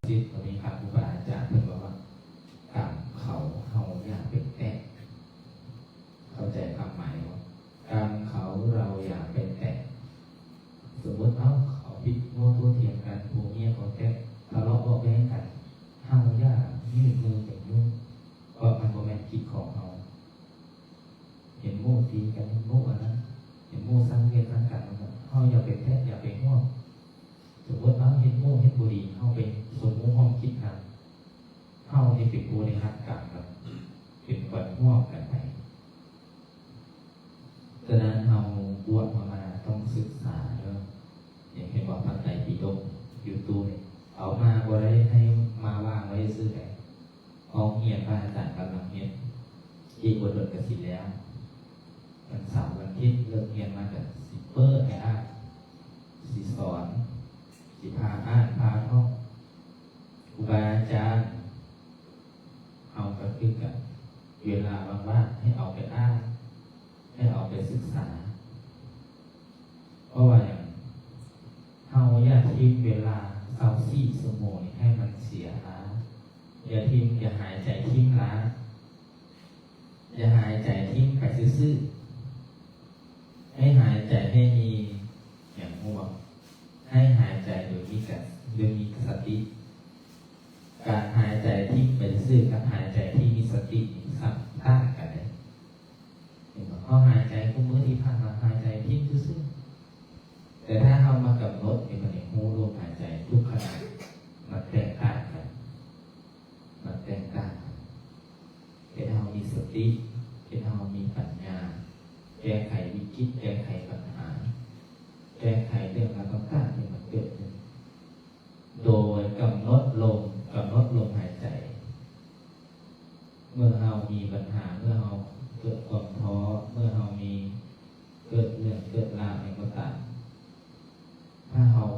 ສິດ ກໍມີພະຄູບາອາຈານເພິ່ນບອກວ່າ ກຳເຂົາເຮົາຢ່າໄປແຕະ. ເຂົ້າໃຈຄວາມໝາຍບໍ່? ກຳເຂົາເຮົາຢ່າໄປແຕະ. ສົມມຸດເອົາ ເຂົາຜິດໂມ້ໂຕ້ຖຽງກັນ ຜົວເມຍເຂົາແຕະ ທະເລາະເບາະແວ້ງກັນ ເຮົາຢ່າຍື່ນມືໄປຫຍຸ້ງ ເພາະມັນບໍ່ແມ່ນກິດຂອງເຮົາ. ເຫັນໝູ່ຕີກັນ ເຫັນໝູ່ອັນນັ້ນ ເຫັນໝູ່ສ້າງວຽນສ້າງການ ເຮົາຢ່າໄປແຕະ ຢ່າໄປຮ່ວມ. ສົມມຸດເຮົາເຫັນໝູ່ເຮັດບໍ່ດີ ເຮົາໄປສົມຮູ້ຮ່ວມຄິດນຳ ເຮົານີ້ເປັນຜູ້ໄດ້ຮັບກຳນຳ ເປັນຄົນຮ່ວມກັນໄປ. ສະນັ້ນເຮົາບວດເຮົາມາຕ້ອງສຶກສາເດີ. ເຫັນບໍ່? ພະໄຕປິດົກ ຢູ່ຕູ້ນີ້ ເອົາມາບໍ່ໄດ້ໃຫ້ມາວາງໄວ້ຊື່ໃດ. ຫ້ອງຮຽນພະອາຈານກຳລັງເຮັດ ອີກບໍ່ດົນກະຊິແລ້ວ. ວັນເສົາວັນອາທິດເລີກຮຽນມາກະຊິເປີດໃຫ້ອ່ານ ຊິສອນ ຊິພາອ່ານພາທ່ອງ. ຄູບາອາຈານເຮົາກະຄືກັນ ເວລາວ່າງໆໃຫ້ເອົາໄປອ່ານ ໃຫ້ເອົາໄປສຶກສາ. ເພາະວ່າຫຍັງ? ເຮົາຢ່າຖິ້ມເວລາຊາວສີ່ຊົ່ວໂມງນີ້ໃຫ້ມັນເສຍລາ. ຢ່າຖິ້ມ ຢ່າຫາຍໃຈຖິ້ມລາ. ຢ່າຫາຍໃຈຖິ້ມໄປຊື່ໆ. ໃຫ້ຫາຍໃຈໃຫ້ມີຫຍັງຮູ້ບໍ່? ໃຫ້ຫາຍໃຈໂດຍມີກະ ໂດຍມີສະຕິ. ການຫາຍໃຈຖິ້ມໄປຊື່ໆ ກັບຫາຍໃຈທີ່ມີສະຕິນີ້ ສຳ ຕ່າງກັນເດ້. ເຫັນບໍ່? ເຮົາຫາຍໃຈຄູ່ມື້ທີ່ຜ່ານມາ ຫາຍໃຈຖິ້ມຊື່ໆ. ແຕ່ຖ້າເຮົາມາກຳນົດໃຫ້ມັນໄດ້ຮູ້ລົມຫາຍໃຈທຸກຂະນະ ມັນແຕກຕ່າງກັນ ມັນແຕກຕ່າງກັນ. ເຮັດໃຫ້ເຮົາມີສະຕິ ເຮັດໃຫ້ເຮົາມີປັນຍາ ແກ້ໄຂວິກິດ ແກ້ໄຂບັນຫາ ແກ້ໄຂເລື່ອງລາວຕ່າງໆທີ່ມັນເກີດຂຶ້ນ ໂດຍກຳນົດລົມ ກຳນົດລົມຫາຍໃຈ. ເມື່ອເຮົາມີບັນຫາ ເມື່ອເຮົາເກີດຄວາມທໍ້ ເມື່ອເຮົາມີ ເກີດເລື່ອງເກີດລາວຫຍັງກໍຕາມ ຖ້າເຮົາ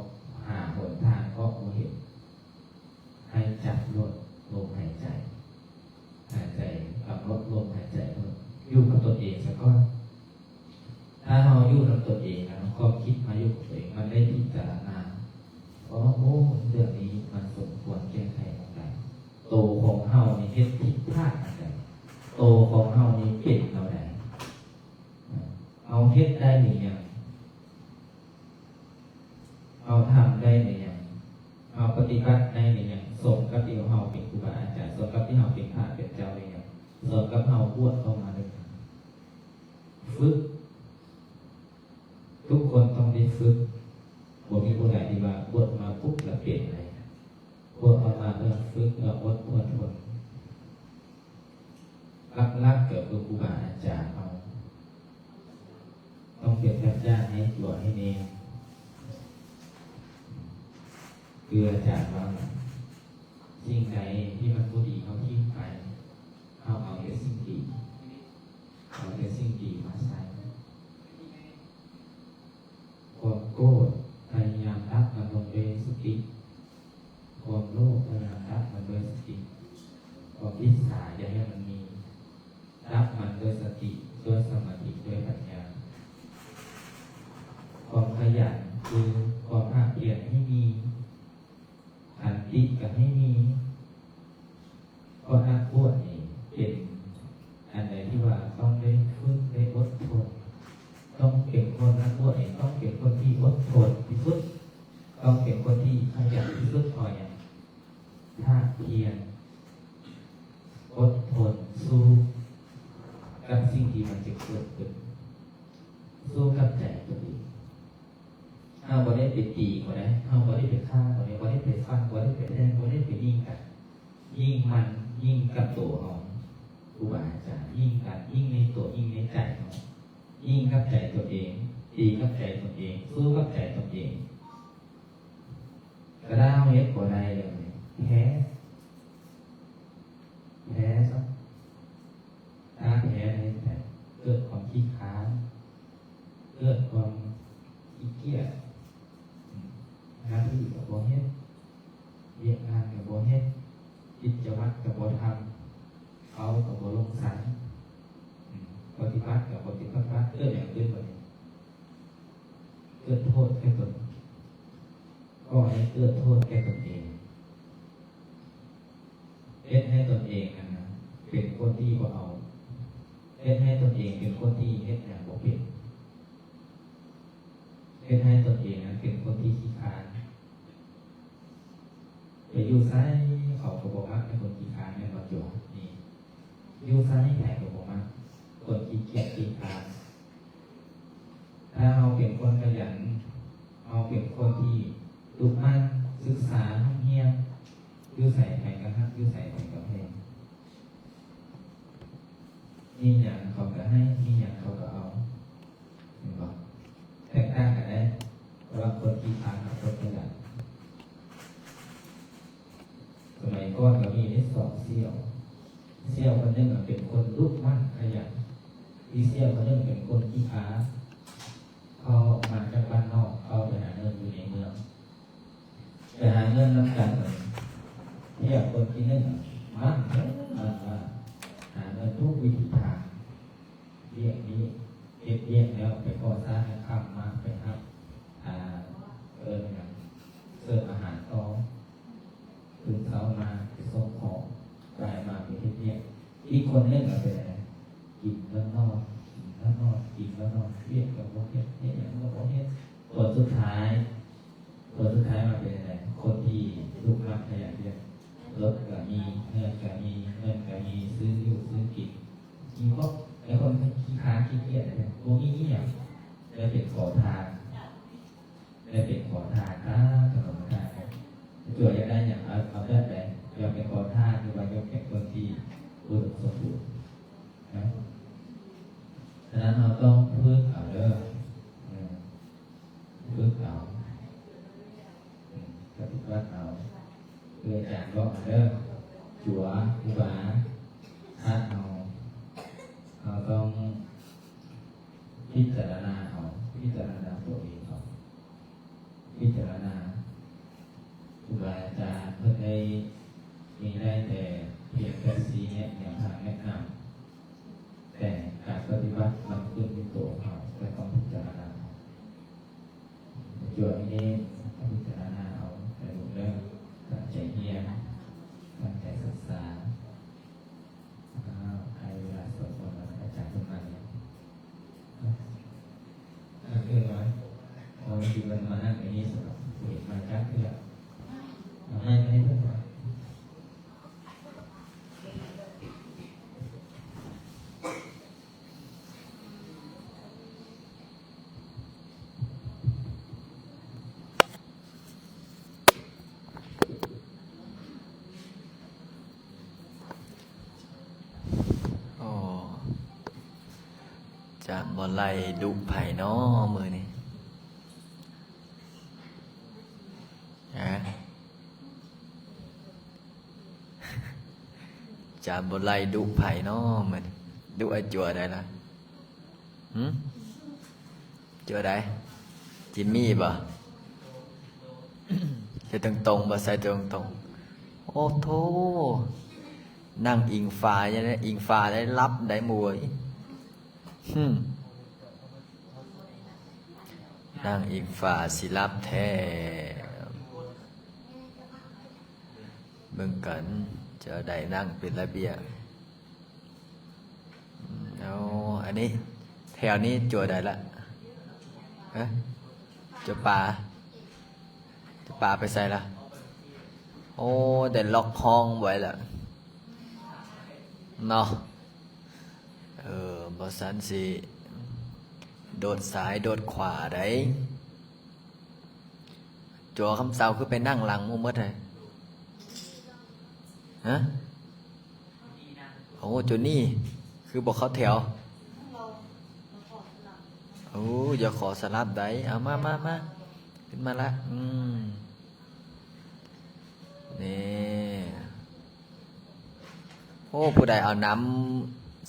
ຫາຫົນທາງອອກບໍ່ເຫັນ ໃຫ້ຈັບໂລດລົມຫາຍໃຈ ຫາຍໃຈ ກຳນົດລົມຫາຍໃຈໂລດ ຢູ່ກັບຕົນເອງຊະກ່ອນ. ຖ້າເຮົາຢູ່ນຳຕົນເອງນະ ຄວາມຄິດມາຢູ່ກັບຕົວເອງ ມັນໄດ້ພິຈາລະນາ ໂອ້ ເລື່ອງນີ້ມັນສົມຄວນແກ້ໄຂໝ່ອງໃດ? ໂຕຂອງເຮົານີ້ເຮັດຜິດພາດອັນໃດ? ໂຕຂອງເຮົານີ້ເປັນແນວໃດ? ເຮົາເຮັດໄດ້ຫຼືຍັງ? ເຮົາທຳໄດ້ຫຼືຍັງ? ເຮົາປະຕິບັດໄດ້ຫຼືຍັງ? ສົມກັບທີ່ເຮົາເປັນຄູບາອາຈານ, ສົມກັບທີ່ເຮົາເປັນພະເປັນເຈົ້າຫຼືຍັງ? ສົມກັບເຮົາບວດເຂົ້າມາຫຼືຍັງ? ຝຶກ, ທຸກຄົນຕ້ອງໄດ້ຝຶກ. ບໍ່ມີຜູ້ໃດທີ່ວ່າບວດມາປຸບແລ້ວເປັນເລີຍ. ບວດເຂົ້າມາເພື່ອຝຶກ, ເພື່ອອົດ, ເພື່ອທົນ. ຫຼັກໆ ກໍຄືຄູບາອາຈານເຮົາຕ້ອງເປັນແບບຢ່າງໃຫ້ຕົວໃຫ້ແມ່. ຄືອາຈານວ່າ ສິ່ງໃດທີ່ມັນບໍ່ດີເຮົາຖິ້ມໄປ, ເຮົາເອົາແຕ່ສິ່ງດີ, ເອົາແຕ່ສິ່ງດີມາໃສ່. ຄວາມໂກດ ພະຍາຍາມດັບມັນລົງດ້ວຍສະຕິ, ຄວາມໂລບ ພະຍາຍາມດັບມັນດ້ວຍສະຕິ, ຄວາມອິດສາ ຢ່າໃຫ້ມັນມີ, ດັບມັນດ້ວຍສະຕິ, ດ້ວຍສະມາທິ, ດ້ວຍປັນຍາ. ຄວາມຂະຫຍັນ ຄືຄວາມພາກພຽນໃຫ້ມີ, ຂັນຕິກໍໃຫ້ມີ. ເພາະນັກບວດນີ້ເປັນອັນໃດທີ່ວ່າຕ້ອງໄດ້ຝຶກ, ໄດ້ອົດທົນ. ຕ້ອງເປັນຄົນ, ນັກບວດນີ້ຕ້ອງເປັນຄົນທີ່ອົດທົນທີ່ສຸດ, ຕ້ອງເປັນຄົນທີ່ຂະຫຍັນທີ່ສຸດ. ເພາະຫຍັງ? ພາກພຽນ, ອົດທົນ, ສູ້ກັບສິ່ງທີ່ມັນຈະເກີດຂຶ້ນ, ສູ້ກັບໃຈຕົວເອງ. ເຮົາບໍ່ໄດ້ໄປຕີເຂົາໃດ, ເຮົາບໍ່ໄດ້ໄປຂ້າເຂົາໃດ, ບໍ່ໄດ້ໄປຟັນ, ບໍ່ໄດ້ໄປແທງ, ບໍ່ໄດ້ໄປຍິງກັນ. ຍິງມັນ, ຍິງກັບໂຕເຮົາ, ຄູບາອາຈານ, ຍິງກັນ, ຍິງໃນໂຕ, ຍິງໃນໃຈເຮົາ, ຍິງກັບໃຈຕົນເອງ, ຕີກັບໃຈຕົນເອງ, ສູ້ກັບໃຈຕົນເອງ. ກະດາວເຮັດບໍ່ໄດ້ເລີຍ, ແພ້, ແພ້ຊະ. ຖ້າແພ້ເຮັດໃດ? ເກີດຄວາມຂີ້ຄ້ານ, ເກີດຄວາມຂີ້ກຽດ, ໜ້າທີ່ກໍບໍ່ເຮັດ, ວຽກງານກໍບໍ່ເຮັດ, ກິດຈະວັດກໍບໍ່ທຳ, ເວົ້າກໍບໍ່ລົງສັນ, ປະຕິບັດກໍບໍ່ປະຕິບັດ. ເກີດຫຍັງຂຶ້ນບາດນີ້? ເກີດໂທດແກ່ຕົນ. ກໍໃຫ້ເກີດໂທດແກ່ຕົນເອງ. ເອງນັ້ນນະ ເປັນຄົນທີ່ບໍ່ເອົາ, ເຮັດໃຫ້ຕົນເອງເປັນຄົນທີ່ເຮັດຫຍັງບໍ່ເປັນ, ເຮັດໃຫ້ຕົນເອງນັ້ນເປັນຄົນທີ່ຂີ້ຄ້ານ. ໄປຢູ່ໃສເຂົາກໍບໍ່ມັກໃນຄົນຂີ້ຄ້ານ ແມ່ນບໍ່? ຈົວນີ້ ຢູ່ໃສໃຜກໍບໍ່ມັກຄົນຂີ້ກຽດຂີ້ຄ້ານ. ຖ້າເຮົາເປັນຄົນຂະຫຍັນ, ເຮົາເປັນຄົນທີ່ດຸໝັ່ນ, ສຶກສາ, ຮ່ຳຮຽນ, ຢູ່ໃສໃຜກໍຮັກ, ຢູ່ໃສໃຜກໍແພງ. ມີຫຍັງເຂົາກໍໃຫ້, ມີຫຍັງເຂົາກໍເອົາ, ແມ່ນບໍ່? ແຕກຕ່າງກັນເດ້ ລະຫວ່າງຄົນຂີ້ຄ້ານກັບຄົນຂະຫຍັນ. ສະໄໝກ່ອນກໍມີເດ້ສອງສ່ຽວ, ສ່ຽວຄົນໜຶ່ງເປັນຄົນດຸໝັ່ນຂະຫຍັນ, ອີກສ່ຽວຄົນໜຶ່ງເປັນຄົນຂີ້ຄ້ານ. ເຂົາອອກມາຈາກບ້ານນອກ ເຂົ້າໄປຫາເງິນຢູ່ໃນເມືອງ. ໄປຫາເງິນນຳກັນ ເພຍຄົນທີໜຶ່ງໝັ່ນເດີ ໝັ່ນວ່າຫາເງິນທຸກວິທີທາງ, ວຽກນີ້ເຮັດວຽກແລ້ວໄປກໍ່ສ້າງໃຫ້ຄ່ຳມາ ໄປຮັບ ອ່າ ເອີ້ນຫຍັງ ເສີບອາຫານຕໍ່, ຕື່ນເຊົ້າມາໄປສົ່ງຂອງ, ບ່າຍມາໄປເຮັດວຽກ. ອີກຄົນໜຶ່ງລະເປັນແນວໃດ? ກິນແລ້ວນອນ, ກິນແລ້ວນອນ, ກິນແລ້ວນອນ, ວຽກກໍບໍ່ເຮັດ, ເຮັດຫຍັງກໍບໍ່ເຮັດ. ຜົນສຸດທ້າຍ ຜົນສຸດທ້າຍມາເປັນຈັ່ງໃດ? ຄົນທີ່ດຸໝັ່ນຂະຫຍັນວຽກ, ລົດກໍມີ, ເຮືອນກໍມີ, ເງິນກໍມີ, ຊື້ຢູ່ຊື້ກິນມີຄົບ. ແຕ່ຄົນຂີ້ຄ້ານຂີ້ກຽດ ບໍ່ມີອີ່ຫຍັງ, ໄດ້ເປັນຂໍທານ, ໄດ້ເປັນຂໍທານຕາມຖະໜົນຫົນທາງ. ຕົວຢາກໄດ້ຫຍັງ ເອົາ, ເອົາແບບໃດ? ຢາກເປັນຂໍທານ ຫຼືວ່າຢາກເປັນຄົນທີ່ອຸດົມສົມບູນ? ນະ? ສະນັ້ນເຮົາຕ້ອງຝຶກເອົາເດີ, ເອີ ຝຶກເອົາ, ປະຕິບັດເອົາ, ຄືອາຈານບອກເດີ, ຈົວ, ຄູບາ, ຄັດເຮົາ, ເຮົາຕ້ອງພິຈາລະນາເອົາ, ພິຈາລະນາຕົວເອງເອົາ, ພິຈາລະນາ. ຄູບາອາຈານເພິ່ນໄດ້ ມີໄດ້ແຕ່ພຽງແຕ່ຊີ້ແນະແນວທາງແນະນຳ, ແຕ່ການປະຕິບັດມັນຂຶ້ນຢູ່ໂຕເຮົາ, ແຕ່ຕ້ອງພິຈາລະນາ. ຈົວນີ້ ພິຈາລະນາເອົາເດີລູກເດີ, ຕັ້ງໃຈຮຽນ, ຕັ້ງໃຈສຶກສາ. ອ້າວ ໃຫ້ເວລາສວດມົນແລ້ວ ອາຈານເພິ່ນມາແລ້ວ. ເອີ ເອີ ເອີ ເອົາ ເພິ່ນມານັ່ງຢູ່ນີ້ຊະ, ເຫັນມາຈັກເທື່ອ. ເອົາໄມ້ມາໃຫ້ເພິ່ນ. ໂອ້ ຈານບໍ່ໄລ່ດຸໃຜນໍມື້ນີ້? ຮະ? ຈານບໍ່ໄລ່ດຸໃຜນໍມື້ນີ້? ດຸອ້າຍຈົວໄດ້ລະ? ຫື? ຈົວໃດ? ຈິມມີບໍ່? ໃສ່ຕົງໆບໍ່? ໃສ່ຕົງໆ. ໂອ້ໂທ ນັ່ງອີງຝາຢູ່ໃດ໋, ອີງຝາໄດ້ຫຼັບໄດ໋ໝູ່ເອີຍ. ຫຶ ນັ່ງອີງຝາຊິຫຼັບແທ້. ເບິ່ງກັນ ຈະໄດ້ນັ່ງເປັນລະບຽບ. ເອົາ ອັນນີ້ ແຖວນີ້ຈົວໃດລະ? ຮະ? ຈົວປາ? ຈົວປາໄປໃສລະ? ໂອ້ ໄດ້ລັອກຫ້ອງໄວ້ລະເນາະ. ເອີ ບໍ່ຊັ້ນຊິໂດດຊ້າຍໂດດຂວາໄດ໋. ຈົວຄຳເຊົາຄືໄປນັ່ງຫຼັງໝູ່ໝົດຫັ້ນ? ຮະ? ໂອ້ ຈົວນີ້ຄືບໍ່ເຂົ້າແຖວ? ໂອ້ ຢາກຂໍສະຫຼັບໃດ໋. ເອົາ ມາ ມາ ມາ ຂຶ້ນມາລະ. ອືມ ນີ້ ໂອ້ ຜູ້ໃດເອົານ້ຳ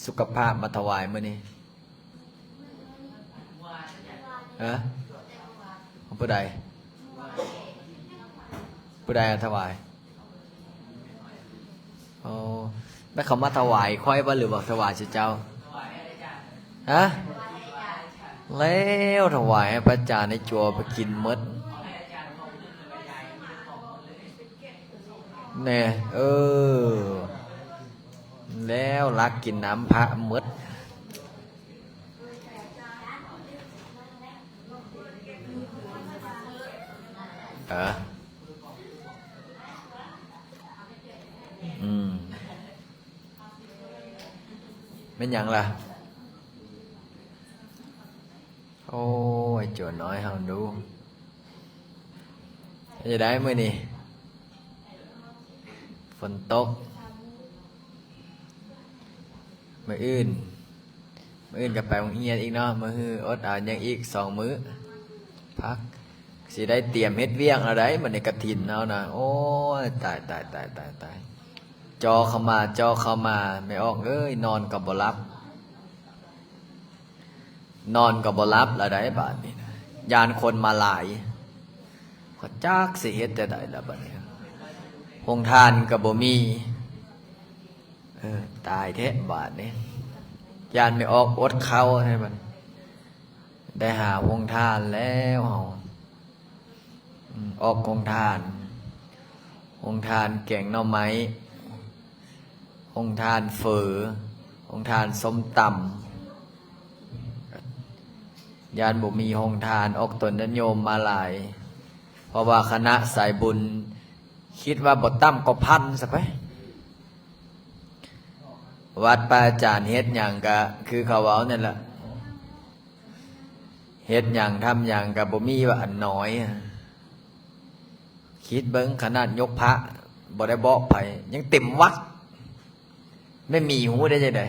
ສຸຂະພາບມາຖວາຍມື້ນີ້? ຮະ? ຂອງຜູ້ໃດ? ຜູ້ໃດເອົາຖວາຍ? ໂອ້ ແມ່ນເຂົາມາຖວາຍຂ້ອຍບໍ່ ຫຼືວ່າຖວາຍຊື່ເຈົ້າ? ຮະ? ແລ້ວຖວາຍໃຫ້ພະອາຈານໃນຈົວໄປກິນໝົດແນ່. ເອີ ຕັກກິນນ້ຳພະໝົດ. ເອີ ອືມ ແມ່ນຫຍັງລະ? ໂອ້ຍ ໂຈນນ້ອຍເຮົາດູ ເຮັດຈັ່ງໃດມື້ນີ້? ຝົນຕົກ. ມື້ອື່ນ ມື້ອື່ນກໍໄປໂຮງຮຽນອີກເນາະ, ມື້ຮືອົດເອົາຍັງອີກສອງມື້ ພັກ. ຊິໄດ້ຕຽມເຮັດວຽກແລ້ວໃດ໋ ບັດນີ້ກະຖິນເຮົານະ. ໂອ້ຍ ຕາຍ ຕາຍ ຕາຍ ຕາຍ ຕາຍ. ຈໍ່ເຂົ້າມາ ຈໍ່ເຂົ້າມາ ແມ່ອອກເອີຍ ນອນກໍບໍ່ຫຼັບ. ນອນກໍບໍ່ຫຼັບລະໄດ໋ບາດນີ້ນະ, ຢ້ານຄົນມາຫຼາຍ ກໍຈັກຊິເຮັດແນວໃດລະບາດນີ້. ໂຮງທານກໍບໍ່ມີ. ເອີ ຕາຍແທ້ບາດນີ້, ຢ້ານແມ່ອອກອົດເຂົ້າໃຫ້ມັນ. ໄດ້ຫາໂຮງທານແລ້ວເຮົາ. ອືມ ອອກໂຮງທານ, ໂຮງທານແກງໜໍ່ໄມ້, ໂຮງທານເຝີ, ໂຮງທານສົ້ມຕຳ. ຢ້ານບໍ່ມີໂຮງທານອອກຕົນຍາດໂຍມມາຫຼາຍ, ເພາະວ່າຄະນະສາຍບຸນຄິດວ່າບໍ່ຕ່ຳກວ່າພັນຊະໄປ. ວັດພະອາຈານເຮັດຫຍັງກະຄືເຂົາເວົ້ານັ້ນລະ. ເຮັດຫຍັງທຳຫຍັງກໍບໍ່ມີວ່າອັນນ້ອຍ. ຄິດເບິ່ງ ຂະໜາດຍົກພະບໍ່ໄດ້ບອກໃຜ ຍັງເຕັມວັດ. ແມ່ໝີຮູ້ໄດ້ຈັ່ງໃດ?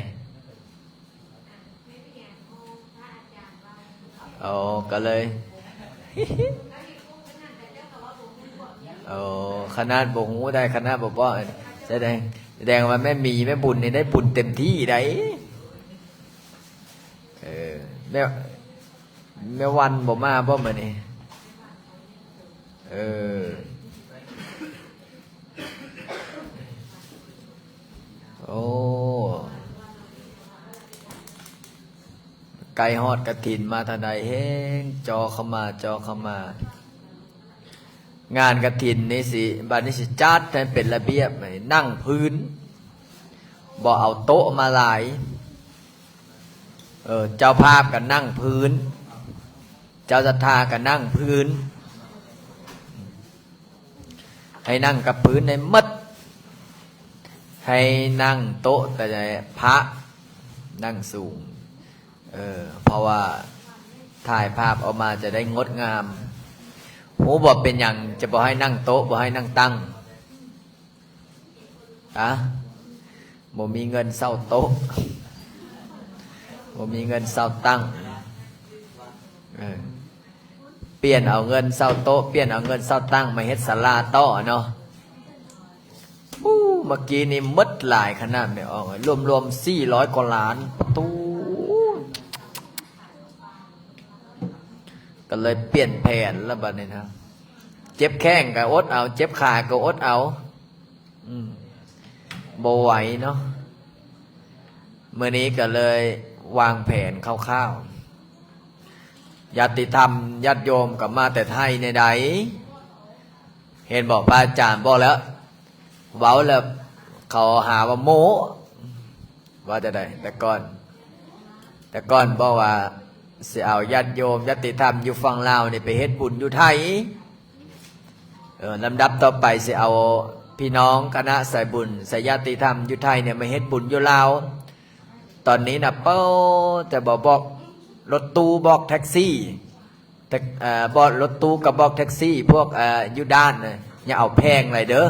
ໂອ້ ກໍເລີຍ ໂອ້ ຂະໜາດບໍ່ຮູ້ໄດ້ ຂະໜາດບໍ່ບອກ ສະແດງ ສະແດງວ່າແມ່ໝີແມ່ບຸນນີ້ໄດ້ບຸນເຕັມທີ່ໄດ໋. ເອີ ແມ່ ແມ່ວັນບໍ່ມາບໍ່ມື້ນີ້? ເອີ ໂອ້ ໃກ້ຮອດກະຖິນມາເທົ່າໃດ ແຮ່ງຈໍ່ເຂົ້າມາ ຈໍ່ເຂົ້າມາ. ງານກະຖິນນີ້ຊິ ບາດນີ້ຊິຈັດໃຫ້ເປັນລະບຽບ ນັ່ງພື້ນ ບໍ່ເອົາໂຕະມາຫຼາຍ. ເອີ ເຈົ້າພາບກໍນັ່ງພື້ນ ເຈົ້າສັດທາກໍນັ່ງພື້ນ. ໃຫ້ນັ່ງກັບພື້ນໃຫ້ໝົດ, ໃຫ້ນັ່ງໂຕະແຕ່ພະນັ່ງສູງ. ເອີ ເພາະວ່າຖ່າຍພາບອອກມາຈະໄດ້ງົດງາມ. ຮູ້ບໍ່ເປັນຫຍັງຈະບໍ່ໃຫ້ນັ່ງໂຕະ ບໍ່ໃຫ້ນັ່ງຕັ່ງ? ອະ ບໍ່ມີເງິນເຊົ່າໂຕະ ບໍ່ມີເງິນເຊົ່າຕັ່ງ. ເອີ ປ່ຽນເອົາເງິນເຊົ່າໂຕະ ປ່ຽນເອົາເງິນເຊົ່າຕັ່ງມາເຮັດສາລາຕໍ່ເນາະ. ໂອ້ ເມື່ອກີ້ນີ້ໝົດຫຼາຍຂະໜາດແມ່ອອກ ລວມໆສີ່ຮ້ອຍກວ່າລ້ານ. ປະຕູ ກໍເລີຍປ່ຽນແຜນລະບັດນີ້ນະ. ເຈັບແຂ້ງກໍອົດເອົາ ເຈັບຂາກໍອົດເອົາ. ອືມ ບໍ່ໄຫວເນາະ. ມື້ນີ້ກໍເລີຍວາງແຜນຄ່າວໆ. ຍາດຕິທຳຍາດໂຍມກໍມາແຕ່ໄທແນໃດ ເຫັນບໍ່? ພະອາຈານບອກແລ້ວ ເວົ້າແລ້ວເຂົາຫາວ່າໂມ້. ວ່າຈັ່ງໃດ? ແຕ່ກ່ອນ ແຕ່ກ່ອນບອກວ່າຊິເອົາຍາດໂຍມຍາດຕິທຳຢູ່ຝັ່ງລາວນີ້ໄປເຮັດບຸນຢູ່ໄທ. ເອີ ລຳດັບຕໍ່ໄປຊິເອົາພີ່ນ້ອງຄະນະສາຍບຸນ ສາຍຍາດຕິທຳຢູ່ໄທນີ້ມາເຮັດບຸນຢູ່ລາວ. ຕອນນີ້ນະ ເປີ ແຕ່ບໍ່ບອກລົດຕູ້ ບອກແທັກຊີ ແທັກ ເອີ ບໍ່ລົດຕູ້ກໍບອກແທັກຊີ ພວກ ເອີ ຢູ່ດ່ານນະ ຢ່າເອົາແພງຫຼາຍເດີ.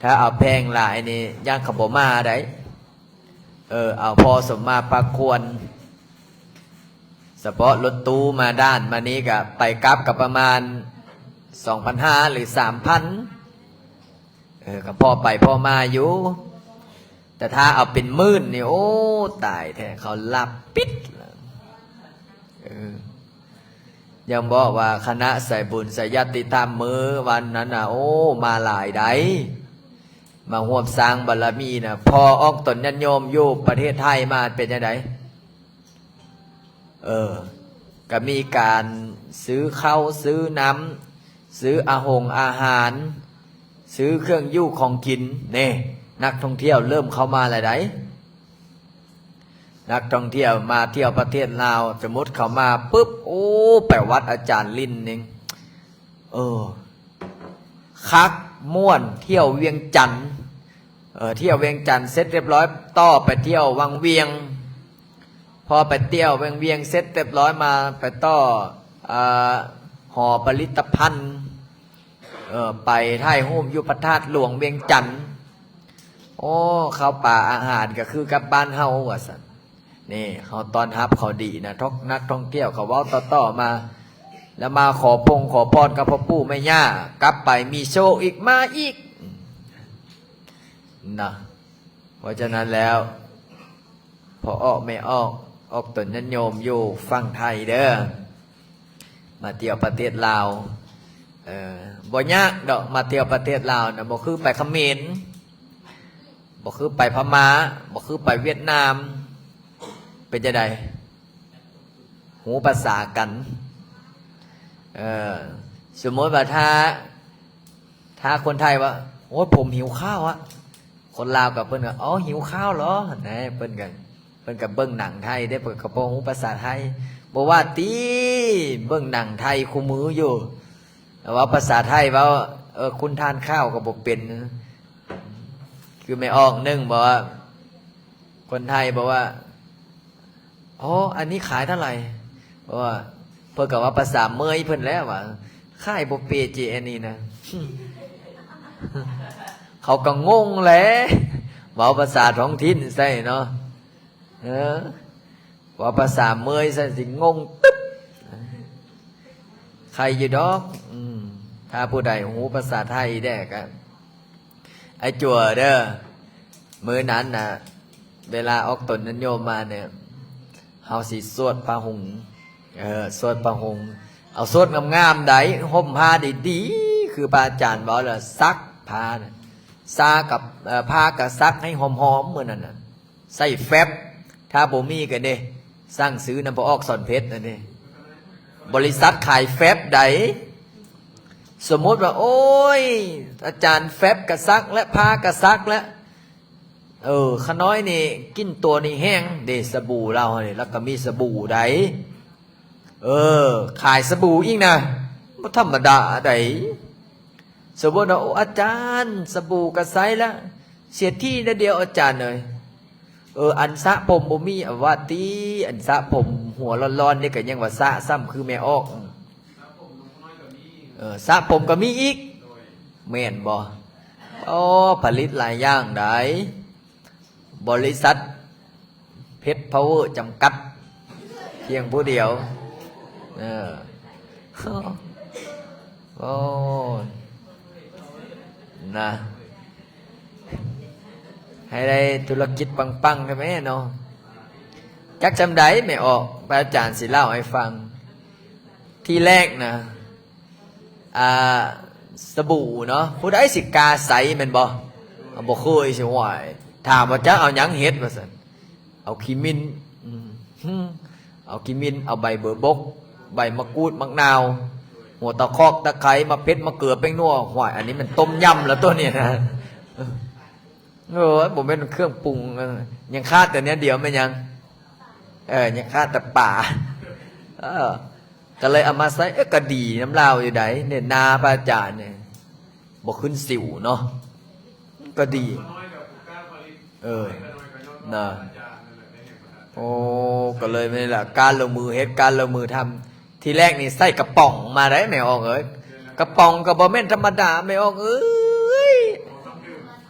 ຖ້າເອົາແພງຫຼາຍນີ້ ຢ້ານເຂົາບໍ່ມາໄດ໋. ເອີ ເອົາພໍສົມມາພາຄວນ. ສະເພາະລົດຕູ້ມາດ່ານມານີ້ກະໄປກັບກະປະມານສອງພັນຫ້າ ຫຼື ສາມພັນ. ເອີ ກະພໍໄປພໍມາຢູ່. ແຕ່ຖ້າເອົາເປັນໝື່ນນີ້ ໂອ້ ຕາຍແທ້ ເຂົາລັບປິດ. ເອີ ຍັງບອກວ່າຄະນະສາຍບຸນສາຍຍາດຕິທຳມື້ວັນນັ້ນນະ ໂອ້ ມາຫຼາຍໃດ໋ ມາຮ່ວມສ້າງບາລະມີນະ. ພໍອອກຕົນຍາດໂຍມຢູ່ປະເທດໄທມາເປັນຈັ່ງໃດ? ເອີ ກະມີການຊື້ເຂົ້າຊື້ນ້ຳ ຊື້ອາຫົງອາຫານ ຊື້ເຄື່ອງຢູ່ຂອງກິນເດ້. ນັກທ່ອງທ່ຽວເລີ່ມເຂົ້າມາແລ້ວໃດ໋. ນັກທ່ອງທ່ຽວມາທ່ຽວປະເທດລາວ ສົມມຸດເຂົາມາປຶບ ໂອ້ ໄປວັດອາຈານລິນນີ້ ເອີ ຄັກມ່ວນ ທ່ຽວວຽງຈັນ ເອີ ທ່ຽວວຽງຈັນເສັດຮຽບຮ້ອຍ ຕໍ່ໄປທ່ຽວວັງວຽງ ພໍໄປທ່ຽວວັງວຽງເສັດຮຽບຮ້ອຍ ມາໄປຕໍ່ ເອີ ຫໍຜະລິດຕະພັນ ເອີ ໄປຖ່າຍຮູບຢູ່ພະທາດຫຼວງວຽງຈັນ. ໂອ້ ເຂົ້າປາອາຫານກໍຄືກັບບ້ານເຮົາວ່າຊັ້ນ. ນີ້ເຮົາຕ້ອນຮັບເຂົາດີນະ ນັກທ່ອງທ່ຽວເຂົາເວົ້າຕໍ່ໆມາ ແລ້ວມາຂໍພົງຂໍພອນກັບພໍ່ປູ່ແມ່ຍ່າ ກັບໄປມີໂຊກອີກ ມາອີກນະ. ເພາະສະນັ້ນແລ້ວ ພໍ່ອອກແມ່ອອກ ອອກຕົນຍາດໂຍມຢູ່ຝັ່ງໄທເດີ້ ມາທ່ຽວປະເທດລາວ ເອີ ບໍ່ຍາກດອກ ມາທ່ຽວປະເທດລາວນະ ບໍ່ຄືໄປຂະເໝນ ບໍ່ຄືໄປພະມ້າ ບໍ່ຄືໄປຫວຽດນາມ. ເປັນຈັ່ງໃດ? ຮູ້ພາສາກັນ. ເອີ ສົມມຸດວ່າຖ້າ ຖ້າຄົນໄທວ່າ ໂອ້ຍ ຜົມຫິວຂ້າວອະ ຄົນລາວກໍເພິ່ນກໍ ອໍ ຫິວຂ້າວເຫລອ ຫັ້ນນະ. ເພິ່ນກໍ ເພິ່ນກໍເບິ່ງໜັງໄທເດ້ ເພິ່ນກໍພໍຮູ້ພາສາໄທ. ບໍ່ວ່າຕິ ເບິ່ງໜັງໄທຄູ່ມືຢູ່ ແຕ່ວ່າພາສາໄທເວົ້າ ເອີ ຄຸນທານຂ້າວກໍບໍ່ເປັນ. ຄືແມ່ອອກໜຶ່ງ ບອກວ່າ ຄົນໄທບອກວ່າ ອໍ ອັນນີ້ຂາຍເທົ່າໃດ? ເພາະວ່າເພິ່ນກໍວ່າພາສາເມີຍເພິ່ນແຫຼະວ່າ ຂາຍບໍ່ເປເຈ ອັນນີ້ນະ. ເຂົາກໍງົງແຫຼະ ເວົ້າພາສາທ້ອງຖິ່ນໃສ່ເນາະ. ເອີ ເວົ້າພາສາເມີຍໃສ່ ຊິງົງຕຶບ. ໄຄຢູ່ດອກ ອືມ ຖ້າຜູ້ໃດຮູ້ພາສາໄທແດ່ກະ ໄອ້ຈົວເດີ ມື້ນັ້ນນະ ເວລາອອກຕົນຍາດໂຍມມານີ້ ເຮົາຊິສວດພະຫົງ ເອີ ສວດພະຫົງ ເອົາສວດງາມໆໃດ໋ ຫົ່ມຜ້າດີໆ ຄືພະອາຈານເວົ້າລະ ຊັກຜ້ານະ ຊາກັບ ເອີ ຜ້າກະຊັກໃຫ້ຫອມໆ ມື້ນັ້ນນະ ໃສ່ແຟັບ ຖ້າບໍ່ມີກໍເດ້ ສັ່ງຊື້ນຳພໍ່ອອກສອນເພັດນັ້ນເດ້ ບໍລິສັດຂາຍແຟັບໃດ໋. ສົມມຸດວ່າ ໂອ້ຍ ອາຈານແຟັບກະຊັກແລະ ຜ້າກະຊັກແລະ ເອີ ຂະນ້ອຍນີ້ກິ່ນຕົວນີ້ແຮງເດ້ ສະບູລາວນີ້ ລາວກໍມີສະບູໃດ໋. ເອີ ຂາຍສະບູອີກນະ ບໍ່ທຳມະດາໃດ໋. ສົມມຸດວ່າ ໂອ້ ອາຈານ ສະບູກໍໃຊ້ລະ ເສດຖີແນວດຽວອາຈານເອີຍ. ເອີ ອັນສະຜົມບໍ່ມີ ອາ ວ່າຕິ ອັນສະຜົມຫົວຮ້ອນໆນີ້ກໍຍັງວ່າສະຊ້ຳຄືແມ່ອອກ. ເອີ ສະຜົມກໍມີອີກ ແມ່ນບໍ່? ອໍ ຜະລິດຫຼາຍຢ່າງໃດ໋ ບໍລິສັດເພັດພາວເວີຈຳກັດ ພຽງຜູ້ດຽວ. ເອີ ໂອ້ ນະ ໃຫ້ໄດ້ທຸລະກິດປັງໆແທ້ແມ່ເນາະ. ຈັກຊ່ຳໃດແມ່ອອກ ພະອາຈານຊິເລົ່າໃຫ້ຟັງ. ທີແລກນະ ອ່າ ສະບູເນາະ ຜູ້ໃດຊິກ້າໃຊ້ແມ່ນບໍ່? ບໍ່ເຄີຍຊິ ຫ້ວຍ ຖາມວ່າຈັກເອົາຫຍັງເຮັດວ່າຊັ້ນ. ເອົາຂີ້ໝິ້ນ ອືມ ເອົາຂີ້ໝິ້ນ ເອົາໃບເບີບົກ ໃບມະກູດ ໝາກນາວ ຫົວຕະຄອກ ຕະໄຄ ໝາກເຜັດ ໝາກເກືອ ແປ້ງນົວ. ຫ້ວຍ ອັນນີ້ມັນຕົ້ມຍຳແລ້ວຕົວນີ້ນະ. ເອີຍ ບໍ່ແມ່ນເຄື່ອງປຸງ ເອີ ຍັງຂາດແຕ່ແນວດຽວແມ່ນຫຍັງ? ເອີ ຍັງຂາດແຕ່ປາ. ເອີ ກໍເລີຍເອົາມາໃສ່ ເອີ ກໍດີນຳລາວຢູ່ໃດ໋ ເນັ້ນໜ້າພະອາຈານນີ້ ບໍ່ຂຶ້ນສິວເນາະ ກໍດີ. ເອີ ນະ ໂອ້ ກໍເລີຍນີ້ລະ ການລົງມືເຮັດ ການລົງມືທຳ. ທີແລກນີ້ໃສ່ກະປ໋ອງມາໄດ໋ແມ່ອອກເອີຍ ກະປ໋ອງກໍບໍ່ແມ່ນທຳມະດາແມ່ອອກເອີຍ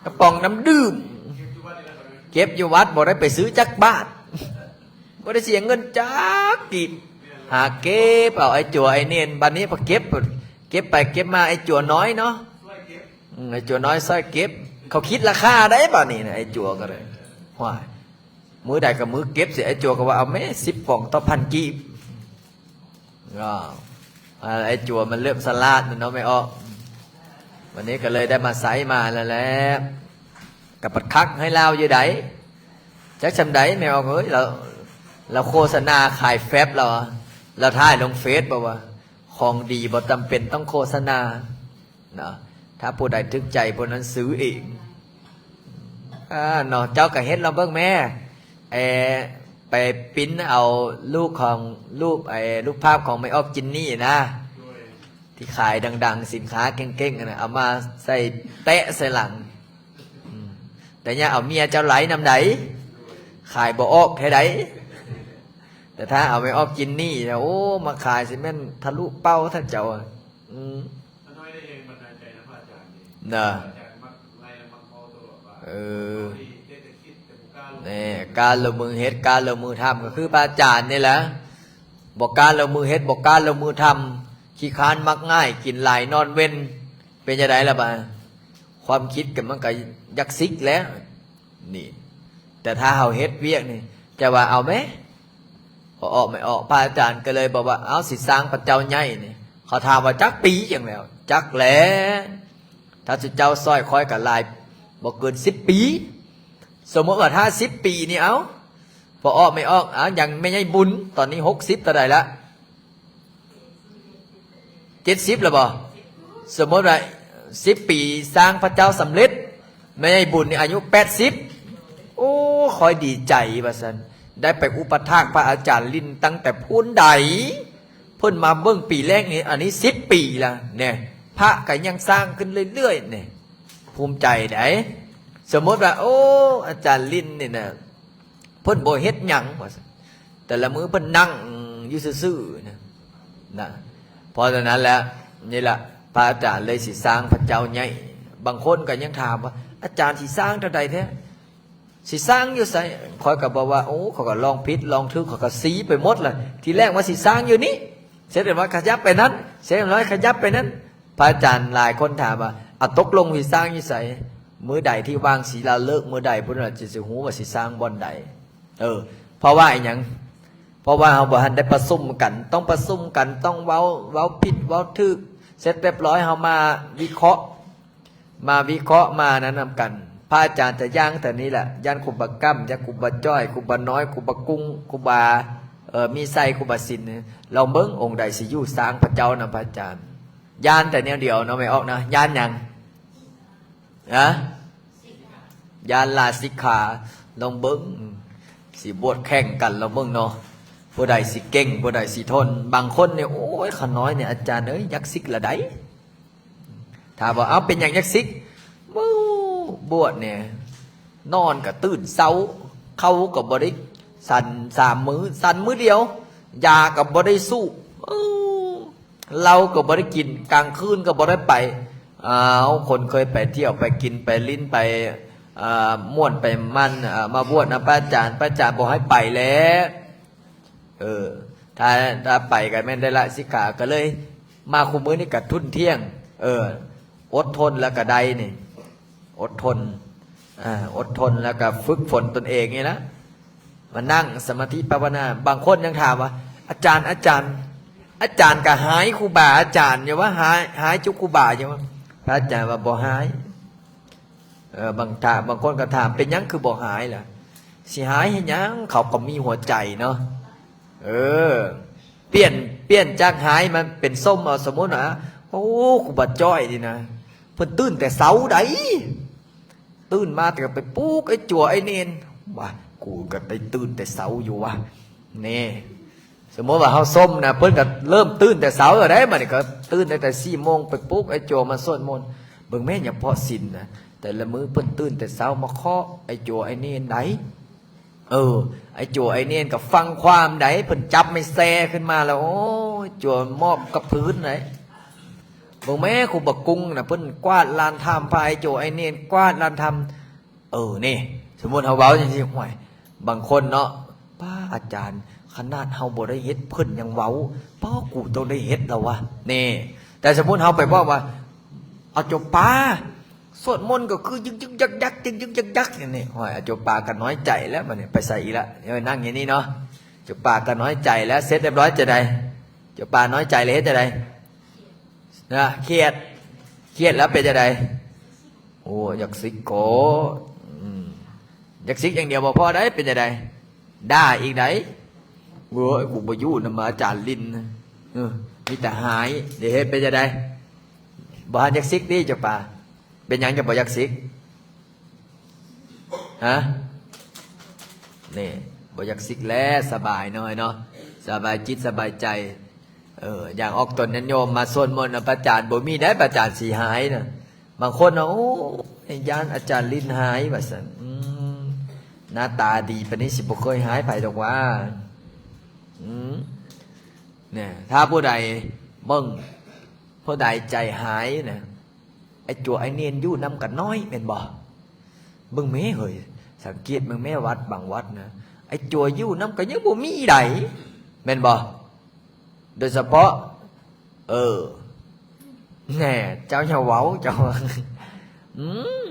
ກະປ໋ອງນ້ຳດື່ມ ເກັບຢູ່ວັດ ບໍ່ໄດ້ໄປຊື້ຈັກບາດ ບໍ່ໄດ້ເສຍເງິນຈັກກີບ ຫາເກັບເອົາໄອ້ຈົວໄອ້ເນນ. ບັດນີ້ພໍເກັບ ເກັບໄປເກັບມາ ໄອ້ຈົວນ້ອຍເນາະ ອືມ ໄອ້ຈົວນ້ອຍຊ່ອຍເກັບ ເຂົາຄິດລາຄາໄດ໋ ບັດນີ້ນະ ໄອ້ຈົວກໍໄດ້. ຫ້ວຍ ມື້ໃດກໍມື້ເກັບຊິ ໄອ້ຈົວກໍວ່າ ເອົາແມ້ ສິບປ໋ອງຕໍ່ພັນກີບ. ອ້າວ ໄອ້ຈົວມັນເລີ່ມສະຫຼາດແລ້ວເນາະແມ່ອອກ ວັນນີ້ກໍເລີຍໄດ້ມາໃຊ້ມາແລ້ວແຫຼະ ກໍບັດຄັກໃຫ້ລາວຢູ່ໃດ໋. ຈັກຊ່ຳໃດແມ່ອອກເອີຍ ລາວ ລາວໂຄສະນາຂາຍແຟັບລາວ ລາວຖ່າຍລົງເຟສ ບອກວ່າ ຂອງດີບໍ່ຈຳເປັນຕ້ອງໂຄສະນາ ເນາະ ຖ້າຜູ້ໃດຖືກໃຈຜູ້ນັ້ນຊື້ເອງ. ອ່າ ເນາະ ເຈົ້າກໍເຮັດລອງເບິ່ງແມ້ ເອ ໄປ ປປິ່ນເອົາຮູບຂອງ ຮູບ ໄອ້ ຮູບພາບຂອງແມ່ອອກຈິນນີ້ນະ ທີ່ຂາຍດັງໆ ສິນຄ້າເກັ່ງໆ ຫັ້ນນະ ເອົາມາໃສ່ ແປະໃສ່ຫຼັງ. ອືມ ແຕ່ຢ່າເອົາເມຍເຈົ້າໄຫຼນຳໃດ ຂາຍບໍ່ອອກແທ້ໃດ. ແຕ່ຖ້າເອົາແມ່ອອກຈິນນີ້ນະ ໂອ້ ມາຂາຍຊິແມ່ນທະລຸເປົ້າທ່ານເຈົ້າ. ອືມ ນ້ອຍໄດ້ແຮງບັນດານໃຈນຳພະອາຈານນີ້ ນະ ພະອາຈານມັກໄລ່ ແລະ ມັກເວົ້າຕະຫຼອດວ່າ ເອີ ເຮົານີ້ເຮັດແຕ່ຄິດ ແຕ່ບໍ່ກ້າລົງ ແນ່ ກ້າລົງມືເຮັດ ກ້າລົງມືທຳ ກໍຄືພະອາຈານນີ້ແຫຼະ ບໍ່ກ້າລົງມືເຮັດ ບໍ່ກ້າລົງມືທຳ ຂີ້ຄ້ານມັກງ່າຍ ກິນຫຼາຍນອນເວັນ ເປັນຈັ່ງໃດລະບາດ? ຄວາມຄິດກໍມັນກໍຢາກຊິກແຫຼະ ນີ້ ແຕ່ຖ້າເຮົາເຮັດວຽກນີ້ ຈະວ່າເອົາແມ ພໍອອກໄມ່ອອກ ພະອາຈານກໍເລີຍບອກວ່າ ເອົາ ຊິສ້າງພະເຈົ້າໃຫຍ່ນີ້ ເຂົາຖາມວ່າຈັກປີຫຍັງແລ້ວ ຈັກແຫຼະ ຖ້າສຸເຈົ້າຊ່ອຍຂ້ອຍກໍຫຼາຍ ບໍ່ເກີນສິບປີ ສົມມຸດວ່າຖ້າສິບປີນີ້ ເອົາ ພໍອອກໄມ່ອອກ ເອົາ ຢ່າງແມ່ໃຫຍ່ບຸນ ຕອນນີ້ຫົກສິບເທົ່າໃດລະ? ເຈັດສິບແລ້ວບໍ່? ສົມມຸດວ່າສິບປີສ້າງພະເຈົ້າສຳເລັດ ແມ່ໃຫຍ່ບຸນນີ້ອາຍຸແປດສິບ ໂອ້ ຂ້ອຍດີໃຈວ່າຊັ້ນ ໄດ້ໄປອຸປະຖາກພະອາຈານລິນຕັ້ງແຕ່ພຸ້ນໃດ ເພິ່ນມາເບິ່ງປີແລກນີ້ ອັນນີ້ສິບປີລະແນ່ ພະກໍຍັງສ້າງຂຶ້ນເລື້ອຍໆ ແນ່ ພູມໃຈໃດ໋. ສົມມຸດວ່າ ໂອ້ ອາຈານລິນນີ້ນະ ເພິ່ນບໍ່ເຮັດຫຍັງວ່າຊັ້ນ ແຕ່ລະມື້ເພິ່ນນັ່ງຢູ່ຊື່ໆ ນະ ນະ ເພາະສະນັ້ນແຫຼະ ນີ້ລະ ພະອາຈານເລີຍຊິສ້າງພະເຈົ້າໃຫຍ່. ບາງຄົນກໍຍັງຖາມວ່າ ອາຈານຊິສ້າງເທົ່າໃດແທ້? ຊິສ້າງຢູ່ໃສ? ຂ້ອຍກໍບອກວ່າ ໂອ້ ຂ້ອຍກໍລອງຜິດລອງຖືກ ຂ້ອຍກໍຊີ້ໄປໝົດລະ ທີແລກວ່າຊິສ້າງຢູ່ນີ້ ເສັດແລ້ວມາຂະຫຍັບໄປນັ້ນ ເສັດແລ້ວມາຂະຫຍັບໄປນັ້ນ. ພະອາຈານຫຼາຍຄົນຖາມວ່າ ອາ ຕົກລົງຊິສ້າງຢູ່ໃສ? ມື້ໃດທີ່ວາງສິລາເລີກມື້ໃດພຸ້ນລະ ຈະ ຈະຮູ້ວ່າຊິສ້າງບ່ອນໃດ. ເອີ ເພາະວ່າອີຫຍັງ? ເພາະວ່າເຮົາບໍ່ທັນໄດ້ປະຊຸມກັນ ຕ້ອງປະຊຸມກັນ ຕ້ອງເວົ້າ ເວົ້າຜິດເວົ້າຖືກ ເສັດຮຽບຮ້ອຍ ເຮົາມາວິເຄາະ ມາວິເຄາະ ມານັ້ນນຳກັນ. ພະອາຈານຈະຢ່າງແຕ່ນີ້ແຫຼະ ຢ້ານຄູບາກຳ ຢ້ານຄູບາຈ້ອຍ ຄູບານ້ອຍ ຄູບາກຸ້ງ ຄູບາ ເອີ ມີໄຊ ຄູບາສິນ ລອງເບິ່ງອົງໃດຊິຢູ່ສ້າງພະເຈົ້ານຳພະອາຈານ. ຢ້ານແຕ່ແນວດຽວເນາະ ແມ່ອອກນະ ຢ້ານຫຍັງ? ຮະ? ຢ້ານລາສິກຂາ. ລອງເບິ່ງ ຊິບວດແຂ່ງກັນ ລອງເບິ່ງເນາະ ຜູ້ໃດຊິເກັ່ງ ຜູ້ໃດຊິທົນ. ບາງຄົນນີ້ ໂອ້ຍ ຂ້ານ້ອຍນີ້ ອາຈານເອີຍ ຢາກສິກລະໃດ໋. ຖາມວ່າ ເອົ້າ ເປັນຫຍັງຢາກສິກ? ເວົ້າ ບວດນີ້ ນອນກໍຕື່ນເຊົ້າ ເຂົ້າກໍບໍ່ໄດ້ສັນສາມມື້ ສັນມື້ດຽວ ຢາກໍບໍ່ໄດ້ສູບ ເອີ ເຫຼົ້າກໍບໍ່ໄດ້ກິນ ກາງຄືນກໍບໍ່ໄດ້ໄປ. ອ້າວ ຄົນເຄີຍໄປທ່ຽວ ໄປກິນ ໄປຫຼິ້ນ ໄປ ເອີ ມ່ວນໄປມັນ ເອີ ມາບວດນຳພະອາຈານ ພະອາຈານບໍ່ໃຫ້ໄປແລ້ວ. ເອີ ຖ້າ ຖ້າໄປກໍແມ່ນໄດ້ລາສິກຂາ ກໍເລີຍມາຄູ່ມື້ນີ້ກໍທຸ່ນທ່ຽງ. ເອີ ອົດທົນແລ້ວກໍໄດ້ນີ້ ອົດທົນ ອາ ອົດທົນແລ້ວກໍຝຶກຝົນຕົນເອງນີ້ນະ ມານັ່ງສະມາທິພາວະນາ. ບາງຄົນຍັງຖາມວ່າ ອາຈານ ອາຈານ ອາຈານກໍຮ້າຍຄູບາອາຈານຢູ່ວະ ຮ້າຍ ຮ້າຍຈຸຄູບາຢູ່ວະ? ພະອາຈານວ່າບໍ່ຮ້າຍ. ເອີ ບາງ ຖ້າ ບາງຄົນກໍຖາມ ເປັນຫຍັງຄືບໍ່ຮ້າຍລະ? ຊິຮ້າຍເຮັດຫຍັງ? ເຂົາກໍມີຫົວໃຈເນາະ. ເອີ ປ່ຽນ ປ່ຽນຈາກຮ້າຍມາເປັນສົມ. ເອົາ ສົມມຸດວ່າ ໂອ້ ຄູບາຈ້ອຍນີ້ນະ ເພິ່ນຕື່ນແຕ່ເຊົ້າໃດ໋ ຕື່ນມາແຕ່ກໍໄປປູກໄອ້ຈົວໄອ້ເນນ. ວ່າ ກູກໍໄດ້ຕື່ນແຕ່ເຊົ້າຢູ່ວະ ແນ່. ສົມມຸດວ່າເຮົາສົມນະ ເພິ່ນກໍເລີ່ມຕື່ນແຕ່ເຊົ້າແລ້ວໃດ໋ ບັດນີ້ກໍຕື່ນຕັ້ງແຕ່ສີ່ໂມງ ໄປປຸກໄອ້ຈົວມາສວດມົນ. ເບິ່ງແມ່ນຫຍັງເພາະສິນນະ ແຕ່ລະມື້ເພິ່ນຕື່ນແຕ່ເຊົ້າມາເຄາະໄອ້ຈົວໄອ້ເນນໃດ໋. ເອີ ໄອ້ຈົວໄອ້ເນນກໍຟັງຄວາມໃດ໋ ເພິ່ນຈັບໄມ້ແຊຂຶ້ນມາແລ້ວ ໂອ້ຍ ຈົວໝອບກັບພື້ນໃດ໋. ເບິ່ງແມ້ຄູບາກຸ້ງນະ ເພິ່ນກວາດລານຖ້ຳ ພາໄອ້ຈົວໄອ້ເນນກວາດລານຖ້ຳ. ເອີ ນີ້ ສົມມຸດເຮົາເວົ້າຈັ່ງຊີ້ ຫ້ວຍ ບາງຄົນເນາະ ປ້າ ອາຈານ ຂະໜາດເຮົາບໍ່ໄດ້ເຮັດເພິ່ນຍັງເວົ້າ ປ້າ ກູຕ້ອງໄດ້ເຮັດແລ້ວວະ ນີ້. ແຕ່ສົມມຸດເຮົາໄປບອກວ່າ ອາຈົວປາ ສວດມົນກໍຄືຍຶກໆຍັກໆ ຍຶກໆຍັກໆ ນີ້ ຫ້ວຍ ອາຈົວປາກໍນ້ອຍໃຈແລ້ວ ບັດນີ້ໄປໃສອີກລະ ເອີ ນັ່ງຢູ່ນີ້ເນາະ ອາຈົວປາກໍນ້ອຍໃຈແລ້ວ. ເສັດຮຽບຮ້ອຍຈັ່ງໃດ? ອາຈົວປານ້ອຍໃຈແລ້ວເຮັດຈັ່ງໃດ? ນະ ຄຽດ ຄຽດແລ້ວເປັນຈັ່ງໃດ? ໂອ້ ຢາກສິກກໍ ອືມ ຢາກສິກຢ່າງດຽວບໍ່ພໍໃດ໋ ເປັນຈັ່ງໃດ? ດ່າອີກໃດ໋. ໂອ້ຍ ກູບໍ່ຢູ່ນຳອາຈານລິນ ເອີ ມີແຕ່ຮ້າຍ ເດເຮັດເປັນຈັ່ງໃດ? ບໍ່ທັນຢາກສິກຕິ ເຈົ້າປາ? ເປັນຫຍັງຈະບໍ່ຢາກສິກ? ຮະ? ນີ້ ບໍ່ຢາກຊິກແລ້ວ ສະບາຍໜ້ອຍເນາະ ສະບາຍຈິດສະບາຍໃຈ. ເອີ ຢາກອອກຕົນຍາດໂຍມມາສວດມົນນຳພະອາຈານ ບໍ່ມີໃດພະອາຈານຊິຫາຍນະ. ບາງຄົນນະ ໂອ້ຍ ຢ້ານອາຈານຫຼິ້ນຫາຍວ່າຊັ້ນ. ອືມ ໜ້າຕາດີປານນີ້ຊິບໍ່ເຄີຍຫາຍໃຜດອກວ່າ. ອືມ ແນ່ ຖ້າຜູ້ໃດເບິ່ງ ຜູ້ໃດໃຈຫາຍນະ ໄອ້ຈົວໄອ້ເນນຢູ່ນຳກັນໜ້ອຍແມ່ນບໍ່? ເບິ່ງແມ້ເຮີ້ຍ ສັງເກດເບິ່ງແມ້ ວັດບາງວັດນະ ໄອ້ຈົວຢູ່ນຳກໍຍັງບໍ່ມີໃດ ແມ່ນບໍ່? ໂດຍສະເພາະ ເອີ ແນ່ ເຈົ້າຢ່າເວົ້າ ເຈົ້າ ອືມ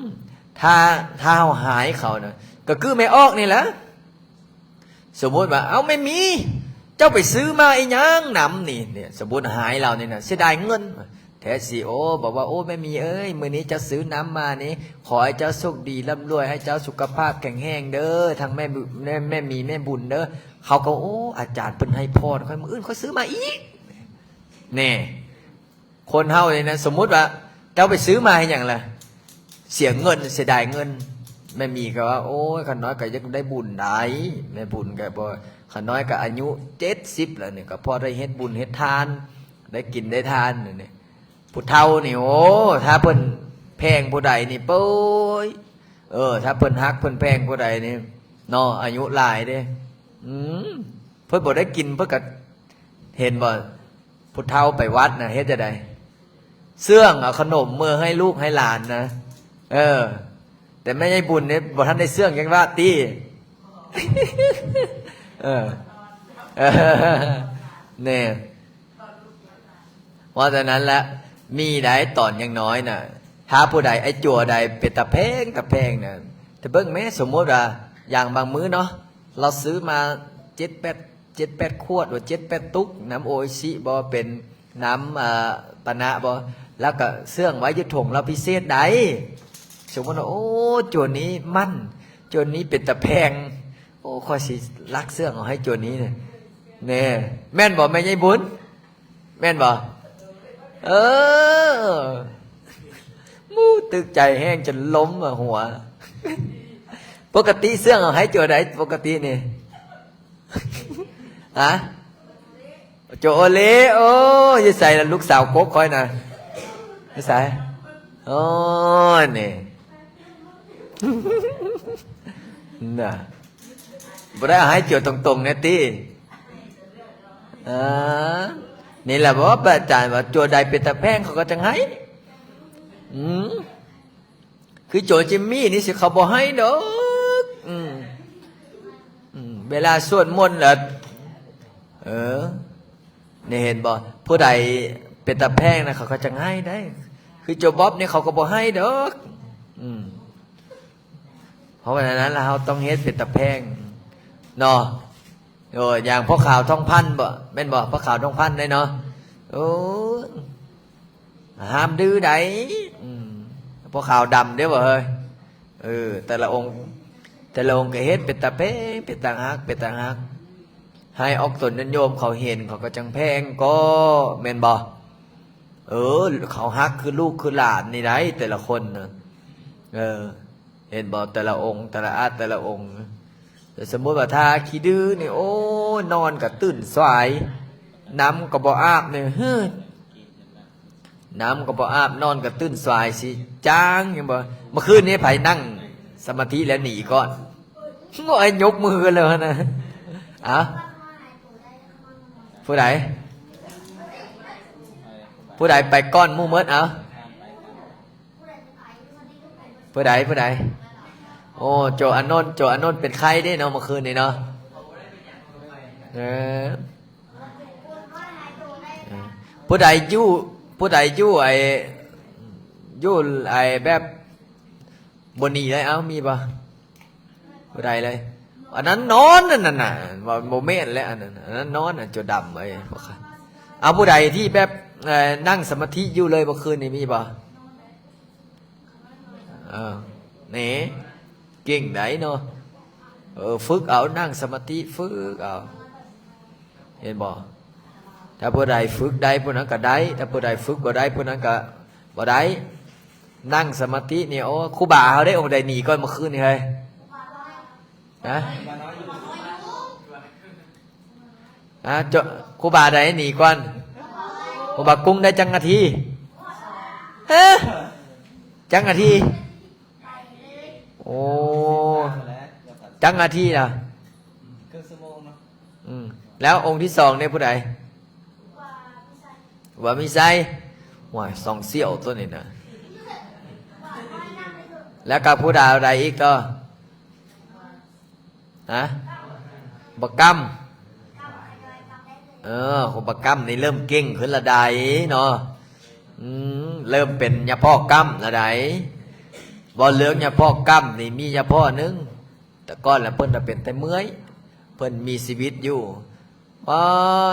ຖ້າ ຖ້າເຮົາຫາຍເຂົານະ ກໍຄືແມ່ອອກນີ້ແຫຼະ. ສົມມຸດວ່າ ເອົ້າ ແມ່ໝີ ເຈົ້າໄປຊື້ມາອີຫຍັງນຳນີ້ ເນຍ ສົມມຸດຫາຍລາວນີ້ນະ ເສຍດາຍເງິນ. ແທ້ຊິ ໂອ້ ບອກວ່າ ໂອ້ ແມ່ໝີເອີຍ ມື້ນີ້ເຈົ້າຊື້ນ້ຳມານີ້ ຂໍໃຫ້ເຈົ້າໂຊກດີລ່ຳລວຍ ໃຫ້ເຈົ້າສຸຂະພາບແຂງແຮງເດີ ທັງແມ່ບຸ ແມ່ ແມ່ໝີແມ່ບຸນເດີ. ເຂົາກໍ ໂອ້ ອາຈານເພິ່ນໃຫ້ພອນຂ້ອຍ ມື້ອື່ນຂ້ອຍຊື້ມາອີກ ແນ່. ຄົນເຮົານີ້ນະ ສົມມຸດວ່າເຈົ້າໄປຊື້ມາເຮັດຫຍັງລະ? ເສຍເງິນ ເສຍດາຍເງິນ. ແມ່ໝີກໍວ່າ ໂອ້ຍ ຂ້ານ້ອຍກໍຢາກໄດ້ບຸນໄດ໋ ແມ່ບຸນກໍບໍ່ ຂ້ານ້ອຍກໍອາຍຸເຈັດສິບແລ້ວນີ້ ກໍພໍໄດ້ເຮັດບຸນເຮັດທານ ໄດ້ກິນໄດ້ທານນີ້. ຜູ້ເຖົ້ານີ້ ໂອ້ ຖ້າເພິ່ນແພງຜູ້ໃດນີ້ ໂອ້ຍ ເອີ ຖ້າເພິ່ນຮັກເພິ່ນແພງຜູ້ໃດນີ້ເນາະ ອາຍຸຫຼາຍເດ້ ອືມ ເພິ່ນບໍ່ໄດ້ກິນ ເພິ່ນກໍ ເຫັນບໍ່ ຜູ້ເຖົ້າໄປວັດນະ ເຮັດຈັ່ງໃດ? ເຊື່ອງເອົາຂະໜົມເມືອໃຫ້ລູກໃຫ້ຫຼານນະ. ເອີ ແຕ່ແມ່ໃຫຍ່ບຸນນີ້ບໍ່ທັນໄດ້ເຊື່ອງຈັກບາດຕິ. ເອີ ເອີ ແນ່ ເພາະສະນັ້ນລະ ມີໄດ໋ຕອນຍັງນ້ອຍນະ ຖ້າຜູ້ໃດ ໄອ້ຈົວໃດເປັນຕາແພງ ຕາແພງນະ ແຕ່ເບິ່ງແມ້ ສົມມຸດວ່າ ຢ່າງບາງມື້ເນາະ ລາວຊື້ມາເຈັດແປດ ເຈັດແປດຂວດ ຫຼື ເຈັດແປດຕຸກ ນ້ຳໂອອິຊິບໍ ເປັນນ້ຳ ອາ ປານະບໍ ລາວກໍເຊື່ອງໄວ້ຢູ່ຖົງລາວພິເສດໃດ໋. ສົມມຸດວ່າ ໂອ້ ຈົວນີ້ໝັ້ນ ຈົວນີ້ເປັນຕາແພງ ໂອ້ ຂ້ອຍຊິລັກເຊື່ອງເອົາໃຫ້ຈົວນີ້ນະ ແນ່ ແມ່ນບໍ່ແມ່ໃຫຍ່ບຸນ? ແມ່ນບໍ່? ເອີ ໝູ່ຕຶກໃຈແຮງຈົນລົ້ມອະຫົວ. ປົກກະຕິເຊື່ອງເອົາໃຫ້ໂຈໃດປົກກະຕິນີ້? ຮະ? ໂຈໂອເລ. ໂອ້ ຢູ່ໃສລະລູກສາວກົກຂ້ອຍນະ? ຢູ່ໃສ? ໂອ້ ນີ້ ນະ. ບໍ່ໄດ້ເອົາໃຫ້ໂຈຕົງໆແນ່ຕິ? ເອີ ນີ້ແຫຼະບໍ ພະອາຈານວ່າ ໂຈໃດເປັນຕາແພງເຂົາກໍຈັ່ງໃຫ້. ອືມ ຄືໂຈຈິມມີນີ້ຊິເຂົາບໍ່ໃຫ້ດອກ. ອືມ ອືມ ເວລາສວດມົນລະ ເອີ ນີ້ເຫັນບໍ່ ຜູ້ໃດເປັນຕາແພງນະ ເຂົາກໍຈັ່ງໃຫ້ໄດ໋. ຄືໂຈບອບນີ້ເຂົາກໍບໍ່ໃຫ້ດອກ. ອືມ ເພາະວ່ານັ້ນລະ ເຮົາຕ້ອງເຮັດເປັນຕາແພງເນາະ. ໂອ້ ຢ່າງພໍ່ຂາວທອງພັນບໍ ແມ່ນບໍ? ພໍ່ຂາວທອງພັນໄດ໋ເນາະ. ໂອ້ ຫ້າມດື້ໄດ໋. ອືມ ພໍ່ຂາວດຳເດ້ບໍເຮີ້ຍ. ເອີ ແຕ່ລະອົງ ແຕ່ລະອົງກໍເຮັດເປັນຕາແພງ ເປັນຕາຮັກ ເປັນຕາຮັກ ໃຫ້ອອກຕົນຍາດໂຍມເຂົາເຫັນ ເຂົາກໍຈັ່ງແພງກໍ ແມ່ນບໍ່? ເອີ ເຂົາຮັກຄືລູກຄືຫຼານນີ້ໄດ໋ ແຕ່ລະຄົນນະ. ເອີ ເຫັນບໍ່ ແຕ່ລະອົງ ແຕ່ລະອາດ ແຕ່ລະອົງ. ແຕ່ສົມມຸດວ່າຖ້າຂີ້ດື້ນີ້ ໂອ້ຍ ນອນກໍຕື່ນສວາຍ ນ້ຳກໍບໍ່ອາບນີ້ ເຮີ້ຍ ນ້ຳກໍບໍ່ອາບ ນອນກໍຕື່ນສວາຍຊິຈ້າງ ເຫັນບໍ່? ເມື່ອຄືນນີ້ໃຜນັ່ງສະມາທິແລ້ວໜີກ່ອນ? ໂອ້ຍ ຍົກມືກັນແລ້ວນະ. ເອົ້າ ຜູ້ໃດ ຜູ້ໃດໄປກ່ອນໝູ່ໝົດ? ເອົ້າ ຜູ້ໃດ ຜູ້ໃດ? ໂອ້ ໂຈອານົນ ໂຈອານົນເປັນໄຂ້ເດ້ເນາະ ເມື່ອຄືນນີ້ເນາະ. ເອີ ຜູ້ໃດຢູ່ ຜູ້ໃດຢູ່ໄອ້ ຢູ່ໄອ້ແບບບໍ່ໜີເລີຍ ເອົ້າ ມີບໍ່? ບໍ່ໄດ້ເລີຍ ອັນນັ້ນນອນ ອັນນັ້ນນະ ບໍ່ ບໍ່ແມ່ນແຫຼະ ອັນນັ້ນ ອັນນັ້ນນອນ ອັນໂຈດຳເອີຍ. ເອົາ ຜູ້ໃດທີ່ແບບ ເອີ ນັ່ງສະມາທິຢູ່ເລີຍເມື່ອຄືນນີ້ມີບໍ່? ເອີ ນີ້ ເກັ່ງໄດ໋ເນາະ. ເອີ ຝຶກເອົາ ນັ່ງສະມາທິ ຝຶກເອົາ ເຫັນບໍ່? ຖ້າຜູ້ໃດຝຶກໄດ້ຜູ້ນັ້ນກໍໄດ້ ຖ້າຜູ້ໃດຝຶກບໍ່ໄດ້ຜູ້ນັ້ນກໍບໍ່ໄດ້. ນັ່ງສະມາທິນີ້ ໂອ້ ຄູບາເຮົາໄດ້ອົງໃດໜີກ່ອນເມື່ອຄືນນີ້ເຮີ້ຍ? ຮະ? ອ່າ ເຈົ້າ ຄູບາໃດໜີກ່ອນ? ຄູບາກຸ້ງໄດ້ຈັກນາທີ? ຮະ? ຈັກນາທີ? ໂອ້ ຈັກນາທີລະ? ເຄິ່ງຊົ່ວໂມງເນາະ. ອືມ ແລ້ວອົງທີສອງນີ້ຜູ້ໃດ? ວ່າມີໄຊ. ໂອ້ຍ ສອງສ່ຽວໂຕນີ້ນະ. ແລ້ວກໍຜູ້ດາວໃດອີກຕໍ່? ຮະ? ບັກກຳ. ເອີ ຂອງບັກກຳນີ້ເລີ່ມເກັ່ງຂຶ້ນລະໃດເນາະ. ອືມ ເລີ່ມເປັນຍາພໍ່ກຳລະໃດ. ເວົ້າເລື່ອງຍາພໍ່ກຳນີ້ ມີຍາພໍ່ໜຶ່ງ ແຕ່ກ່ອນລະເພິ່ນລະເປັນແຕ່ເມື່ອຍ ເພິ່ນມີຊີວິດຢູ່. ໂອ້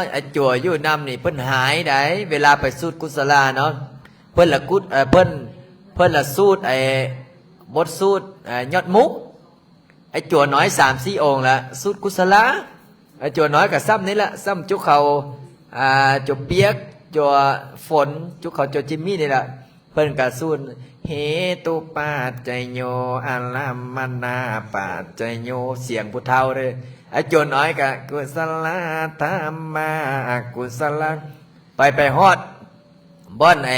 ຍ ອາຈົວຢູ່ນຳນີ້ເພິ່ນຫາຍໃດ໋ ເວລາໄປສູດກຸສະລາເນາະ. ເພິ່ນລະກຸດ ເອີ ເພິ່ນ ເພິ່ນລະສູດໄອ້ບົດສູດ ເອີ ຍອດມຸກ. ອາຈົວນ້ອຍສາມສີ່ອົງລະສູດກຸສະລາ. ອາຈົວນ້ອຍກໍຊ່ຳນີ້ລະ ຊ່ຳຈຸເຂົາ ອາ ຈົວປຽກ ຈົວຝົນ ຈຸເຂົາ ຈົວຈິມມີນີ້ລະ. ເພິ່ນກະສູດ ເຫຕຸປັດໄຈໂຍ ອາລາມະນາປັດໄຈໂຍ ສຽງຜູ້ເຖົ້າເດ້. ອາຈົວນ້ອຍກະ ກຸສະລາທຳມາ ອະກຸສະລາ ໄປ ໄປຮອດບ່ອນ ເອ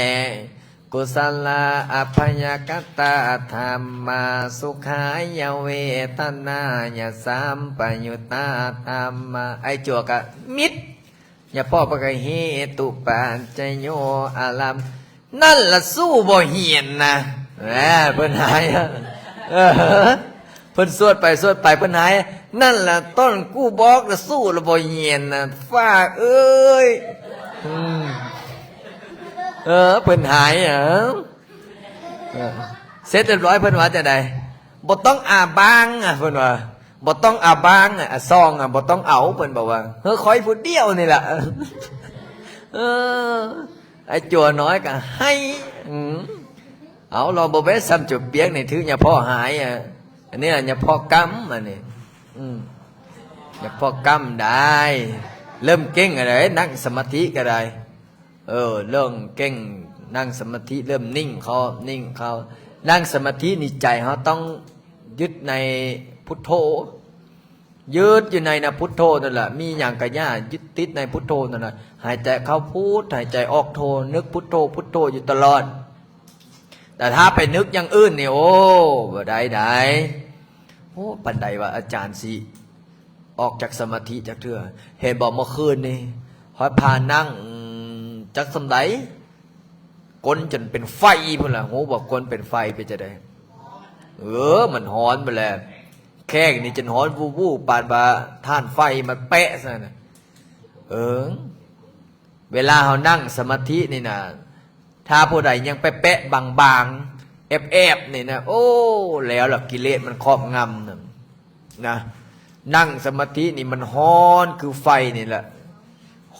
ກຸສະລາ ອະພະຍາກະຕາທຳມາ ສຸຂາຍະເວທະນາຍະ ສຳປະຍຸດຕາທຳມາ. ໄອ້ຈົວກະມິດ ຍາພໍ່ເພິ່ນກະເຫຕຸປັດໄຈໂຍ ອາລາມ ນັ້ນລະສູ້ບໍ່ຮຽນນະ. ແໝ ເພິ່ນຫາຍ ເອີ ເພິ່ນສວດໄປສວດໄປເພິ່ນຫາຍ. ນັ້ນລະຕອນກູບອກລະສູ້ລະບໍ່ຮຽນນະ ຟ້າເອີຍ. ອືມ ເອີ ເພິ່ນຫາຍ ເອີ ເອີ ເສັດຮຽບຮ້ອຍເພິ່ນວ່າຈັ່ງໃດ? ບໍ່ຕ້ອງອາບາງ ອະ ເພິ່ນວ່າ ບໍ່ຕ້ອງອາບາງ ອະ ອາຊອງ ອະ ບໍ່ຕ້ອງເອົາ ເພິ່ນບອກວ່າ ເຮີ ຂ້ອຍຜູ້ດຽວນີ້ລະ. ເອີ ໄອ້ຈົວນ້ອຍກະໄຫ້ ອືມ ເອົາ ລອງເບິ່ງແມ້ ຊ່ຳຈົວປຽກນີ້ຖືກຍາພໍ່ຫາຍ ອະ ອັນນີ້ລະຍາພໍ່ກຳ ອັນນີ້ ອືມ ຍາພໍ່ກຳໄດ້ ເລີ່ມເກັ່ງແລ້ວເດ້ ນັ່ງສະມາທິກໍໄດ້. ເອີ ເລີ່ມເກັ່ງ ນັ່ງສະມາທິ ເລີ່ມນິ່ງເຂົ້າ ນິ່ງເຂົ້າ. ນັ່ງສະມາທິນີ້ໃຈເຮົາຕ້ອງຍຶດໃນພຸດໂທ ຍຶດຢູ່ໃນນະພຸດໂທນັ້ນລະ. ມີຫຍັງກະຢ່າ ຍຶດຕິດໃນພຸດໂທນັ້ນລະ. ຫາຍໃຈເຂົ້າພຸດ ຫາຍໃຈອອກໂທ ນຶກພຸດໂທ ພຸດໂທຢູ່ຕະຫຼອດ. ແຕ່ຖ້າໄປນຶກຢ່າງອື່ນນີ້ ໂອ້ ບໍ່ໄດ້ໃດ໋. ໂອ້ ປານໃດວ່າອາຈານຊິ ອອກຈາກສະມາທິຈັກເທື່ອ. ເຫັນບໍ່ ເມື່ອຄືນນີ້ ຂ້ອຍພານັ່ງຈັກສ່ຳໃດ ກົ້ນຈົນເປັນໄຟພຸ້ນລະ. ຮູ້ບໍ່ ກົ້ນເປັນໄຟເປັນຈັ່ງໃດ? ເອີ ມັນຮ້ອນພຸ້ນແຫຼະ. ແຂ້ງນີ້ຈົນຮ້ອນວູບໆ ປານວ່າຖ່ານໄຟມັນແປະຊັ້ນນະ. ເອີ ເວລາເຮົານັ່ງສະມາທິນີ້ນະ ຖ້າຜູ້ໃດຍັງແປະໆ ບາງໆ ແອບໆ ນີ້ນະ ໂອ້ ແລ້ວລະ ກິເລດມັນຄອບງຳນະ ນະ. ນັ່ງສະມາທິນີ້ມັນຮ້ອນຄືໄຟນີ້ແຫຼະ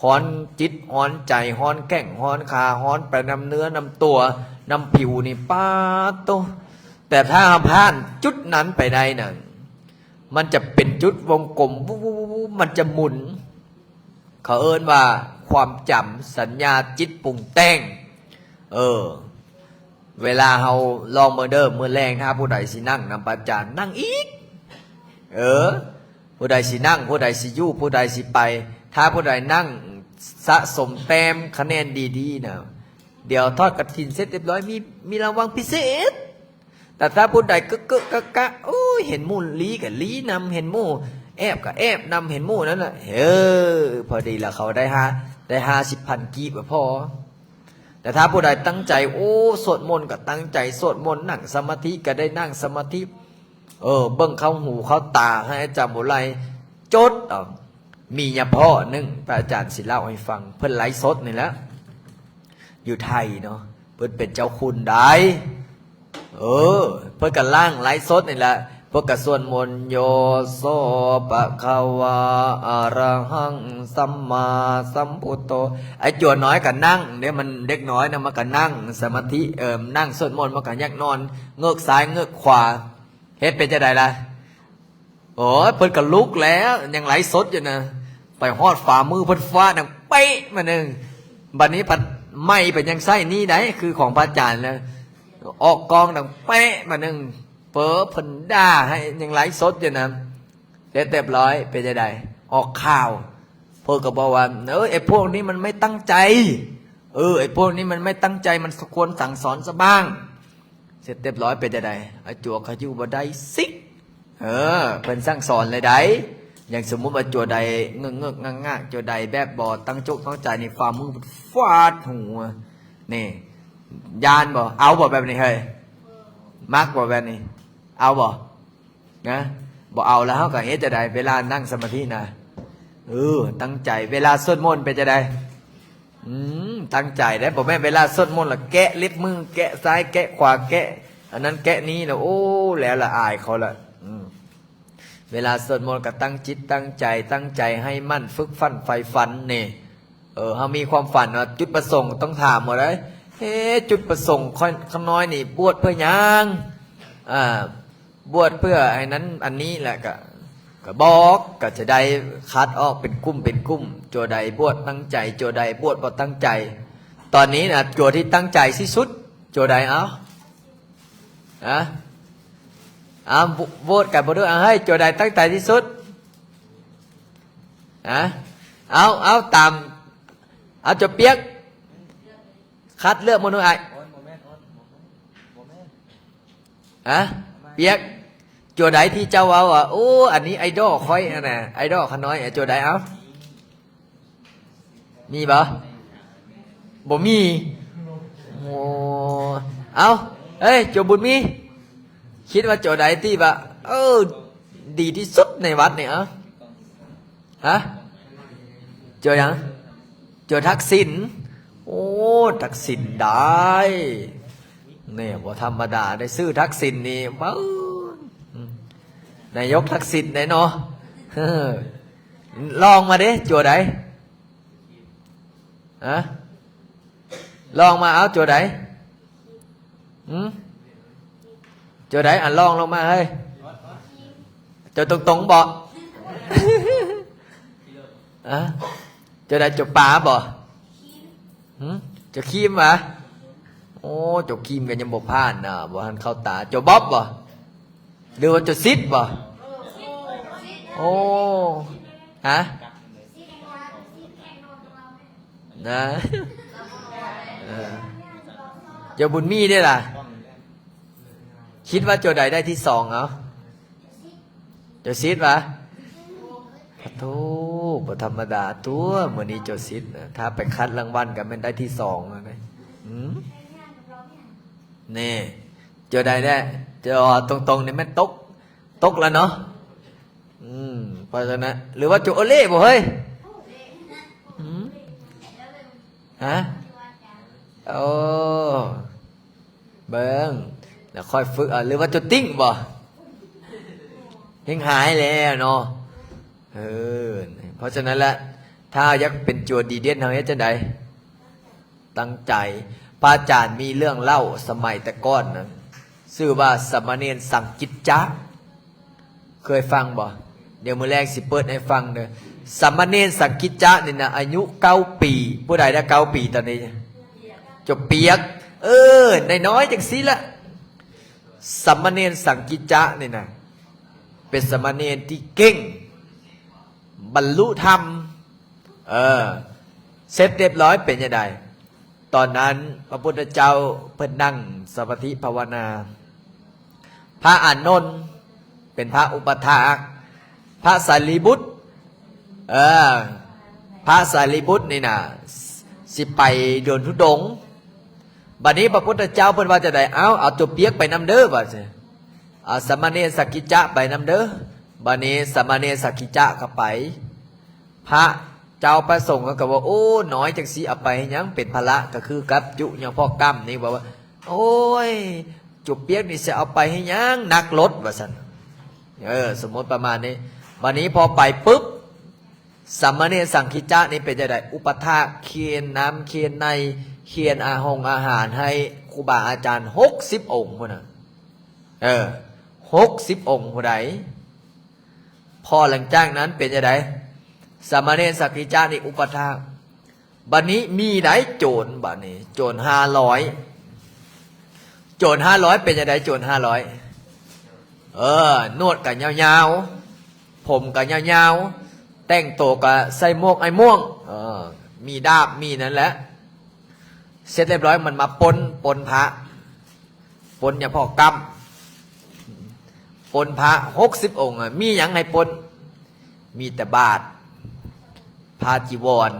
ຮ້ອນຈິດ ຮ້ອນໃຈ ຮ້ອນແຂ້ງ ຮ້ອນຂາ ຮ້ອນໄປນຳເນື້ອນຳຕົວ ນຳຜິວນີ້ ປາດໂຕ. ແຕ່ຖ້າເຮົາຜ່ານຈຸດນັ້ນໄປໄດ້ນະ ມັນຈະເປັນຈຸດວົງກົມ ວູບໆ ມັນຈະໝູນ. ເຂົາເອີ້ນວ່າຄວາມຈຳ ສັນຍາຈິດປຸງແຕ່ງ. ເອີ ເວລາເຮົາລອງເບິ່ງເດີ ມື້ແລງຖ້າຜູ້ໃດຊິນັ່ງນຳພະອາຈານ ນັ່ງອີກ. ເອີ ຜູ້ໃດຊິນັ່ງ ຜູ້ໃດຊິຢູ່ ຜູ້ໃດຊິໄປ ຖ້າຜູ້ໃດນັ່ງສະສົມແຕ້ມຄະແນນດີໆນະ ດຽວທອດກະຖິນເສັດຮຽບຮ້ອຍ ມີ ມີລາງວັນພິເສດ. ແຕ່ຖ້າຜູ້ໃດກະກະກະກະ ໂອ້ຍ ເຫັນໝູ່ລີກະລີນຳ ເຫັນໝູ່ແອບກະແອບນຳ ເຫັນໝູ່ນັ້ນນະ ເອີ ພໍດີລະ ເຂົາໄດ້ຫ້າ ໄດ້ຫ້າສິບພັນກີບ ພໍ. ແຕ່ຖ້າຜູ້ໃດຕັ້ງໃຈ ໂອ້ ສວດມົນກະຕັ້ງໃຈສວດມົນ ນັ່ງສະມາທິກະໄດ້ນັ່ງສະມາທິ ເອີ ເບິ່ງເຂົ້າຫູເຂົ້າຕາ ໃຫ້ອາຈານບຸນໄລຈົດເອົາ. ມີຍາພໍ່ໜຶ່ງ ພະອາຈານຊິເລົ່າໃຫ້ຟັງ ເພິ່ນໄລຟ໌ສົດນີ້ແຫຼະ ຢູ່ໄທເນາະ ເພິ່ນເປັນເຈົ້າຄຸນໄດ໋. ເອີ ເພິ່ນກະລ້າງໄລຟ໌ສົດນີ້ແຫຼະ ເພິ່ນກະສວດມົນ ໂຍໂສ ພະຄະວາ ອະຣະຫັງ ສຳມາສຳພຸດໂທ. ໄອ້ຈົວນ້ອຍກະນັ່ງເດ້ ມັນເດັກນ້ອຍນະ ມັນກະນັ່ງສະມາທິ ເອີ ນັ່ງສວດມົນ ມັນກະຢາກນອນ ເງີກຊ້າຍເງີກຂວາ ເຮັດເປັນຈັ່ງໃດລະ? ໂອ້ຍ ເພິ່ນກະລຸກແລ້ວ ຍັງໄລຟ໌ສົດຢູ່ນະ ໄປຮອດຝ່າມືເພິ່ນຟາດດັງເປະມາໜຶ່ງ. ບັດນີ້ພັດໄມເພິ່ນຍັງໃຊ້ນີ້ໄດ໋ ຄືຂອງພະອາຈານນະ ອອກກ້ອງດັງເປະມາໜຶ່ງ. ເປີ ເພິ່ນດ່າໃຫ້ ຍັງໄລຟ໌ສົດຢູ່ນະ. ເສັດຮຽບຮ້ອຍ ເປັນຈັ່ງໃດ? ອອກຂ່າວ ເພິ່ນກໍບອກວ່າ ເອີ ໄອ້ພວກນີ້ມັນໄມ່ຕັ້ງໃຈ ເອີ ໄອ້ພວກນີ້ມັນໄມ່ຕັ້ງໃຈ ມັນຄວນສັ່ງສອນຊະບ້າງ. ເສັດຮຽບຮ້ອຍເປັນຈັ່ງໃດ? ອາຈົວກໍຢູ່ບໍ່ໄດ້ຊິກ ເອີ ເພິ່ນສັ່ງສອນແລ້ວໃດ. ຢ່າງສົມມຸດວ່າຈົວໃດເງີກໆງາກໆ ຈົວໃດແບບບໍ່ຕັ້ງຈົກຕັ້ງໃຈນີ້ ຝ່າມືຟາດຫົວນີ້ ຢ້ານບໍ່? ເອົາບໍ່ແບບນີ້ເຮີ້ຍ? ມັກບໍ່ແບບນີ້? ເອົາບໍ່? ນະ ບໍ່ເອົາແລ້ວເຮົາກໍເຮັດຈັ່ງໃດ ເວລານັ່ງສະມາທິນະ? ເອີ ຕັ້ງໃຈ. ເວລາສວດມົນເປັນຈັ່ງໃດ? ອືມ ຕັ້ງໃຈເດ້ ບໍ່ແມ່ນເວລາສວດມົນລະແກະເລັບມື ແກະຊ້າຍແກະຂວາ ແກະອັນນັ້ນແກະນີ້ລະ ໂອ້ ແລ້ວລະອາຍເຂົາລະ. ອືມ ເວລາສວດມົນກໍຕັ້ງຈິດຕັ້ງໃຈ ຕັ້ງໃຈໃຫ້ໝັ່ນຝຶກຝັນໃຝ່ຝັນນີ້. ເອີ ເຮົາມີຄວາມຝັນວ່າ ຈຸດປະສົງຕ້ອງຖາມວ່າໃດ ເອ ຈຸດປະສົງຂ້ອຍ ຂ້ານ້ອຍນີ້ບວດເພື່ອຫຍັງ? ອ່າ ບວດເພື່ອໃຫ້ນັ້ນອັນນີ້ແຫຼະ ກະ ກະບອກ ກະຈະໄດ້ຄັດອອກເປັນກຸ່ມເປັນກຸ່ມ ຕົວໃດບວດຕັ້ງໃຈ ຕົວໃດບວດບໍ່ຕັ້ງໃຈ. ຕອນນີ້ນະ ຕົວທີ່ຕັ້ງໃຈທີ່ສຸດ ຕົວໃດ? ເອົາ ຮະ ເອົາ ໂຫວດກັນບໍ່ດູ ເອົາ ເຮີ້ຍ ຕົວໃດຕັ້ງໃຈທີ່ສຸດ? ຮະ ເອົາ ເອົາ ຕາມ ເອົາ ຕົວປຽກ ຄັດເລືອກມະນຸດອ້າຍ. ຮະ ປຽກ ຕົວໃດທີ່ເຈົ້າເວົ້າວ່າ ໂອ້ ອັນນີ້ໄອດອລຂ້ອຍຫັ້ນນະ ໄອດອລຂ້ານ້ອຍ ຕົວໃດ? ເອົາ ມີບໍ່? ບໍ່ມີ. ໂອ້ ເອົາ ເອີຍ ໂຈບຸນມີ ຄິດວ່າໂຈໃດທີ່ວ່າ ເອີ ດີທີ່ສຸດໃນວັດນີ້? ເອົາ ຮະ ໂຈຫຍັງ? ໂຈທັກສິນ. ໂອ້ ທັກສິນໄດ໋ ນີ້ບໍ່ທຳມະດາເດ້ ຊື່ທັກສິນນີ້ ເບິ່ງ ນາຍົກທັກສິນໄດ໋ເນາະ. ລອງມາເດ້ ຕົວໃດ? ຮະ ລອງມາ ເອົາ ຕົວໃດ? ຫືມ ຕົວໃດ? ອັນລອງລົງມາເຮີ້ຍ ຕົວຕົງໆບໍ? ຮະ ຕົວໃດ? ຕົວປາບໍ? ຫືມ ຕົວຄີມຫວາ? ໂອ້ ຕົວຄີມກໍຍັງບໍ່ຜ່ານນະ ບໍ່ທັນເຂົ້າຕາ. ຕົວບອບບໍ? ຫຼືວ່າຕົວຊິດບໍ? ໂອ້ ຮະ ນະ ເອີ ເຈົ້າບຸນມີເດ້ລະ ຄິດວ່າຕົວໃດໄດ້ທີສອງ? ເອົາ ຕົວຊິດຫວາ? ປະໂທ ບໍ່ທຳມະດາຕົວະ ມື້ນີ້ຕົວຊິດນະ ຖ້າໄປຄັດລາງວັນກໍແມ່ນໄດ້ທີສອງແລ້ວເດ້. ອືມ ນີ້ ຕົວໃດແດ່? ຕົວຕົງໆນີ້ແມ່ນຕົກ ຕົກແລ້ວເນາະ. ອືມ ເພາະສະນັ້ນ ຫຼືວ່າໂຈໂອເລ່ບໍ່ເຮີ້ຍ? ຫືມ ຮະ ໂອ້ ເບິ່ງ ແລ້ວຄ່ອຍຝຶກເອົາ. ຫຼືວ່າໂຈຕິ້ງບໍ່? ເຮັງຫາຍແລ້ວເນາະ. ເອີ ເພາະສະນັ້ນແຫຼະ ຖ້າເຮົາຢາກເປັນຈົວດີເດັ່ນ ເຮົາເຮັດຈັ່ງໃດ? ຕັ້ງໃຈ. ພະອາຈານມີເລື່ອງເລົ່າສະໄໝແຕ່ກ່ອນນັ້ນ ຊື່ວ່າສາມະເນນສັງກິດຈະ ເຄີຍຟັງບໍ່? ດຽວມື້ແລງຊິເປີດໃຫ້ຟັງເດີ. ສາມະເນນສັງກິດຈະນີ້ນະ ອາຍຸເກົ້າປີ. ຜູ້ໃດໄດ້ເກົ້າປີຕອນນີ້? ເຈົ້າປຽກ. ເອີ ນ້ອຍໆຈັ່ງຊີ້ລະ. ສາມະເນນສັງກິດຈະນີ້ນະ ເປັນສາມະເນນທີ່ເກັ່ງ ບັນລຸທຳ. ເອີ ເສັດຮຽບຮ້ອຍເປັນຈັ່ງໃດ? ຕອນນັ້ນພະພຸດທະເຈົ້າເພິ່ນນັ່ງສະມາທິພາວະນາ. ພະອານົນເປັນພະອຸປະຖາກ. ພະສາລີບຸດ ເອີ ພະສາລີບຸດນີ້ນະ ຊິໄປເດີນທຸດົງ. ບັດນີ້ພະພຸດທະເຈົ້າເພິ່ນວ່າຈັ່ງໃດ? ເອົາ ເອົາຕົວປຽກໄປນຳເດີ ວ່າຊີ້. ເອົາສາມະເນນສັກກິດຈະໄປນຳເດີ. ບັດນີ້ສາມະເນນສັກກິດຈະກໍໄປ. ພະເຈົ້າພະສົງເຂົາກໍວ່າ ໂອ້ ນ້ອຍຈັ່ງຊີ້ເອົາໄປເຮັດຫຍັງ? ເປັນພາລະ ກໍຄືກັບຈຸຍັງພອກກຳນີ້ ວ່າ ໂອ້ຍ ຕົວປຽກນີ້ຊິເອົາໄປເຮັດຫຍັງ? ໜັກລົດ ວ່າຊັ້ນ. ເອີ ສົມມຸດປະມານນີ້. ບັດນີ້ພໍໄປປຶບ ສາມະເນສັງກິດຈະນີ້ເປັນຈັ່ງໃດ? ອຸປະຖາກ ຂຽນນ້ຳຂຽນໃນ ຂຽນອາຫົງອາຫານໃຫ້ຄູບາອາຈານຫົກສິບອົງພຸ້ນນະ. ເອີ ຫົກສິບອົງຜູ້ໃດ. ພໍຫຼັງຈາກນັ້ນເປັນຈັ່ງໃດ? ສາມະເນນສັກກິດຈະນີ້ອຸປະຖາກ. ບັດນີ້ມີໄດ໋ໂຈນ ບັດນີ້ໂຈນຫ້າຮ້ອຍ. ໂຈນຫ້າຮ້ອຍເປັນຈັ່ງໃດ? ໂຈນຫ້າຮ້ອຍ ເອີ ໜວດກໍຍາວໆ ຜົມກໍຍາວ ແຕ່ງໂຕກໍໃສ່ໝວກອ້າຍມ່ວງ ເອີ ມີດາບ ມີນັ້ນແຫຼະ. ເສັດລຽບຮ້ອຍມັນມາປົນ ປົນພະ ປົນຍາພໍ່ກຳ ປົນພະຫົກສິບອົງ ອະ ມີຫຍັງໃຫ້ປົນ? ມີແຕ່ບາດ ຜ້າຈີວອນ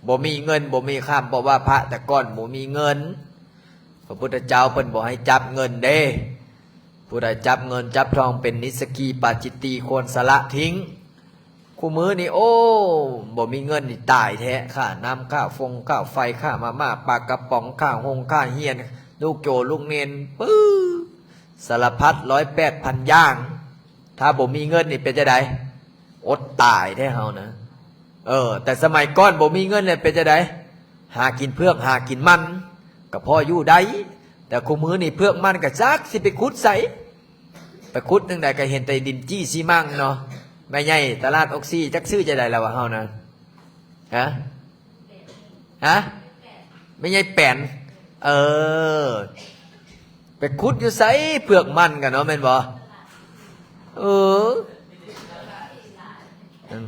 ບໍ່ມີເງິນ ບໍ່ມີຄຳ ເພາະວ່າພະແຕ່ກ່ອນບໍ່ມີເງິນ ພະພຸດທະເຈົ້າເພິ່ນບໍ່ໃຫ້ຈັບເງິນເດ້. ຜູ້ໃດຈັບເງິນຈັບທອງເປັນນິດສະກີປາຈິດຕີ ຄວນສະລະຖິ້ມ. ຄູ່ມື້ນີ້ ໂອ້ ບໍ່ມີເງິນນີ້ຕາຍແທ້ ຄ່ານ້ຳ ຄ່າຟົງ ຄ່າໄຟ ຄ່າມາມ່າ ປາກະປ໋ອງ ຄ່າໂຮງ ຄ່າຮຽນ ລູກໂຈລູກເນນ ປຶ້ ສາລະພັດ ຮ້ອຍແປດພັນຢ່າງ. ຖ້າບໍ່ມີເງິນນີ້ເປັນຈັ່ງໃດ? ອົດຕາຍແທ້ເຮົານະ. ເອີ ແຕ່ສະໄໝກ່ອນບໍ່ມີເງິນແລ້ວເປັນຈັ່ງໃດ? ຫາກິນເຜືອກຫາກິນມັນ ກໍພໍຢູ່ໄດ້. ແຕ່ຄູ່ມື້ນີ້ເຜືອກມັນກໍຈັກຊິໄປຂຸດໃສ ໄປຂຸດຈັ່ງໃດກໍເຫັນແຕ່ດິນຈີ່ຊີມັງເນາະ. ແມ່ໃຫຍ່ຕະຫຼາດອົກຊີ ຈັກຊື່ຈັ່ງໃດລະວ່າເຮົານະ? ຮະ? ຮະ? ແມ່ໃຫຍ່ແປນ. ເອີ ໄປຂຸດຢູ່ໃສເຜືອກມັນກັນເນາະ ແມ່ນບໍ່? ເອີ ອືມ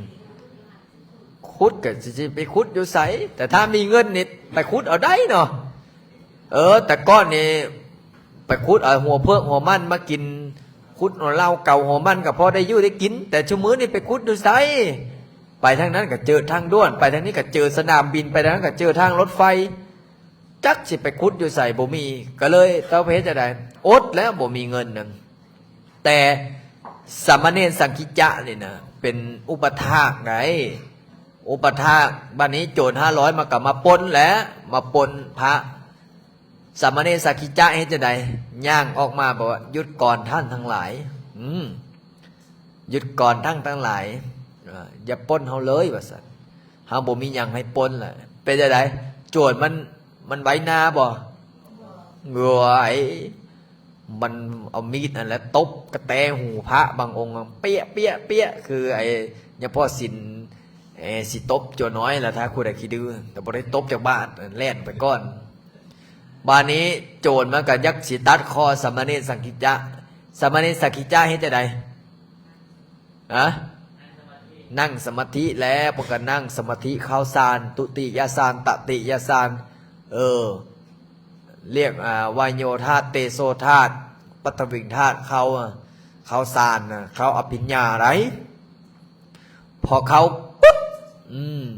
ຂຸດກໍຊິ ຊິໄປຂຸດຢູ່ໃສ? ແຕ່ຖ້າມີເງິນນີ້ໄປຂຸດເອົາໄດ້ເນາະ. ເອີ ແຕ່ກ່ອນນີ້ໄປຂຸດເອົາຫົວເຜືອກຫົວມັນມາກິນ ຂຸດເອົາເຫຼົ້າເກົາຫົວມັນກໍພໍໄດ້ຢູ່ໄດ້ກິນ. ແຕ່ຊຸມື້ນີ້ໄປຂຸດຢູ່ໃສ? ໄປທາງນັ້ນກໍເຈີທາງດ່ວນ ໄປທາງນີ້ກໍເຈີສະໜາມບິນ ໄປທາງນັ້ນກໍເຈີທາງລົດໄຟ. ຈັກຊິໄປຂຸດຢູ່ໃສ ບໍ່ມີ ກໍເລີຍຕ້ອງໄປເຮັດຈັ່ງໃດ? ອົດແລ້ວ ບໍ່ມີເງິນນຳ. ແຕ່ສາມະເນນສັກກິດຈະນີ້ນະ ເປັນອຸປະຖາກໃດ໋ ອຸປະຖາກ. ບັດນີ້ໂຈນຫ້າຮ້ອຍມັນກໍມາປົນແຫຼະ ມາປົນພະ. ສາມະເນນສັກກິດຈະເຮັດຈັ່ງໃດ? ຍ່າງອອກມາ ບອກວ່າ ຢຸດກ່ອນທ່ານທັງຫຼາຍ ອືມ ຢຸດກ່ອນທ່ານທັງຫຼາຍ ເອີ ຢ່າປົນເຮົາເລີຍ ວ່າຊັ້ນ. ເຮົາບໍ່ມີຫຍັງໃຫ້ປົນລະ. ເປັນຈັ່ງໃດ? ໂຈນມັນ ມັນໄວ້ໜ້າບໍ່? ໂອ້ຍ ມັນເອົາມີດຫັ້ນແຫຼະຕົບກະແຕຫູພະບາງອົງ ເປະ ເປະ ເປະ ຄືໄອ້ຍາພໍ່ສິນ ເອີ ຊິຕົບໂຈນນ້ອຍລະ ຖ້າຜູ້ໃດຂີ້ດື້ ແຕ່ບໍ່ໄດ້ຕົບຈັກບາດ ແລ່ນໄປກ່ອນ. ບາດນີ້ໂຈນມັນກໍຢາກຊິຕັດຄໍສາມະເນນສັກກິດຈະ. ສາມະເນນສັກກິດຈະເຮັດຈັ່ງໃດ? ຮະ? ນັ່ງສະມາທິແລ້ວ ເພິ່ນກໍນັ່ງສະມາທິເຂົ້າສານ ທຸຕິຍະສານ ຕະຕິຍະສານ ເອີ ລຽກ ອາ ວາໂຍທາດ ເຕໂຊທາດ ປະທະວິງທາດ ເຂົ້າ ເຂົ້າສານນະ ເຂົ້າອະພິນຍາໄດ໋. ພໍເຂົ້າປຶບ ອືມ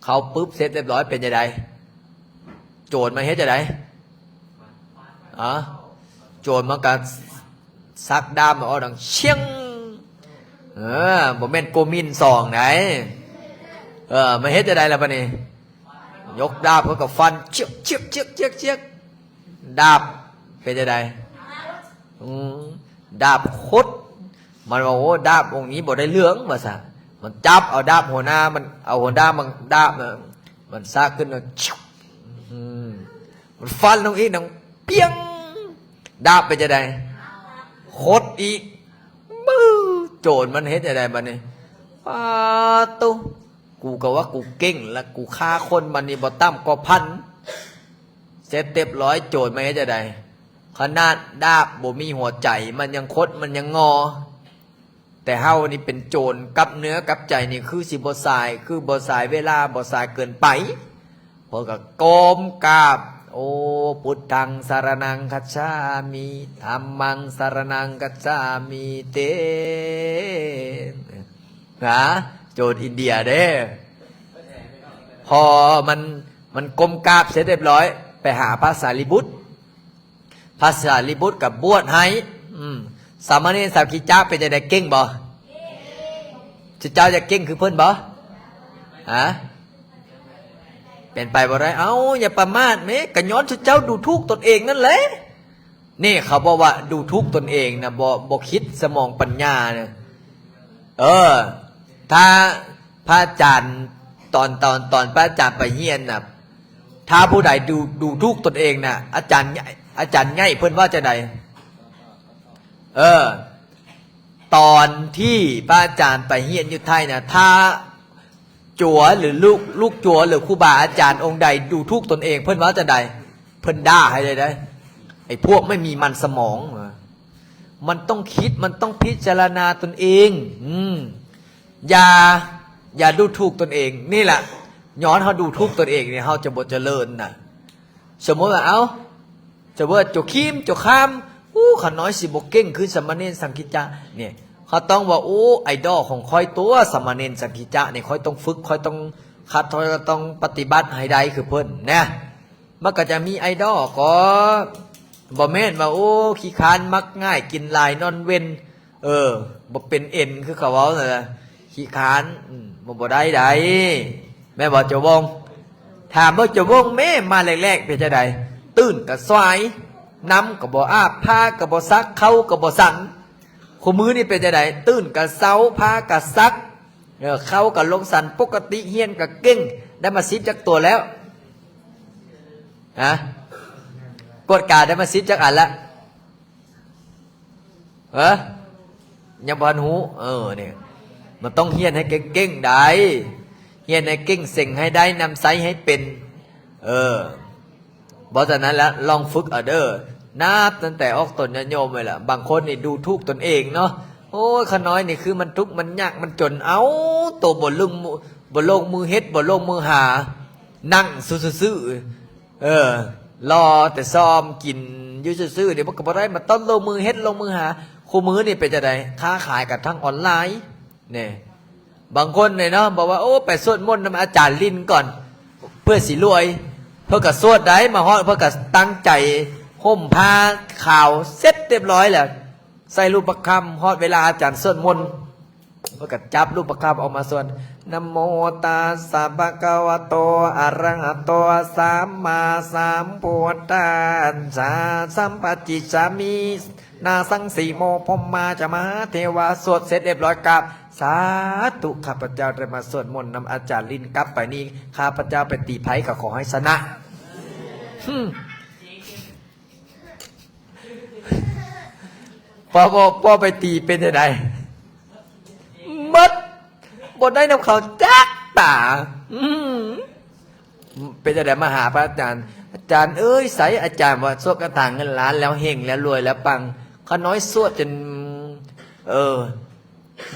ເຂົ້າປຶບເສັດລຽບຮ້ອຍເປັນຈັ່ງໃດ? ໂຈນມັນເຮັດຈັ່ງໃດ? ອາ ໂຈນມັນກໍຊັກດ້າມອອກດັງຊຽງ. ເອີ ບໍ່ແມ່ນໂກມິນສອງໃດ໋. ເອີ ມັນເຮັດຈັ່ງໃດລະບາດນີ້? ຍົກດາບ ເຂົາກໍຟັນ ຊຽກ ຊຽກ ຊຽກ ຊຽກ ຊຽກ ດາບເປັນຈັ່ງໃດ? ອືມ ດາບຄົດ. ມັນວ່າ ໂອ້ ດາບອົງນີ້ບໍ່ໄດ້ເລື່ອງ ວ່າຊັ້ນ. ມັນຈັບເອົາດາບຫົວໜ້າ ມັນເອົາຫົວໜ້າມັນ ດາບນະ ມັນຊາກຂຶ້ນມາ ອືມ ມັນຟັນລົງອີກ ດັງປຽງ ດາບເປັນຈັ່ງໃດ? ຄົດອີກ. ບຶ້ ໂຈນມັນເຮັດຈັ່ງໃດບາດນີ້? ປາໂຕ ກູກໍວ່າກູເກັ່ງລະ ກູຂ້າຄົນບາດນີ້ບໍ່ຕ່ຳກວ່າພັນ. ເສັດລຽບຮ້ອຍ ໂຈນມັນເຮັດຈັ່ງໃດ? ຂະໜາດດາບບໍ່ມີຫົວໃຈ ມັນຍັງຄົດ ມັນຍັງງໍ. ແຕ່ເຮົານີ້ເປັນໂຈນ ກັບເນື້ອກັບໃຈນີ້ຄືຊິບໍ່ສາຍ ຄືບໍ່ສາຍເວລາ ບໍ່ສາຍເກີນໄປ. ເພິ່ນກໍກົ້ມກາບ ໂອ ພຸດທັງສະລະນັງຄັດສາມິ ທຳມັງສະລະນັງຄັດສາມິ ເຕ ນະ ໂຈນອິນເດຍເດ້. ພໍມັນ ມັນກົ້ມກາບເສັດລຽບຮ້ອຍ ໄປຫາພະສາລີບຸດ ພະສາລີບຸດກໍບວດໃຫ້. ອືມ ສາມະເນນສັກກິດຈະເປັນຈັ່ງໃດ? ເກັ່ງບໍ່? ເຈົ້າຢາກເກັ່ງຄືເພິ່ນບໍ່? ຮະ? ເປັນໄປບໍ່ໄດ້. ເອົ້າ ຢ່າປະໝາດແມ້ ກະຍ້ອນເຈົ້າດູຖູກຕົນເອງນັ້ນແຫຼະ. ນີ້ເຂົາບອກວ່າດູຖູກຕົນເອງນະ ບໍ່ ບໍ່ຄິດສະໝອງປັນຍານະ. ເອີ ຖ້າພະອາຈານ ຕອນ ຕອນ ຕອນພະອາຈານໄປຮຽນນະ ຖ້າຜູ້ໃດດູ ດູຖູກຕົນເອງນະ ອາຈານ ອາຈານໃຫຍ່ເພິ່ນວ່າຈັ່ງໃດ? ເອີ ຕອນທີ່ພະອາຈານໄປຮຽນຢູ່ໄທນະ ຖ້າຈົວ ຫຼື ລູກ ລູກຈົວ ຫຼື ຄູບາອາຈານອົງໃດດູຖູກຕົນເອງ ເພິ່ນວ່າຈັ່ງໃດ? ເພິ່ນດ່າໃຫ້ເລີຍເດ້ ໄອ້ພວກໄມ່ມີມັນສະໝອງ. ມັນຕ້ອງຄິດ ມັນຕ້ອງພິຈາລະນາຕົນເອງ. ອືມ ຢ່າ ຢ່າດູຖູກຕົນເອງ. ນີ້ລະ ຍ້ອນເຮົາດູຖູກຕົນເອງນີ້ ເຮົາຈະບໍ່ຈະເລີນນະ. ສົມມຸດວ່າ ເອົ້າ ສົມມຸດວ່າ ໂຈຄີມ ໂຈຄາມ ໂອ້ ຂ້ານ້ອຍຊິບໍ່ເກັ່ງຄືສາມະເນນສັງກິດຈະນີ້. ເຮົາຕ້ອງວ່າ ໂອ້ ໄອດອລຂອງຂ້ອຍຕົວະ ສາມະເນນສັງກິດຈະນີ້ ຂ້ອຍຕ້ອງຝຶກ ຂ້ອຍຕ້ອງຂັດ ຂ້ອຍຕ້ອງປະຕິບັດໃຫ້ໄດ້ຄືເພິ່ນນະ. ມັນກໍຈະມີໄອດອລ ກໍບໍ່ແມ່ນວ່າ ໂອ້ ຂີ້ຄ້ານ ມັກງ່າຍ ກິນຫຼາຍ ນອນເວັນ ເອີ ບໍ່ເປັນເອັນ ຄືເຂົາເວົ້ານັ້ນລະ ຂີ້ຄ້ານ. ອືມ ມັນບໍ່ໄດ້ໃດ໋ ແມ່ນບໍ່ ເຈົ້າວົງ? ຖາມເບິ່ງເຈົ້າວົງແມ້ ມາແລກໆ ເປັນຈັ່ງໃດ? ຕື່ນກໍສວາຍ ນ້ຳກໍບໍ່ອາບ ຜ້າກໍບໍ່ຊັກ ເຂົ້າກໍບໍ່ສັນ. ຄູ່ມື້ນີ້ເປັນຈັ່ງໃດ? ຕື່ນກໍເຊົາ ຜ້າກໍຊັກ ເອີ ເຂົ້າກໍລົງສັນປົກກະຕິ ຮຽນກໍເກັ່ງ. ໄດ້ມາສິບຈັກຕົວແລ້ວ? ຮະ? ກວດກາໄດ້ມາສິບຈັກອັນລະ? ເອີ ຍັງບໍ່ທັນຮູ້. ເອີ ນີ້ ມັນຕ້ອງຮຽນໃຫ້ເກັ່ງໆ ໄດ້ ຮຽນໃຫ້ເກັ່ງ ເສັງໃຫ້ໄດ້ ນຳໃຊ້ໃຫ້ເປັນ. ເອີ ບໍ່ສະນັ້ນລະ ລອງຝຶກເອົາເດີ ນັບຕັ້ງແຕ່ອອກຕົນຍາດໂຍມໄວ້ລະ. ບາງຄົນນີ້ດູຖູກຕົນເອງເນາະ ໂອ້ຍ ຂ້ານ້ອຍນີ້ຄືມັນທຸກມັນຍາກມັນຈົນ ເອົ້າ ໂຕບໍ່ລົງມື ບໍ່ລົງມືເຮັດ ບໍ່ລົງມືຫາ ນັ່ງຢູ່ຊື່ໆ ເອີ ລໍແຕ່ຊອມກິນຢູ່ຊື່ໆ ນີ້ມັນກໍບໍ່ໄດ້ ມັນຕ້ອງລົງມືເຮັດ ລົງມືຫາ. ຄູ່ມື້ນີ້ເປັນຈັ່ງໃດ? ຄ້າຂາຍກັນທາງອອນລາຍ ແນ່ ບາງຄົນນີ້ເນາະ ບອກວ່າ ໂອ້ ໄປສວດມົນນຳອາຈານລິນກ່ອນ ເພື່ອຊິລວຍ. ເພິ່ນກໍສວດໄດ້ ມາຮອດເພິ່ນກໍຕັ້ງໃຈ ຫົ່ມຜ້າຂາວເສັດຮຽບຮ້ອຍແລ້ວ ໃສ່ລູກປະຄຳ ຮອດເວລາອາຈານສວດມົນ ເພິ່ນກໍຈັບລູກປະຄຳອອກມາສວດ ນະໂມຕັດສະ ພະຄະວະໂຕ ອະລະຫະໂຕ ສຳມາສຳພຸດທັດສະ ສຳປະຈິດສາມິ ນາສັງສີໂມ ພົມມາຈະມະຫາເທວາ. ສວດເສັດຮຽບຮ້ອຍ ກາບ ສາທຸ ຂ້າພະເຈົ້າໄດ້ມາສວດມົນນຳອາຈານລິນ ກັບໄປນີ້ ຂ້າພະເຈົ້າໄປຕີໄພກໍຂໍໃຫ້ຊະນະ. ຫຶ ພໍ ພໍ ພໍໄປຕີເປັນຈັ່ງໃດ? ໝົດ ບໍ່ໄດ້ນຳເຂົາຈັກຕາ. ອືມ ເປັນຈັ່ງໃດ? ມາຫາພະອາຈານ ອາຈານເອີຍ ໃສອາຈານວ່າສວດຄາຖາເງິນລ້ານແລ້ວເຮັງແລ້ວລວຍແລ້ວປັງ. ຂ້ານ້ອຍສວດຈົນ ເອີ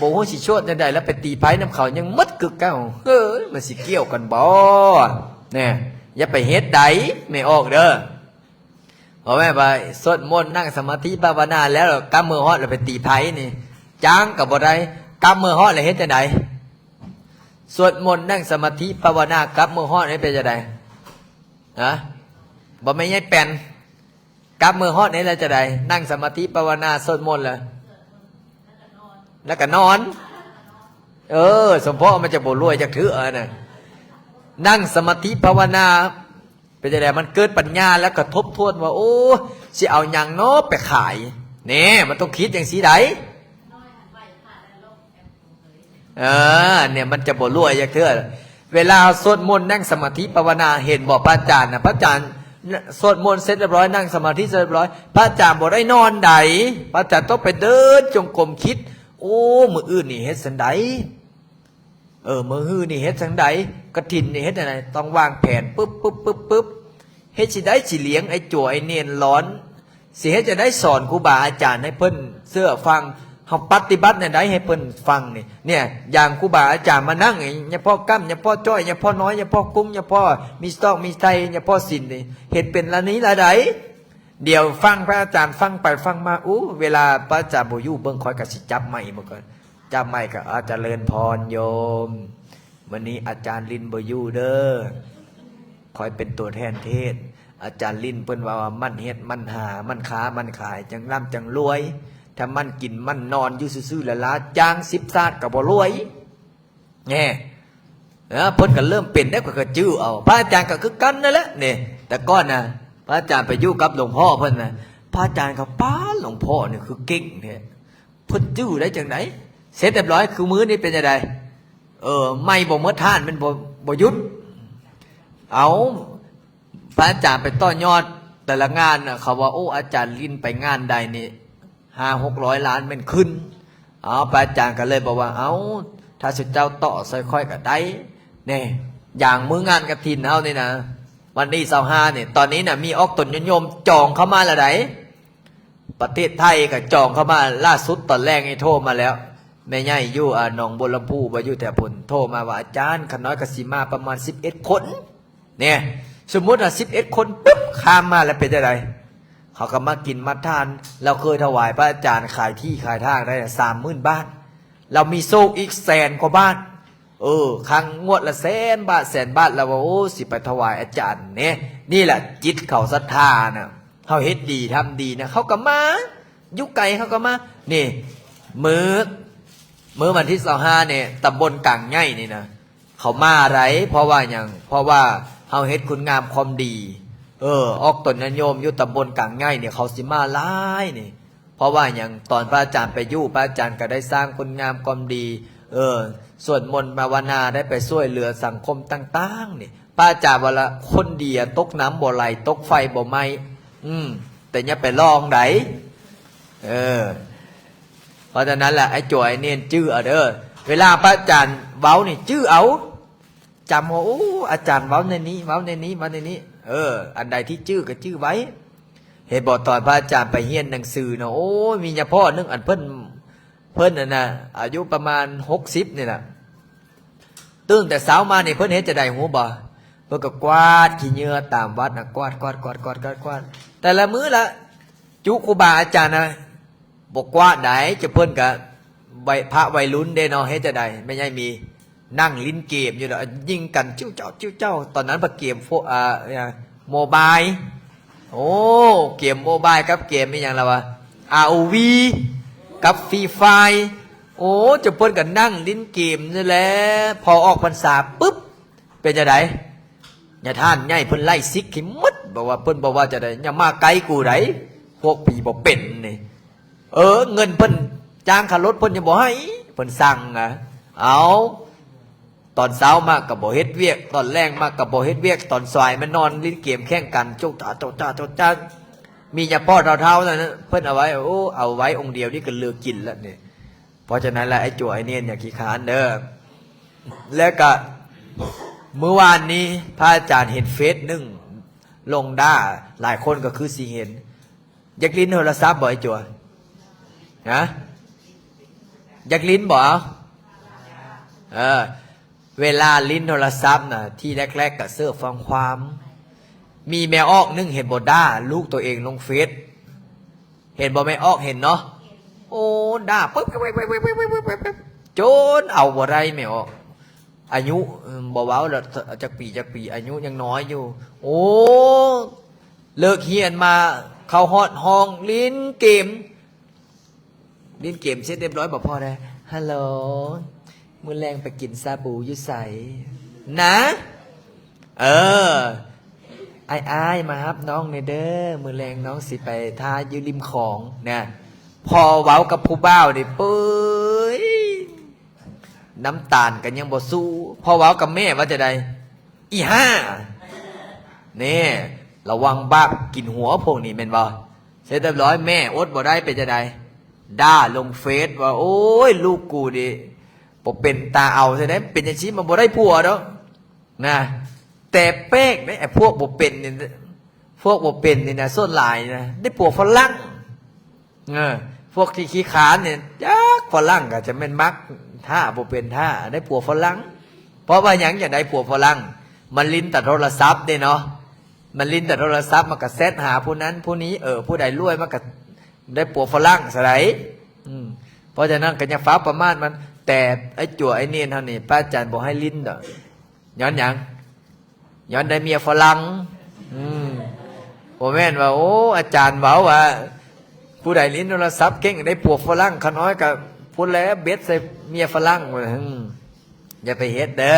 ບໍ່ຮູ້ຊິສວດຈັ່ງໃດ ແລ້ວໄປຕີໄພນຳເຂົາຍັງໝົດຄືເກົ່າ. ເອີຍ ມັນຊິກ່ຽວກັນບໍ່? ແນ່ ຢ່າໄປເຮັດໃດ ແມ່ອອກເດີ. ເພາະແມ່ນວ່າສວດມົນ ນັ່ງສະມາທິພາວະນາແລ້ວ ກັບມື້ຮອດແລ້ວໄປຕີໄພນີ້ ຈ້າງກໍບໍ່ໄດ້. ກັບມື້ຮອດແລ້ວເຮັດຈັ່ງໃດ? ສວດມົນ ນັ່ງສະມາທິພາວະນາ ກັບມື້ຮອດແລ້ວເປັນຈັ່ງໃດ? ຮະ? ບໍ່ແມ່ນຍາຍແປ້ນ ກັບມື້ຮອດນີ້ແລ້ວຈັ່ງໃດ? ນັ່ງສະມາທິພາວະນາ ສວດມົນແລ້ວ ແລ້ວກໍນອນ. ເອີ ສົມພໍມັນຈະບໍ່ລວຍຈັກເທື່ອນະ. ນັ່ງສະມາທິພາວະນາ ເປັນຈັ່ງໃດ? ມັນເກີດປັນຍາແລ້ວກໍທົບທວນວ່າ ໂອ້ ຊິເອົາຫຍັງເນາະໄປຂາຍ? ແນ່ ມັນຕ້ອງຄິດຈັ່ງຊີ້ໃດ໋. ເອີ ເນ່ຍ ມັນຈະບໍ່ລວຍຈັກເທື່ອ. ເວລາເຮົາສວດມົນ ນັ່ງສະມາທິພາວະນາ ເຫັນບໍ່? ພະອາຈານນະ ພະອາຈານສວດມົນເສັດຮຽບຮ້ອຍ ນັ່ງສະມາທິເສັດຮຽບຮ້ອຍ ພະອາຈານບໍ່ໄດ້ນອນໃດ໋. ພະອາຈານຕ້ອງໄປເດີນຈົງກົມ ຄິດ ໂອ້ ມື້ອື່ນນີ້ເຮັດຈັ່ງໃດ? ເອີ ມື້ຮືນີ້ເຮັດຈັ່ງໃດ? ກະຖິນນີ້ເຮັດຈັ່ງໃດ? ຕ້ອງວາງແຜນປຶບ ປຶບ ປຶບ ປຶບ ເຮັດຊິໄດ້ ຊິລ້ຽງໄອ້ຈົວໄອ້ເນນຫຼອນ ຊິເຮັດຈັ່ງໃດ? ສອນຄູບາອາຈານໃຫ້ເພິ່ນເຊື່ອຟັງ ເຮົາປະຕິບັດແນວໃດໃຫ້ເພິ່ນຟັງນີ້? ເນ່ຍ ຢ່າງຄູບາອາຈານມານັ່ງນີ້ ຍາພໍ່ກ້ຳ ຍາພໍ່ຈ້ອຍ ຍາພໍ່ນ້ອຍ ຍາພໍ່ກຸ້ງ ຍາພໍ່ມີສະຕອກ ມີໄຕ ຍາພໍ່ສິນນີ້ ເຮັດເປັນລະນີ້ລະໃດ? ດຽວຟັງພະອາຈານ ຟັງໄປຟັງມາ ອູ້ ເວລາພະອາຈານບໍ່ຢູ່ ເບິ່ງຂ້ອຍກໍຊິຈັບໄມໝົດກ່ອນ. ຈັບໄມກໍ ອາ ຈະເລີນພອນໂຍມ ມື້ນີ້ອາຈານລິນບໍ່ຢູ່ເດີ ຂ້ອຍເປັນຕົວແທນເທດ. ອາຈານລິນເພິ່ນວ່າ ວ່າໝັ່ນເຮັດໝັ່ນຫາ ໝັ່ນຄ້າໝັ່ນຂາຍ ຈັ່ງລ່ຳຈັ່ງລວຍ. ຖ້າໝັ່ນກິນໝັ່ນນອນຢູ່ຊື່ໆ ລະລາ ຈ້າງສິບຊາດກໍບໍ່ລວຍ. ແນ່ ເອີ ເພິ່ນກໍເລີ່ມເປັນແລ້ວ ຂ້ອຍກໍຈື່ເອົາ. ພະອາຈານກໍຄືກັນນັ້ນແຫຼະນີ້ ແຕ່ກ່ອນນະ ພະອາຈານໄປຢູ່ກັບຫຼວງພໍ່ເພິ່ນນະ ພະອາຈານກໍ ປ້າ ຫຼວງພໍ່ນີ້ຄືເກັ່ງແທ້ ເພິ່ນຈື່ໄດ້ຈັ່ງໃດ? ເສັດຮຽບຮ້ອຍ ຄືມື້ນີ້ເປັນຈັ່ງໃດ? ເອີ ໄໝບໍ່ໝົດທ່ານ ມັນບໍ່ ບໍ່ຢຸດ. ເອົາ ພະອາຈານໄປຕໍ່ຍອດແຕ່ລະງານນະ ເຂົາວ່າ ໂອ້ ອາຈານລິນໄປງານໃດນີ້ ຫ້າຫົກຮ້ອຍລ້ານແມ່ນຂຶ້ນ. ເອົາ ພະອາຈານກໍເລີຍບອກວ່າ ເອົ້າ ຖ້າສຸເຈົ້າຕໍ່ຊ່ອຍຂ້ອຍກໍໄດ້ແນ່. ຢ່າງມື້ງານກະຖິນເຮົານີ້ນະ ວັນທີຊາວຫ້ານີ້ ຕອນນີ້ນະ ມີອອກຕົນຍາດໂຍມຈອງເຂົ້າມາແລ້ວໃດ໋. ປະເທດໄທກໍຈອງເຂົ້າມາ ລ່າສຸດຕອນແລງນີ້ໂທມາແລ້ວ ແມ່ໃຫຍ່ຢູ່ ອາ ໜອງບົວລຳພູ ບໍ່ ຢູ່ແຖວພຸ້ນ ໂທມາວ່າ ອາຈານ ຂ້ານ້ອຍກໍຊິມາປະມານສິບເອັດຄົນ ແນ່ ສົມມຸດວ່າສິບເອັດຄົນປຶບ ຂ້າມມາແລ້ວເປັນຈັ່ງໃດ? ເຂົາກໍມາກິນມາທານ ລາວເຄີຍຖວາຍພະອາຈານ ຂາຍທີ່ຂາຍທາງໄດ້ສາມໝື່ນບາດ ລາວມີໂຊກອີກແສນກວ່າບາດ. ເອີ ຄັ້ງງວດລະແສນບາດ ແສນບາດ ລາວວ່າ ໂອ້ ຊິໄປຖວາຍອາຈານແນ່. ນີ້ແຫຼະຈິດເຂົາສັດທານະ ເຮົາເຮັດດີທຳດີນະ ເຂົາກໍມາ ຢູ່ໄກເຂົາກໍມາ. ນີ້ ມື້ ມື້ວັນທີຊາວຫ້ານີ້ ຕຳບົນກາງໃຫຍ່ນີ້ນະ ເຂົາມາໄດ໋ ເພາະວ່າຫຍັງ? ເພາະວ່າເຮົາເຮັດຄຸນງາມຄວາມດີ. ເອີ ອອກຕົນຍາດໂຍມຢູ່ຕຳບົນກາງໃຫຍ່ນີ້ ເຂົາຊິມາຫຼາຍນີ້. ເພາະວ່າຫຍັງ? ຕອນພະອາຈານໄປຢູ່ ພະອາຈານກໍໄດ້ສ້າງຄຸນງາມຄວາມດີ ເອີ ສວດມົນພາວະນາ ໄດ້ໄປຊ່ວຍເຫຼືອສັງຄົມຕ່າງໆນີ້. ພະອາຈານວ່າລະ ຄົນດີອະຕົກນ້ຳບໍ່ໄຫຼ ຕົກໄຟບໍ່ໄໝ້ ອືມ ແຕ່ຢ່າໄປລອງໃດ໋. ເອີ ເພາະສະນັ້ນລະ ໄອ້ໂຈ ໄອ້ເນນຈື່ເອົາເດີ ເວລາພະອາຈານເວົ້ານີ້ຈື່ເອົາ ຈຳເອົາ ໂອ້ ອາຈານເວົ້າແນວນີ້ ເວົ້າແນວນີ້ ເວົ້າແນວນີ້ ເອີ ອັນໃດທີ່ຈື່ກໍຈື່ໄວ້. ເຫັນບໍ່ ຕອນພະອາຈານໄປຮຽນໜັງສືນະ ໂອ້ຍ ມີຍາພໍ່ໜຶ່ງ ອັນເພິ່ນ ເພິ່ນນັ້ນນະ ອາຍຸປະມານຫົກສິບນີ້ລະ ຕື່ນແຕ່ເຊົ້າມານີ້ ເພິ່ນເຮັດຈັ່ງໃດຮູ້ບໍ່? ເພິ່ນກໍກວາດຂີ້ເຫຍື້ອຕາມວັດນະ ກວາດ ກວາດ ກວາດ ແຕ່ລະມື້ລະ ຈຸຄູບາອາຈານນະ ບໍ່ກວາດໃດ໋ ຈະເພິ່ນກະໄວ ພະໄວລຸ້ນເດ້ເນາະ ເຮັດຈັ່ງໃດ? ແມ່ໃຫຍ່ມີນັ່ງຫຼິ້ນເກມຢູ່ດອກ ຍິງກັນ ຈິ້ວເຈົ້າ ຈິ້ວເຈົ້າ ຕອນນັ້ນພະເກມໂຟ ອາ ໂມບາຍ ໂອ້ ເກມໂມບາຍກັບເກມອີ່ຫຍັງລະວະ ອາໂອວີ ກັບຟຣີຟາຍ ໂອ້ ຈະເພິ່ນກະນັ່ງຫຼິ້ນເກມນີ້ແຫຼະ. ພໍອອກພັນສາປຶບ ເປັນຈັ່ງໃດ? ຍາທ່ານໃຫຍ່ເພິ່ນໄລ່ສິກໃຫ້ໝົດ ບອກວ່າ ເພິ່ນບອກວ່າຈັ່ງໃດ? ຢ່າມາໃກ້ກູໃດ໋ ພວກຜີບໍ່ເປັນນີ້. ເອີ ເງິນເພິ່ນຈ້າງຄ່າລົດເພິ່ນຍັງບໍ່ໃຫ້ ເພິ່ນສັ່ງນະ. ເອົາ ຕອນເຊົ້າມາກໍບໍ່ເຮັດວຽກ ຕອນແລງມາກໍບໍ່ເຮັດວຽກ ຕອນສາຍມານອນຫຼິ້ນເກມແຂ່ງກັນ ໂຈະຈາ ໂຈະຈາ ໂຈະຈາ. ມີຍາພໍ່ເຖົ້າໆນັ້ນນະ ເພິ່ນເອົາໄວ້ ໂອ້ ເອົາໄວ້ອົງດຽວນີ້ກໍເລີກກິນລະນີ້. ເພາະສະນັ້ນລະ ໄອ້ໂຈ ໄອ້ເນນ ຢ່າຂີ້ຄ້ານເດີ. ແລ້ວກະມື້ວານນີ້ພະອາຈານເຫັນເຟສໜຶ່ງລົງດ່າ ຫຼາຍຄົນກໍຄືຊິເຫັນ. ຢາກຫຼິ້ນໂທລະສັບບໍ່ ໄອ້ໂຈ? ຮະ? ຢາກຫຼິ້ນບໍ່? ເອີ ເວລາຫຼິ້ນໂທລະສັບນະ ທີແລກໆກະເສີບຟັງຄວາມ. ມີແມ່ອອກໜຶ່ງເຫັນບໍ່ ດ່າລູກໂຕເອງລົງເຟສ. ເຫັນບໍ່ແມ່ອອກ? ເຫັນເນາະ. ໂອ້ ດ່າປຶບ ຈົນເອົາບໍ່ໄດ້ແມ່ອອກ. ອາຍຸ ເອີ ບໍ່ເວົ້າແລ້ວ ຈັກປີ ຈັກປີ ອາຍຸຍັງນ້ອຍຢູ່. ໂອ້ ເລີກຮຽນມາ ເຂົ້າຮອດຫ້ອງຫຼິ້ນເກມ. ຫຼິ້ນເກມເສັດຮຽບຮ້ອຍບໍ່ພໍໄດ໋ ຮັລໂຫຼ ມື້ແລງໄປກິນຊາບູຢູ່ໃສ? ນະ ເອີ ອ້າຍໆ ມາຮັບນ້ອງແດ່ເດີ ມື້ແລງນ້ອງຊິໄປທ່າຢູ່ລິມຂອງນະ. ພໍເວົ້າກັບຜູ້ບ່າວນີ້ ເປີຍ ນ້ຳຕານກໍຍັງບໍ່ສູ້. ພໍເວົ້າກັບແມ່ວ່າຈັ່ງໃດ? ອີຫ່າ ແນ່ ລະວັງບາບກິນຫົວພວກນີ້ແມ່ນບໍ່? ເສັດຮຽບຮ້ອຍ ແມ່ອົດບໍ່ໄດ້ ເປັນຈັ່ງໃດ? ດ່າລົງເຟສວ່າ ໂອ້ຍ ລູກກູນີ້ບໍ່ເປັນຕາເອົາແທ້ໃດ໋ ເປັນຈັ່ງຊີ້ມັນບໍ່ໄດ້ຜົວດອກນະ. ແຕ່ແປກເດ້ ໄອ້ພວກບໍ່ເປັນນີ້ ພວກບໍ່ເປັນນີ້ນະ ສ່ວນຫຼາຍນະ ໄດ້ຜົວຝຣັ່ງ. ເອີ ພວກທີ່ຂີ້ຄ້ານນີ້ ຈັກຝຣັ່ງກໍຈະແມ່ນມັກ ຖ້າບໍ່ເປັນ ຖ້າໄດ້ຜົວຝຣັ່ງ. ເພາະວ່າຫຍັງຈະໄດ້ຜົວຝຣັ່ງ? ມັນຫຼິ້ນແຕ່ໂທລະສັບເດ້ເນາະ ມັນຫຼິ້ນແຕ່ໂທລະສັບ ມັນກໍແຊັດຫາຜູ້ນັ້ນຜູ້ນີ້ ເອີ ຜູ້ໃດລວຍມັນກໍໄດ້ຜົວຝຣັ່ງຊະໃດ໋. ອືມ ເພາະສະນັ້ນກໍຢ່າຟ້າວປະໝາດມັນ. ແຕ່ໄອ້ຈົວໄອ້ເນນເຮົານີ້ ພະອາຈານບໍ່ໃຫ້ຫຼິ້ນດອກ. ຍ້ອນຫຍັງ? ຍ້ອນໄດ້ເມຍຝຣັ່ງ. ອືມ ບໍ່ແມ່ນວ່າ ໂອ້ ອາຈານເວົ້າວ່າ ຜູ້ໃດຫຼິ້ນໂທລະສັບເກັ່ງໄດ້ຜົວຝຣັ່ງ. ຂ້ານ້ອຍກໍພຸ້ນແຫຼະ ເບັດໃສ່ເມຍຝຣັ່ງ. ອືມ ຢ່າໄປເຮັດເດີ.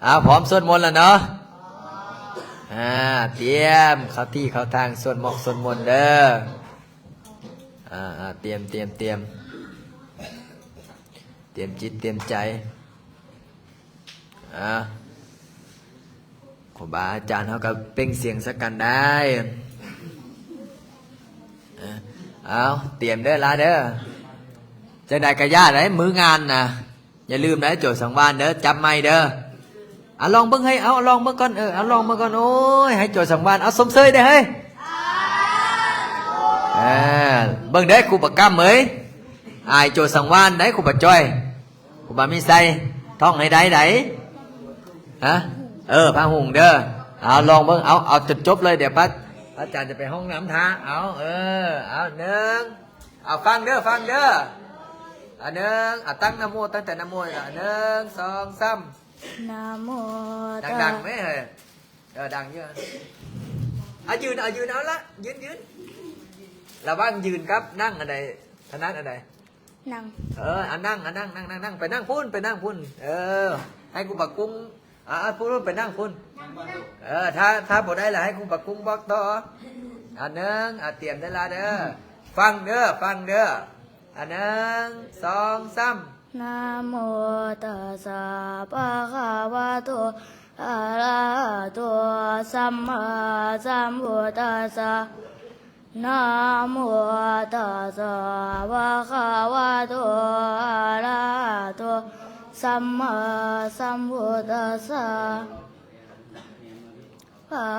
ເອົາ ພ້ອມສວດມົນແລ້ວເນາະ. ອ່າ ຕຽມເຂົ້າທີ່ເຂົ້າທາງ ສວດໝອກສວດມົນເດີ. ອ່າ ອ່າ ຕຽມ ຕຽມ ຕຽມ ຕຽມຈິດຕຽມໃຈ. ອ່າ ຄູບາອາຈານເຮົາກໍເປັ່ງສຽງໃສ່ກັນໄດ້. ເອົາ ຕຽມເດີ ລາເດີ. ຈັ່ງໃດກໍຢ່າໄດ້ ມື້ງານນະ ຢ່າລືມໄດ້ ໂຈສັງວານເດີ ຈັບໄມເດີ. ອ່ະ ລອງເບິ່ງເຮີ້ຍ ເອົາ ລອງເບິ່ງກ່ອນ ເອີ ເອົາ ລອງເບິ່ງກ່ອນ. ໂອ້ຍ ໃຫ້ໂຈສັງວານ ເອົາ ຊົມເຊີຍເດີເຮີ້ຍ. ເອີ ເບິ່ງເດີ ຄູປະກຳເອີຍ. ອາຍໂຈສັງວານໄດ໋ ຄູບາຈ້ອຍ ຄູບາມີໄຊ ທ່ອງໃຫ້ໄດ້ໃດ໋. ຮະ? ເອີ ພະຫຸງເດີ. ເອົາ ລອງເບິ່ງ ເອົາ ເອົາຈົນຈົບເລີຍ. ດຽວພະ ພະອາຈານຈະໄປຫ້ອງນ້ຳຖ້າ. ເອົາ ເອີ ເອົາ ໜຶ່ງ ເອົາ ຟັງເດີ ຟັງເດີ. ເອົາ ໜຶ່ງ ເອົາ ຕັ້ງນະໂມ ຕັ້ງແຕ່ນະໂມ. ເອົາ ໜຶ່ງ ສອງ ສາມ ນະໂມ ຕັດ ດັງໆແມ້ເຮີ້ຍ. ເອີ ດັງຢູ່. ເອົາ ຢືນ ເອົາ ຢືນ ເອົາລະ ຢືນ ຢືນ. ລະຫວ່າງຢືນກັບນັ່ງ ອັນໃດຖະໜັດ ອັນໃດ? ນັ່ງ. ເອີ ເອົາ ນັ່ງ ເອົາ ນັ່ງ ນັ່ງ ນັ່ງ ນັ່ງ ໄປນັ່ງພຸ້ນ ໄປນັ່ງພຸ້ນ. ເອີ ໃຫ້ຄູບາກຸ້ງ ອ່າ ພຸ້ນ ໄປນັ່ງພຸ້ນ. ເອີ ຖ້າ ຖ້າບໍ່ໄດ້ລະໃຫ້ຄູບາກຸ້ງບອກຕໍ່. ເອົາ ໜຶ່ງ ເອົາ ຕຽມໄດ້ລະເດີ. ຟັງເດີ ຟັງເດີ. ເອົາ ໜຶ່ງ ສອງ ສາມ ນະໂມຕັດສະ ພະຄະວະໂຕ ອະລະຫະໂຕ ສຳມາສຳພຸດທັດສະ. ນະໂມຕັດສະ ພະຄະວະໂຕ ອະລະຫະໂຕ ສຳມາສຳພຸດທັດສະ. ພະ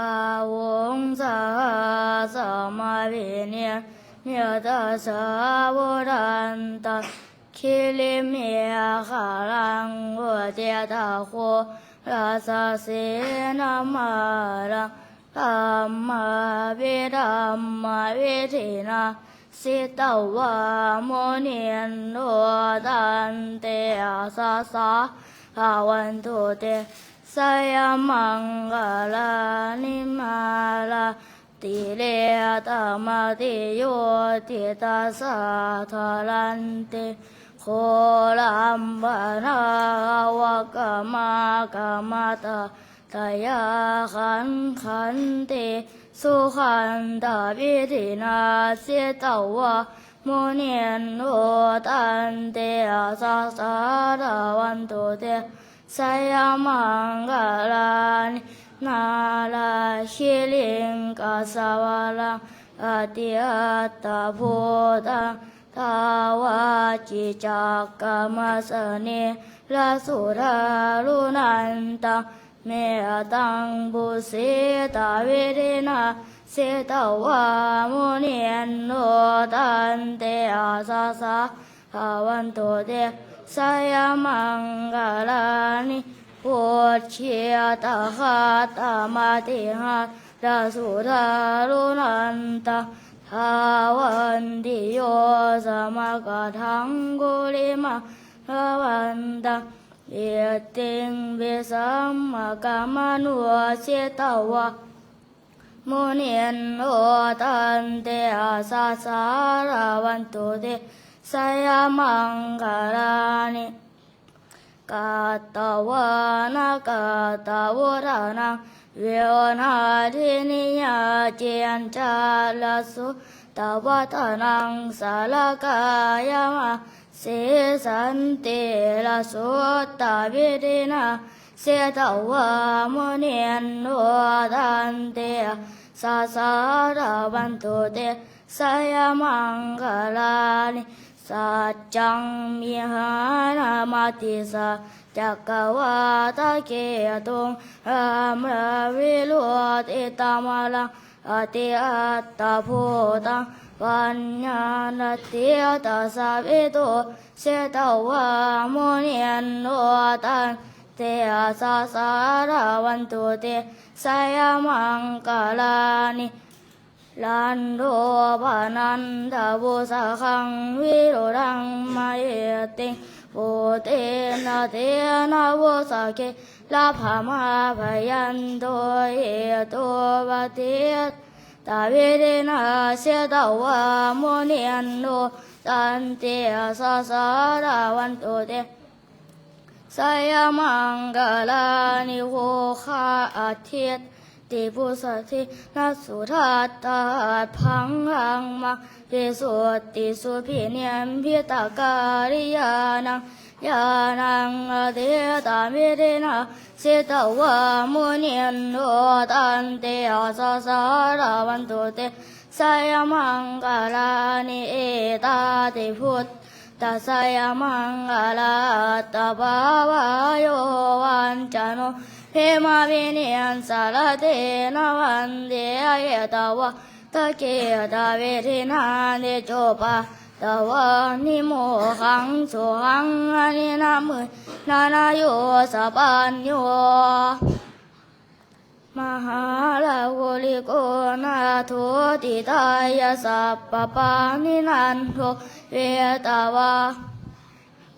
ວົງສະຫັດສະມະພິນິດ ມິດຕະສາວຸດທັນຕະ ກິລິເມຂະລັງ ໂອເຈຕະໂຄ ລາຊະເສນະມາລັງ ທຳມະວິທຳມະວິທິນາ ສິຕະວາມຸນິນໂນ ຕັນເຕອະສະສາລະວັນຕຸເຕ ຊະຍະມັງຄະລານິ ມາລາ ຕິເລຕະມະຕິໂຍ ທິຕາສະທະລັນຕິ ໂຄລັມພະນາ ອາວະກະມາ ກະມະຕາ ຕະຍາຄັນຂັນຕິ ສຸຂັນຕະວິທິນາ ສິຕະວາມຸນິນໂນ ຕັນເຕອະສະສາລະວັນຕຸເຕ ຊະຍະມັງຄະລານິ ນາລະຄີລິງກະສະວະລັງ ອະຕິອັດຕະພູຕັງ ທາວາກິຈັກກະມະສະເນລະສຸທາລຸນັນຕັງ ເມຕະຕັງປຸເສຕະເວທິນາ ສິຕະວາມຸນິນໂນ ຕັນເຕອະສະສາລະວັນຕຸເຕ ຊະຍະມັງຄະລານິ ພຸດເຄຕະຄາຕະມະຕິຫາລະສຸທາລຸນັນຕັງ ທາວັນຕິໂຍ ສະມະກະທັງກຸລິມາລະວັນຕັງ ກິດຕິງວິສາມະກະມະນຸ ສິຕະວາມຸນິນໂນ ຕັນເຕອະສະສາລະວັນຕຸເຕ ຊະຍະມັງຄະລານິ ກາຕະວານະກາຕະວຸດທານັງ ວິໂອນາທິນິຍາເຈນຈາລະສຸຕະວັດທະນັງ ສາລະກາຍະມະ ສີສັນຕິລະສຸດຕະວິທິນາ ສິຕະວາມຸນິນໂນ ຕັນເຕອະສະສາລະວັນຕຸເຕ ຊະຍະມັງຄະລານິ ສັດຈັງວິຫານະມະຕິສາ ຈັກກະວາດຕະເກຕຸງ ຣາມະວິໂລຕິຕະມະລັງ ອະຕິອັດຕະພູຕັງ ປັນຍານະຕິຕາສະວິໂຕ ສິຕະວາມຸນິນໂນ ຕັນເຕອະສະສາລະວັນຕຸເຕ ຊະຍະມັງຄະລານິ ລັນໂທປະນັນທະວຸດສະຄັງ ວິລຸດທັງມະຫິດຕິງ ປຸດເຕນະເຕນະ ວາສະເກລະພະມາພະຍັນໂຕ ເຫຕຸປະຕິຕະວິທິນາ ສິຕະວາມຸນິນໂນ ຕັນເຕອະສະສາລະວັນຕຸເຕ ຊະຍະມັງຄະລານິ ໂພຄາອາທິດ ຕິພຸດສະທິນະ ສຸທັດຕະຫັດຜັງຫັງມັງ ວິສຸດຕິສຸພິນິບພິຕະກາລິຍານັງ ຍານັງອະທິຕາມິທິນາ ສິຕະວາມຸນິນໂນ ຕັນເຕອະສະສາລະວັນຕຸເຕ ຊະຍະມັງຄະລານິ ເອຕາຕິພຸດ ຕະຊະຍະມັງຄະລາ ອັດຕະປາວາໂຍ ວັນຈະໂນ ເພມະວິນິດສະລະເຕນະ ວັນເດ ເອຕະວາຕະເກຕະເວທິນາ ນິໂຈປາ ตวานิโมขังสุขังอนินามือนานาโยสะปัญโย มหาลาหุลิโกนาโถติตายะสัพพปาณินันโทเวตวา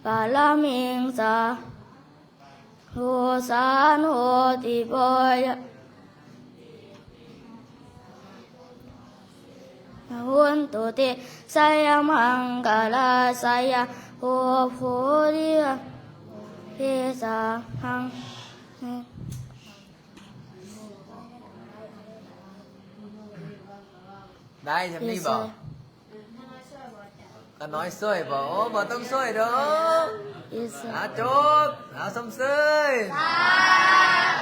ปารมิงสาโทสาโนติปยะ หุนตุเตสะยะมังกะลาสะยะ โอโภริยะ เปสะหัง ໄດ້ຊ່ຳນີ້ບໍ່? ຂ້ານ້ອຍຊ່ວຍບໍ່? ໂອ້ ບໍ່ຕ້ອງຊ່ວຍດອກ. ອາ ຈົບ ອາ ຊົມເຊີຍ ສາ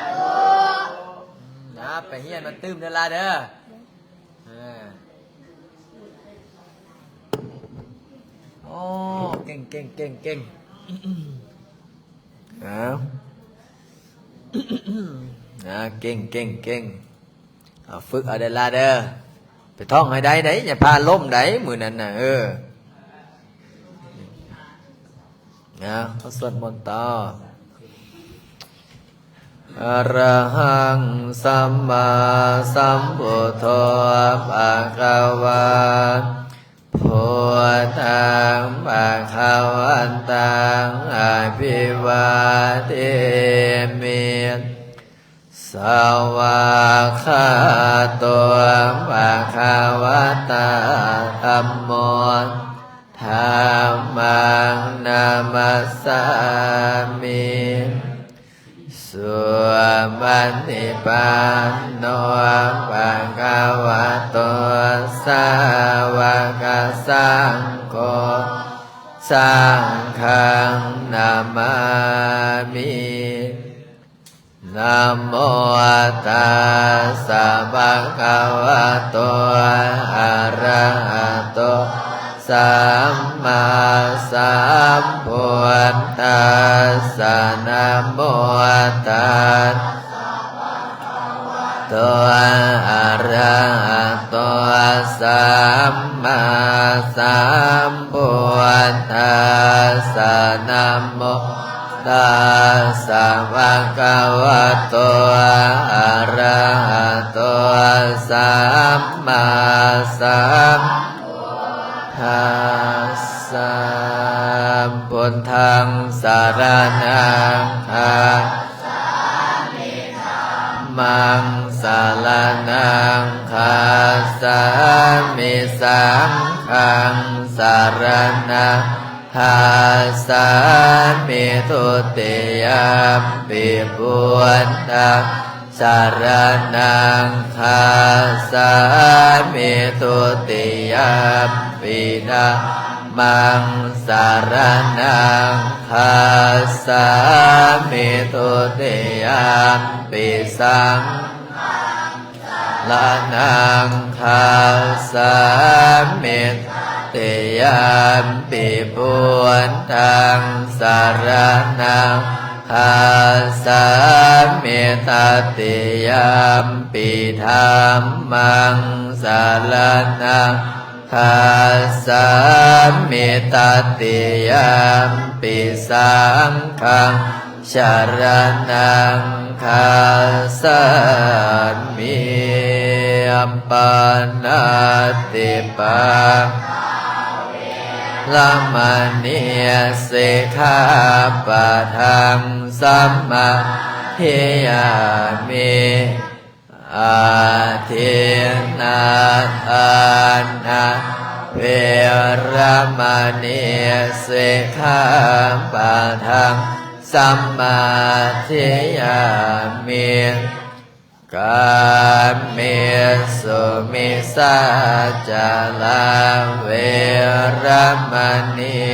ທຸ. ອາ ໄປຮຽນມາຕື່ມເດີລະເດີ. ເອີ ໂອ້ ເກັ່ງໆໆໆ ເອົາ ອາ ເກັ່ງໆ ເອົາ ຝຶກເອົາເດີລະເດີ. ໄປທ່ອງໃຫ້ໄດ້ໄດ໋ ຢ່າພາລົ້ມໄດ໋ມື້ນັ້ນນະ. ເອີ ເອົາ ເຮົາສວດມົນຕໍ່. ອະລະຫັງ ສຳມາສຳພຸດໂທ ພະຄະວາ ພຸດທັງ ພະຄະວັນຕັງ ອະພິວາເທມິ ສະວາກຂາໂຕ ພະຄະວະຕາ ທຳໂມ ທຳມັງ ນະມັດສາມິ ສຸປະຕິປັນໂນ ພະຄະວະໂຕ ສາວະກະສັງໂຄ ສັງຄັງ ນະມາມິ. ນະໂມ ຕັດສະ ພະຄະວະໂຕ ອະລະຫະໂຕ ສຳມາສຳພຸດທັດສະ ນະໂມ ຕັດສະ ໂຕ ອະລະຫະໂຕ ສຳມາສຳພຸດທັດສະ ນະໂມ ຕັດສະ ພະຄະວະໂຕ ອະລະຫະໂຕ ສຳມາສຳພຸດທັດສະ ພຸດທັງສະລະນັງຄັດສາມິ ທັມມັງສະລະນັງຄັດສາມິ ສັງຄັງສະລະນັງຄັດສາມິ ທຸຕິຍຳປິ ພຸດທັງສະລະນັງຄັດສາມິ ທຸຕິຍຳປິ ທຳມັງສະລະນັງ ຄັດສາມິ ທຸຕິຍຳປິ ສັງ ລະນັງຄັດສາມິ ຕະຕິຍຳປິ ພຸດທັງສະລະນັງຄັດສາມິ ຕະຕິຍຳປິ ທຳມັງສະລະນັງ ຄັດສາມິ ຕະຕິຍຳປິ ສັງຄັງສະລະນັງຄັດສາມິ ປານາຕິປາທາ ເວລະມະນີ ສິກຂາປະທັງ ສະມາທິຍາມິ ອາທິນນາທານະ ເວລະມະນີ ສິກຂາປະທັງ ສະມາທິຍາມິ ກາເມສຸມິດສາຈາລາ ເວລະມະນີ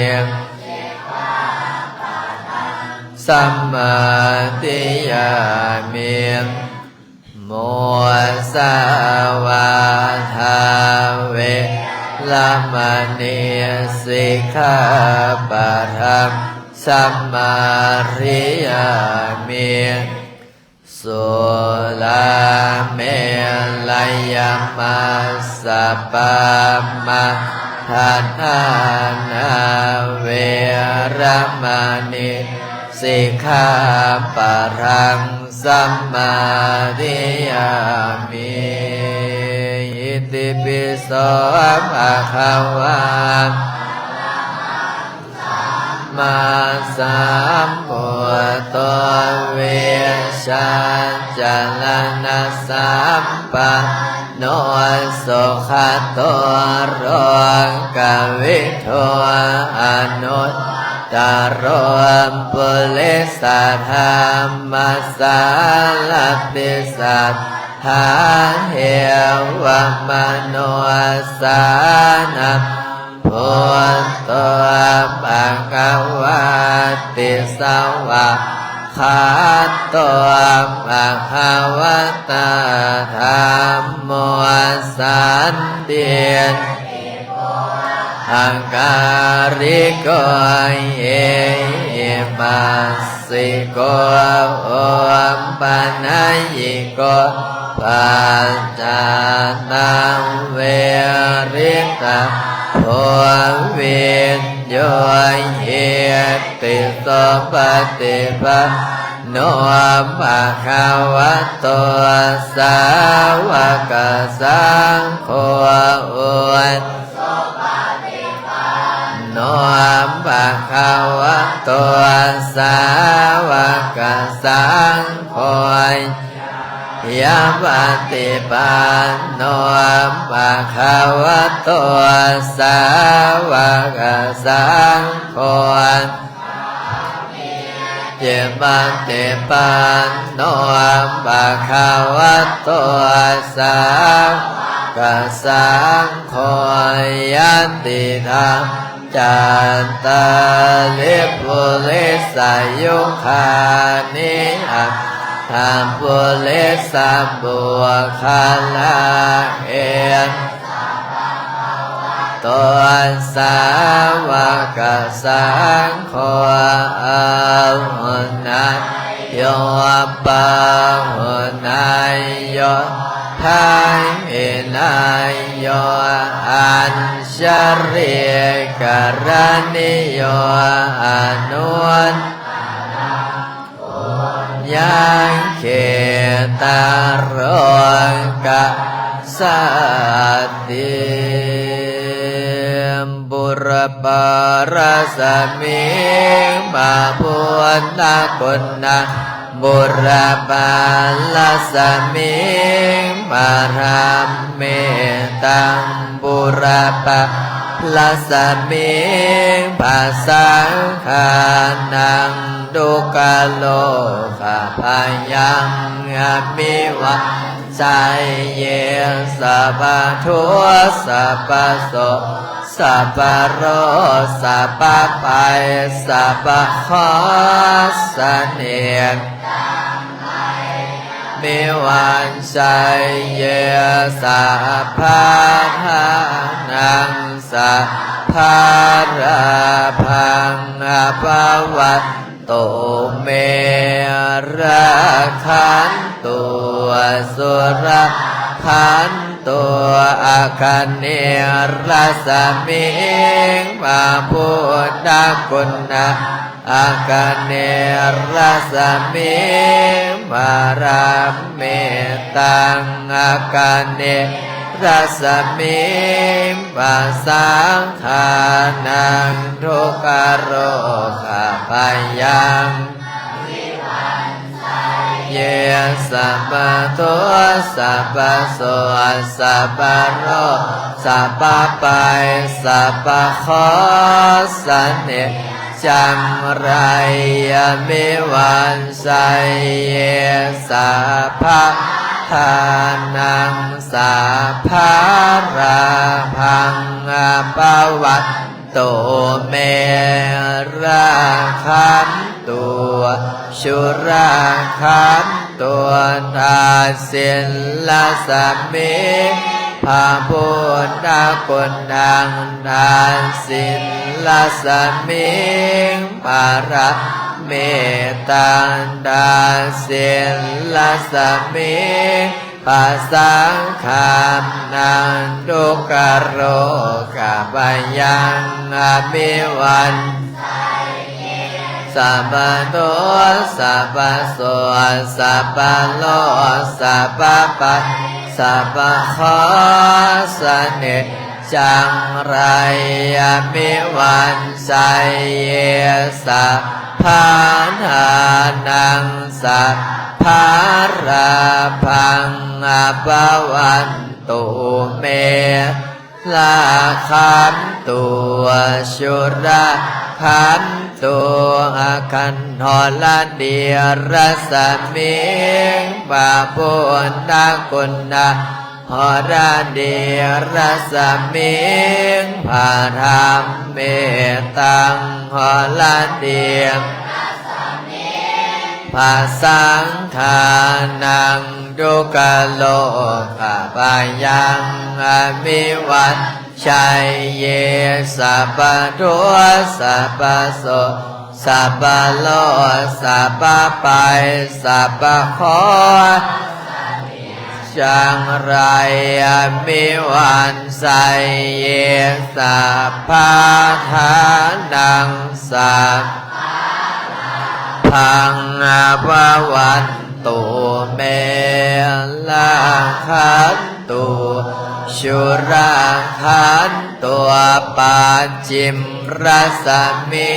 ສະມາທິຍາມິ ມຸສາວາທາ ເວລະມະນີ ສິກຂາປະທັງ ສະມາທິຍາມິ ສຸລາເມລະຍະມັດສະປາມະ ທະນານາ ເວລະມະນີ ສິກຂາປະທັງ ສະມາທິຍາມິ. ອິຕິປິໂສ ພະຄະວາ ມາສຳພຸດໂຕ ວິຊາຈາລະນະສຳປັນໂນ ສຸຂະໂຕ ໂລກະວິທູ ອະນຸດຕະໂລ ປຸລິສະທຳມະສາລະຕິ ສັດທາເທວະມະນຸດສານັງ ພຸດໂຕ ພະຄະວາຕິ ສະຫວາກຂາໂຕ ພະຄະວະຕາ ທຳໂມ ສັນທິ ອາກາລິໂກ ເອຫິປັດສິໂກ ໂອປະນະຍິໂກ ປັດຈາຕັງ ວິລິຕະໂພ ວິນໂຍ ອິດຕິ ສຸປະຕິປັນໂນ ພະຄະວະໂຕ ສາວະກະສັງໂຄ ອຸດ ໂນ ພະຄະວະໂຕ ສາວະກະສັງໂຄ ຍາປະຕິປັນໂນ ພະຄະວະໂຕ ສາວະກະສັງໂຄ ຍາປະຕິປັນໂນ ພະຄະວະໂຕ ສາວະກະສັງໂຄ ຍະຕິທັງ ຈັດຕາລິ ປຸລິສະຍຸຄານິ ອັດຖະປຸລິສະບຸກຄະລາ ເອ ໂຕ ສາວະກະສັງໂຄ ອາຫຸນາຍໂຍ ປາຫຸນາຍໂຍ ທັກຂິນາຍໂຍ ອັນຊະລີກະລະນີໂຍ ອະນຸດ ຍັງເຂຕະໂລກະສັດຕິ ບຸຣະປາລັດສະມິງ ພະພຸດທະຄຸນນະ ບຸຣະປາລັດສະມິງ ພະທຳເມຕັງ ບຸຣະປາລັດສະມິງ ພະສັງຄານັງ ທຸກຂະໂລກະພະຍັງ ອະວິວັດໄຊເຍ ສັບພະທຸກ ສັບພະໂສກ ສັບພະໂລກ ສັບພະໄພ ສັບພະເຄາະ ສະເໜດ ວິວັດໄຊເຍ ສັບພະທານັງ ສັບພະລາພັງ ອະພະວັດ ໂຕເມ ລັກຂັນຕຸ ສຸລາພັນຕຸ ອັກຂະເນ ລັດສະມິງ ພະພຸດທະຄຸນນະ ອັກຂະເນ ລັດສະມິງ ພະທຳເມຕັງ ອັກຂະເນ ລັດສະມິງ ພະສັງຄານັງ ທຸກຂະໂລກະພະຍັງ ເຍ ສັບພະທຸກ ສັບພະໂສກ ສັບພະໂລກ ສັບພະໄພ ສັບພະເຄາະ ສະເໜດ ຈັງໄລ ອະວິວັດໄຊເຍ ສັບພະທານັງ ສັບພະລາພັງ ອະພະວັດ ໂຕເມ ລັກຂັນຕຸ ສຸລາພັນຕຸ ທັກຂິນ ລັດສະມິງ ພະພຸດທະຄຸນນະ ທັກຂິນ ລັດສະມິງ ພະທຳເມຕັງ ທັກຂິນ ລັດສະມິງ ປະສັງຄານັງ ທຸກຂະໂລກະພະຍັງ ອະວິວັດ ສະບະທຸກ ສະບະໂສກ ສະບະໂລກ ສະບະໄພ ສະບະເຄາະ ສະເໜັດ ຈັງໄລ ອະວິວັດ ໄຊເຍ ສະພາທານັງ ສະພາລາພັງ ອະພະວັນຕຸເມ ລາຄັນຕຸ ສຸລາຄັນຕຸ ອາຄັນຫໍລະດີ ລັດສະມິງ ພະພຸດທະຄຸນນາ ຫໍລະດີ ລັດສະມິງ ພະທຳເມຕັງ ຫໍລະດີ ພະສັງຄານັງ ທຸກຂະໂລກະພະຍັງ ອະວິວັດ ໄຊເຍ ສະບະທຸກ ສະບະໂສກ ສະບະໂລກ ສະບະໄພ ສະບະເຄາະ ຈັງໄລ ອະວິວັດ ໄຊເຍ ສະພາທານັງ ສະພາລາພັງ ອະພະວັນຕຸເມ ລາຄັນຕຸ ສຸລາຄັນຕຸ ປັດຈິມ ລັດສະມິ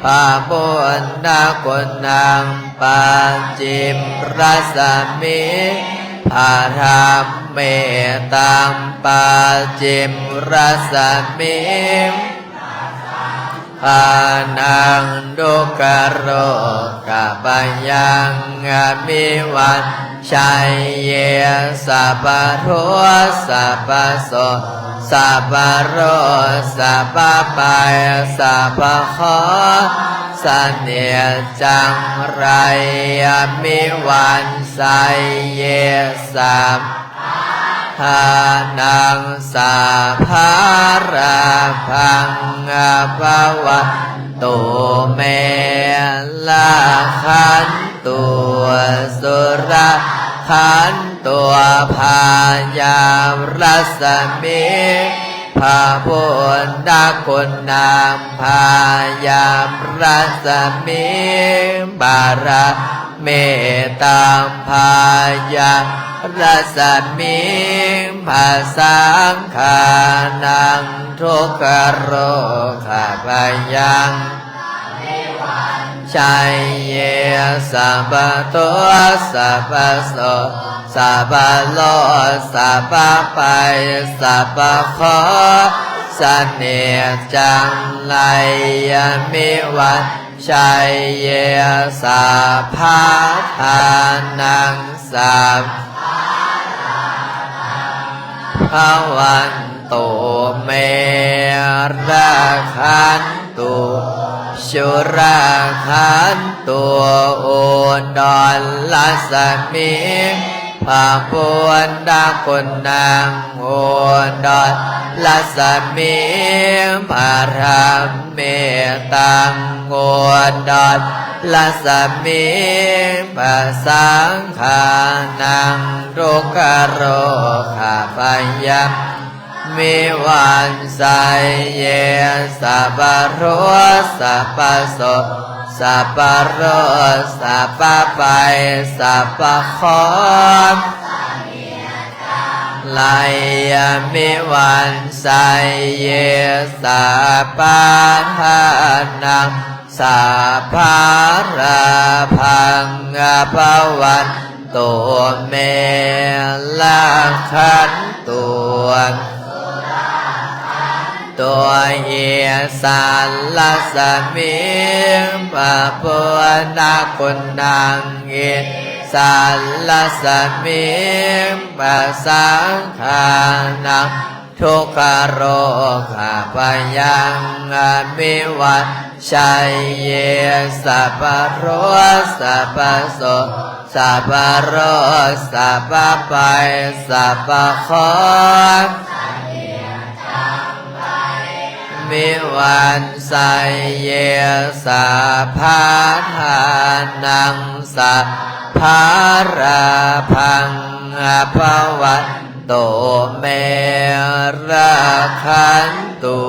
ພະພຸດທະຄຸນນາງ ປັດຈິມ ລັດສະມິ ພະທຳເມຕັງ ປັດຈິມ ລັດສະມິ ຄານັງ ທຸກຂະໂລກະພະຍັງ ອະວິວັດ ໄຊເຍ ສະບະທຸກ ສະບະໂສກ ສະບະໂລກ ສະບະໄພ ສະບະເຄາະ ສະເໜັດ ຈັງໄລ ອະວິວັດ ໄຊເຍ ສະພາທານັງ ສະພາລາພັງ ອະພະວັນຕຸເມ ລາຄັນຕຸ ສຸລາຄັນຕຸ ພະຍາມ ລັດສະມິ ພະພຸດທະຄຸນນາງ ພະຍາມ ລັດສະມິ ບາລະເມຕັງ ພະຍາມ ລັດສະມິ ພະສັງຄານັງ ທຸກຂະໂລກະພະຍັງ ໄຊເຍ ສະບະທຸກ ສະບະໂສກ ສະບະໂລກ ສະບະໄພ ສະບະເຄາະ ສະເໜັດ ຈັງໄລ ອະວິວັດ ໄຊເຍ ສະພາທານັງ ສະພະວັນຕຸເມ ລາຄັນຕຸ ສຸລາຄັນຕຸ ອຸດົນລັດສະມິ ພະພຸດທະຄຸນນາງ ອຸດົນລັດສະມິ ພະທຳເມຕັງ ອຸດົນລັດສະມິ ພະສັງຄານັງ ທຸກຂະໂລກະພະຍັງ ວິວັດ ໄຊເຍ ສະບະທຸກ ສະບະໂສກ ສະບະໂລກ ສະບະໄພ ສະບະເຄາະ ໄລ ອະວິວັດ ໄຊເຍ ສະພາທານັງ ສະພາລາພັງ ອະພະວັນຕຸເມ ລາຄັນຕຸ ໂຕ ອີສານລັດສະມິ ພະພຸດທະຄຸນນາງ ອີສານລັດສະມິ ພະສັງຄານັງ ທຸກຂະໂລກະພະຍັງ ອະວິວັດ ໄຊເຍ ສະບະທຸກ ສະບະໂສກ ສະບະໂລກ ສະບະໄພ ສະບະເຄາະ ວິວັດ ໄຊເຍ ສະພາທານັງ ສະພາລາພັງ ພະວັນຕຸເມ ລັກຂັນຕຸ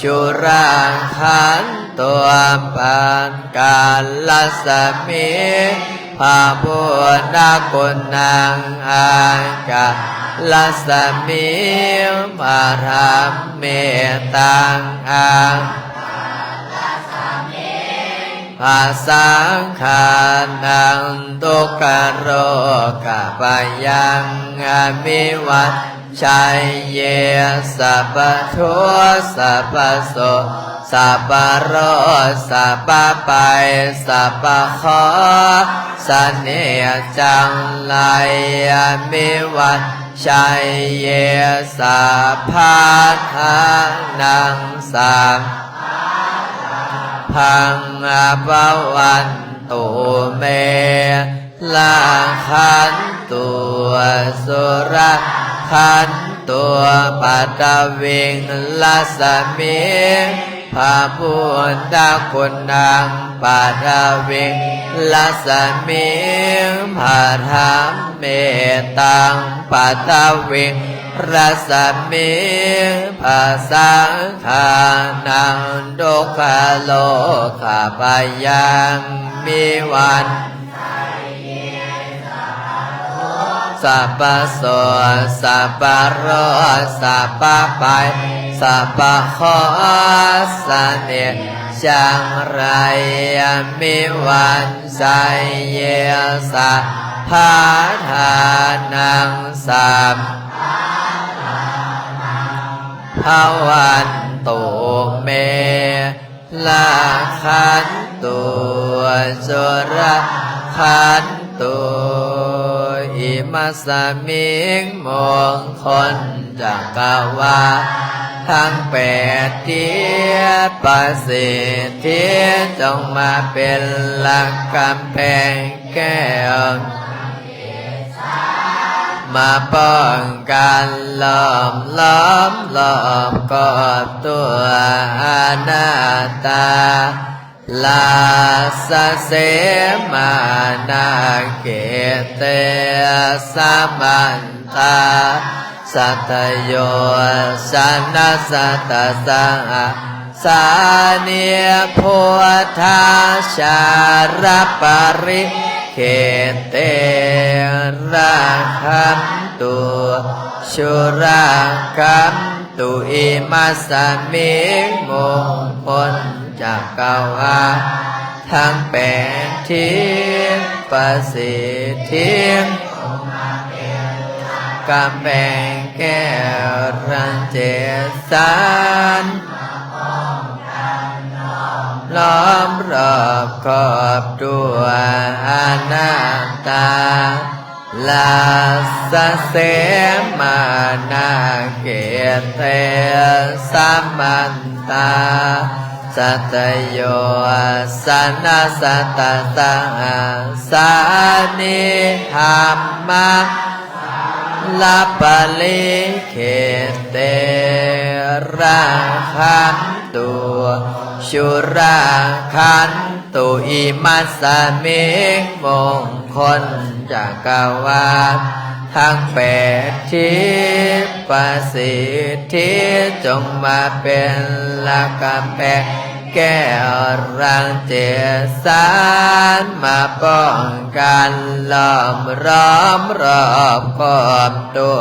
ສຸລັກຂັນຕຸ ປັກການລັດສະມິ ພະພຸດທະກຸນັງ ອັກກະລັດສະມິ ພະທຳເມຕັງ ອັກ ພະສັງຄານັງ ທຸກຂະໂລກະພະຍັງ ອະວິວັດໄຊເຍ ສັບພະທຸກ ສັບພະໂສກ ສັບພະໂລກ ສັບພະໄພ ສັບພະເຄາະ ສະເໜດຈັງໄລ ອະວິວັດໄຊເຍ ສັບພະທານັງ ສັບ ພັງ ອະພະວັນຕຸເມ ລັກຂັນຕຸ ສຸລັກຂັນຕຸ ປັດຕະວິງລັດສະມິງ ພະພຸດທະຄຸນນັງ ປັດຕະວິງລັດສະມິງ ພະທຳເມຕັງ ປັດຕະວິງລັດສະມິງ ພະສັງຄານັງ ທຸກຂະໂລກະພະຍັງ ວິວັດ ສັບພະໂສກ ສັບພະໂລກ ສັບພະໄພ ສັບພະເຄາະ ສະເໜດຈັງໄລ ອະວິວັດໄຊເຍ ສັບພະທານັງ ສັບພະວັນຕຸເມ ລັກຂັນຕຸ ສຸລັກຂັນຕຸ ອິມະສະມິງ ມົງຄົນຈັກກະວານ ທັງແປດທິດ ປະສິດທິ ຈົ່ງມາເປັນຫຼັກກຳແພງແກ້ວ ມາປ້ອງກັນລ້ອມລອມລອບກອບຕົວອະນັດຕາ ລາຊະເສມານາເຂດເຕ ສະມັນຕາ ສັດທະໂຍ ຊະນະຊະຕະສະຫະ ສານິພຸດທາຈາລະປະລິເຂດເຕ ລັກຂັນຕຸ ສຸລັກຂັນຕຸ ອິມະສະມິງ ມົງຄົນຈັກກະວານ ທັງແປດທິດ ປະສິດທິ ກຳແພງແກ້ວ ລັງເຈດສັນ ລ້ອມລອບຂອບຕົວອະນັດຕາ ລາຊະເສມານາເຂດເຕ ສະມັນຕາ ສັດທະໂຍ ຊະນະຊະຕະສະຫະ ສານິຮັມມາ ລະປະລິເຂດເຕ ລັກຂັນຕຸ ສຸລັກຂັນຕຸ ອິມະສະມິງ ມົງຄົນຈັກກະວານ ທັງແປດທິດ ປະສິດທິ ຈົ່ງມາເປັນຫຼັກກຳແພງ ແກ້ວລັງເຈດສັນ ມາປ້ອງກັນລ້ອມລອມລອບຂອບຕົວ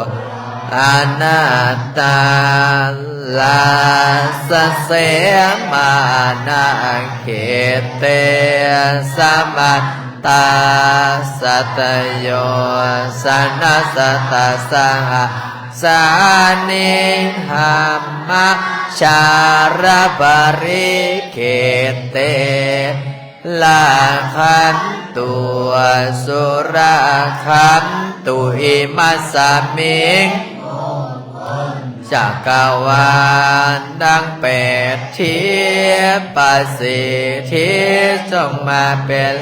ອະນັດຕາ ລາຊະເສມານາເຂດເຕ ສະມັນຕາ ສັດທະໂຍ ຊະນະຊະຕະສະຫະ ສານິຮັມມະ ຊາລະປະລິເຂດເຕ ລັກຂັນຕຸ ສຸລັກຂັນຕຸ ອິມະສະມິງ ຈັກກະວານທັງແປດທິດ ປະສິດທິ ຈົ່ງມາເປັນ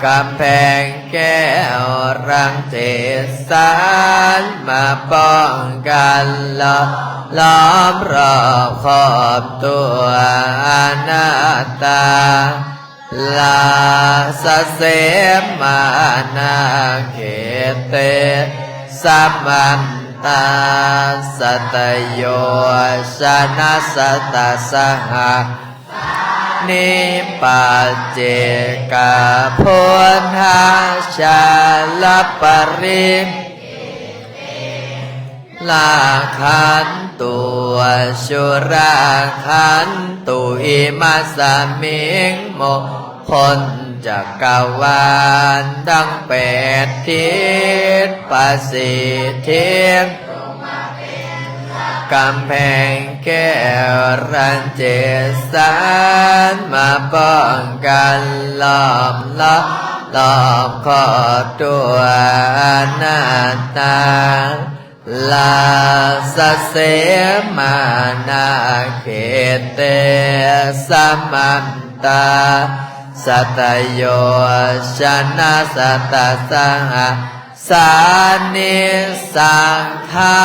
ກຳແພງແກ້ວລັງເຈດສັນ ມາປ້ອງກັນລ້ອມ ລ້ອມລອບຂອບຕົວອະນັດຕາ ລາຊະເສມານາເຂເຕ ສະມັນຕາ ສັດຕະໂຍຊະນະຊະຕະສະຫະ ນິປັດເຈກາ ພຸດທາຊາລະປະລິ ລັກຂັນຕຸ ສຸລາຂັນຕຸ ອິມະສະມິງ ໂມຄົນຈັກກະວານທັງແປດທິດ ປະສິດທິ ກຳແພງແກ້ວ ລັນເຈສານ ມາປ້ອງກັນລ້ອມລອບ ລອບຂອບຕົວ ອະນັດຕາ ລາຊະເສມານາເຂເຕ ສະມັນຕາ ສັດຕະໂຍຊະນະສັດຕະສະຫະ ສານິສັກຂາ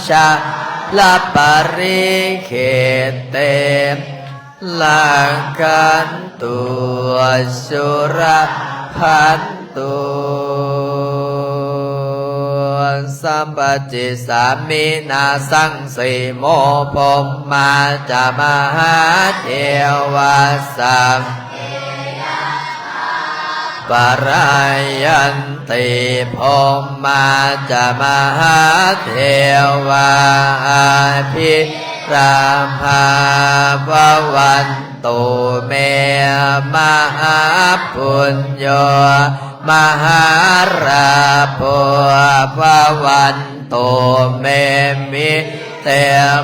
ຊາລະປະລິເຂເຕ ລັກຂັນຕຸ ສຸລາຂັນຕຸ ສຳປະຈິດສາມິນາສັງ ເສໂມ ພົມມາຈະມະຫາເທວາ ສັບ ປະລາຍັນຕິ ພົມມາຈະມະຫາເທວາ ອະພິລາພາ ພະວັນຕຸ ເມ ມະຫາປຸນໂຍ ມະຫາລາໂພ ພະວັນຕຸ ເມ ມິ ເຕ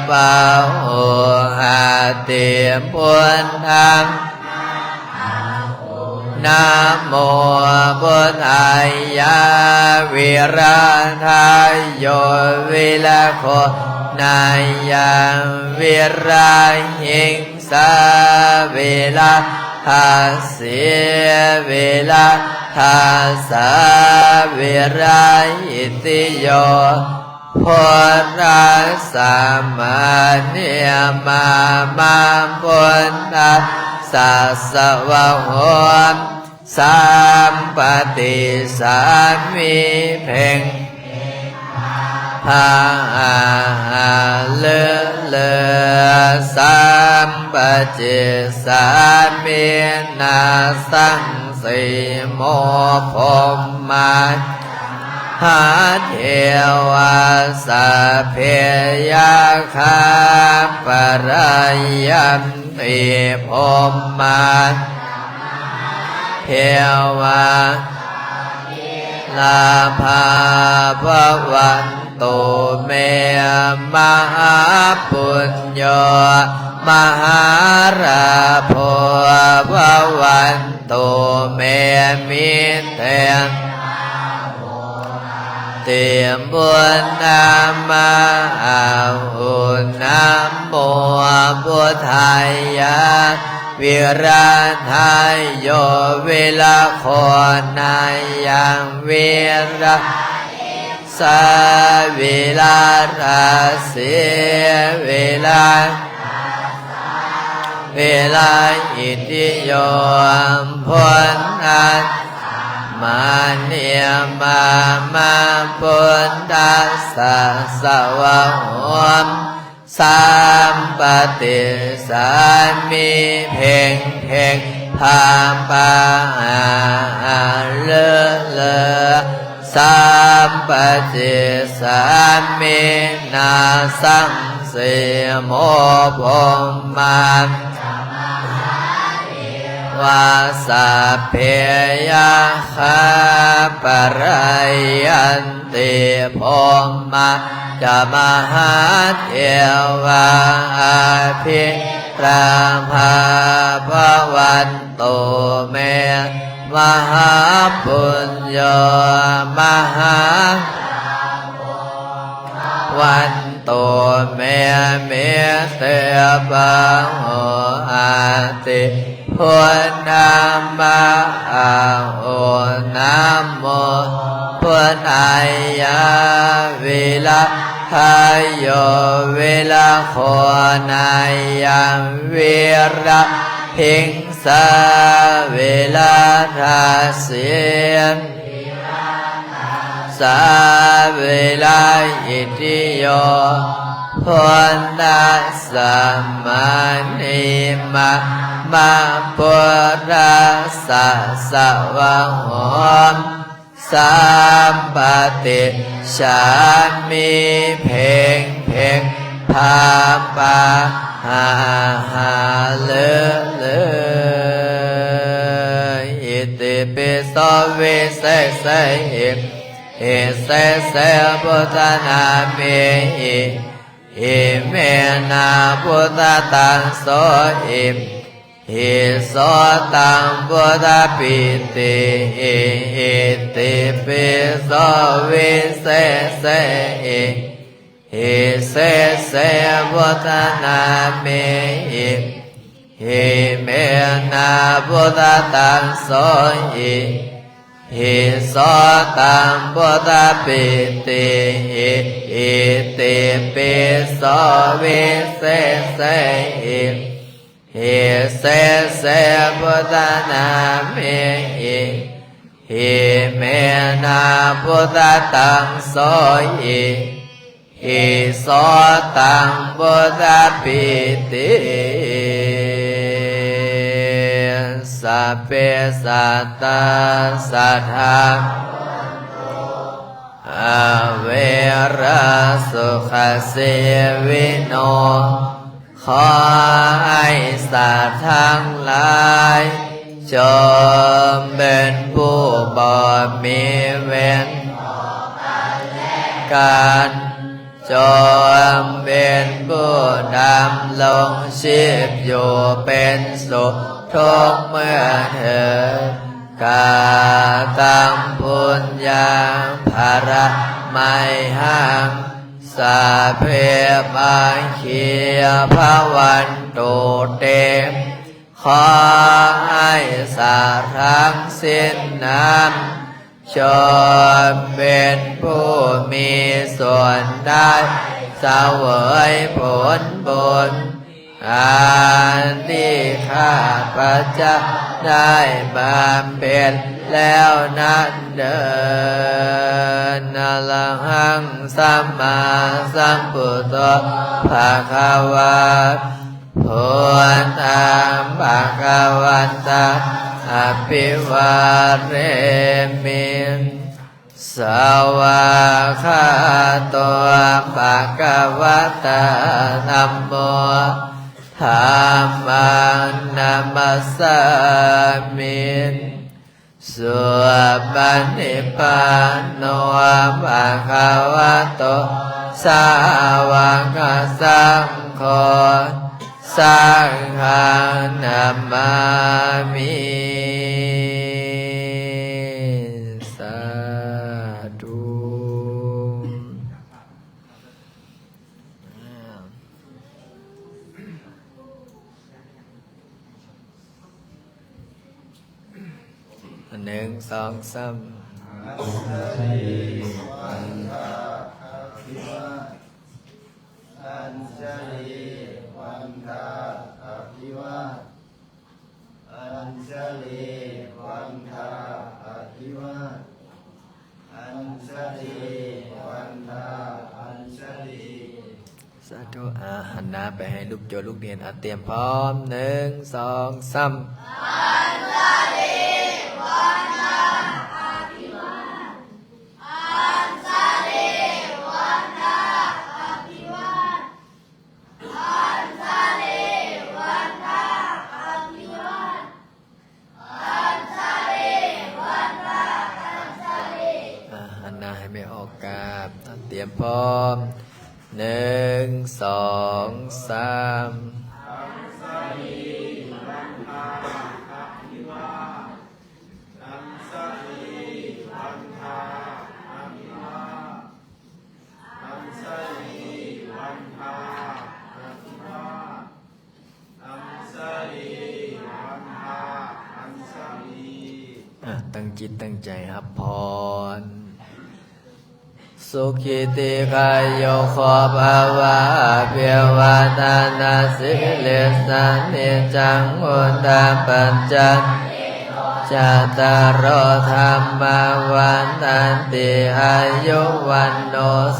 ບາໂຫ ຫະຕິ ພຸດທັງ ນະໂມ ພຸດທາຍາ ວິລາທາໂຍ ວິລາໂຄ ນາຍັງ ວິລາຫິງ ສາ ວິລາທັດສີ ວິລາທັດສາ ວິລາຫິດຕິໂຍ ພຸດທັດສະ ມະນິ ມາ ມະ ພຸດທັດສະ ສະວະໂຫ ສາມປະຕິສາມິ ເພັງ ພາ ອາ ຫາ ເລີ ເລີ ສາມປະຈິດສາມິ ນາສັງ ສີໂມ ພົມມາ ຫາເທວາ ສັບເພ ຍັກຂາ ປະລາຍັນຕິ ພົມມາ ເທວາ ລາພາ ພະວັນຕຸ ເມ ມະຫາປຸນໂຍ ມະຫາລາໂພ ພະວັນຕຸ ເມ ມິເຕ ຕິ ບຸນນາມາ ອາຫຸນນາໂມ ບຸດທາຍາ ວິລາທາໂຍ ວິລາໂຄ ນາຍັງ ວິລາ ສາ ວິລາທັດສີ ວິລາ ວິລາຫິດຕິໂຍ ພຸດທັດສະ ມະນິ ມາ ມະ ພຸດທັດສະ ສະວະໂຫ ສາມປະຕິສາມິ ເພັງ ເພັງ ພາ ປະ ຫາ ຫາ ເລີ ເລີ ສາມປະຕິສາມິ ນາສັງ ສີໂມ ພົມມາ ວາ ສັບເພ ຍັກຂາ ປະລາຍັນຕິ ພົມມາຈະມະຫາເທວາ ອະພິລາພາ ພະວັນຕຸ ເມ ມະຫາປຸນໂຍ ມະຫາ ວັນຕຸ ເມ ມິເຕ ບາໂຫ ອາຕິ ພຸນນາມະ ອາໂຫ ນາໂມ ພຸນນາຍາ ວິລາທາໂຍ ວິລາໂຄ ນາຍັງ ວິລາຫິງ ສະວິລະທາສີ ສະວິລະອິດທິໂຍ ພຸດທະສະມານິມະ ມະພຸດທະສະສະວະໂຫ ສາມປະຕິດສາມິ ເພັງເພັງ ພາພາ ຫາຫາ ເລີເລີ ອິຕິປິໂສວິເສເສ ອິເສເສ ພຸດທະນາເມຫິ ຫິເມນະ ພຸດທະຕັງ ໂສຫິ ຫິໂສຕັງ ພຸດທະປິຕິຫິ ອິຕິປິໂສວິເສເສ ອິເສເສ ພຸດທະນາເມຫິ ຫິເມນະ ພຸດທະຕັງ ໂສຫິ ຫິໂສຕັງ ພຸດທະປິຕິຫິ ອິຕິປິໂສວິເສເສ ອິເສເສ ພຸດທະນາເມຫິ ຫິເມນະ ພຸດທະຕັງ ໂສຫິ ຫິໂສຕັງ ພຸດທະປິຕິ ສັບເພສັດຕາ ສັດທາ ອະເວລາ ສຸຂະຊີວິໂນ ຂໍໃຫ້ສັດທັງຫຼາຍ ຈົ່ງເປັນຜູ້ບໍ່ມີເວນຕໍ່ກັນແລະກັນ ຈົ່ງເປັນຜູ້ດຳລົງຊີບຢູ່ເປັນສຸກທຸກເມື່ອເທີນ. ກະຕັງປຸນຍັງພະລະໄມຫັງ ສັບເພພະຄີພະວັນຕຸເຕ ຂໍໃຫ້ສັດທັງສິ້ນນັ້ນ ຈົ່ງເປັນຜູ້ມີສ່ວນໄດ້ສະເຫວີຍຜົນບຸນ ອັນທີ່ຂ້າພະເຈົ້າໄດ້ບຳເພັນແລ້ວນັ້ນເທີ້ນ. ອະລະຫັງ ສຳມາສຳພຸດໂທ ພະຄະວາ ພຸດທັງ ພະຄະວັນຕັງ ອະພິວາເທມິ ສະວາຄາໂຕ ພະຄະວະຕາ ທຳໂມ ທຳມັງ ນະມັດສາມິ ສຸປະຕິປັນໂນ ພະຄະວະໂຕ ສາວະກະສັງໂຄ ສັງຄັງ ນະມາມິ ສາທຸ. ໜຶ່ງ ສອງ ສາມ ອັນຊະລີວັນທາ ອະພິວາດ ອັນຊະລີວັນທາ ອະພິວາດ ອັນຊະລີວັນທາ ອັນຊະລີ ສາທຸ. ອາ ຫັນໜ້າໄປໃຫ້ລູກໂຈລູກເນນ ອາ ຕຽມພ້ອມ ໜຶ່ງ ສອງ ສາມ ອັນຊະລີວັນທາ ອະພິວາດ ອັນຊະລີວັນທາ ອະພິວາດ ອັນຊະລີວັນທາ ອະພິວາດ ອັນຊະລີວັນທາ ອັນຊະລີ ອາ ຫັນໜ້າໃຫ້ແມ່ອອກກາບ ຕຽມພ້ອມ ໜຶ່ງ ສອງ ສາມ ອັນຊະລີວັນທາ ອະພິວາດ ອັນຊະລີວັນທາ ອະພິວາດ ອັນຊະລີວັນທາ ອະພິວາດ ອັນຊະລີວັນທາ ອັນຊະລີ ອາ ຕັ້ງຈິດຕັ້ງໃຈຮັບພອນ. ສຸຂີ ດີກາຍຸໂກ ພະວະ ອະພິວາທະນະສີລິສະ ນິຈຈັງ ວຸດຕະປະຈາ ຈັດຕາໂລ ທຳມາ ວັນຕັນຕິ ອາຍຸ ວັນໂນ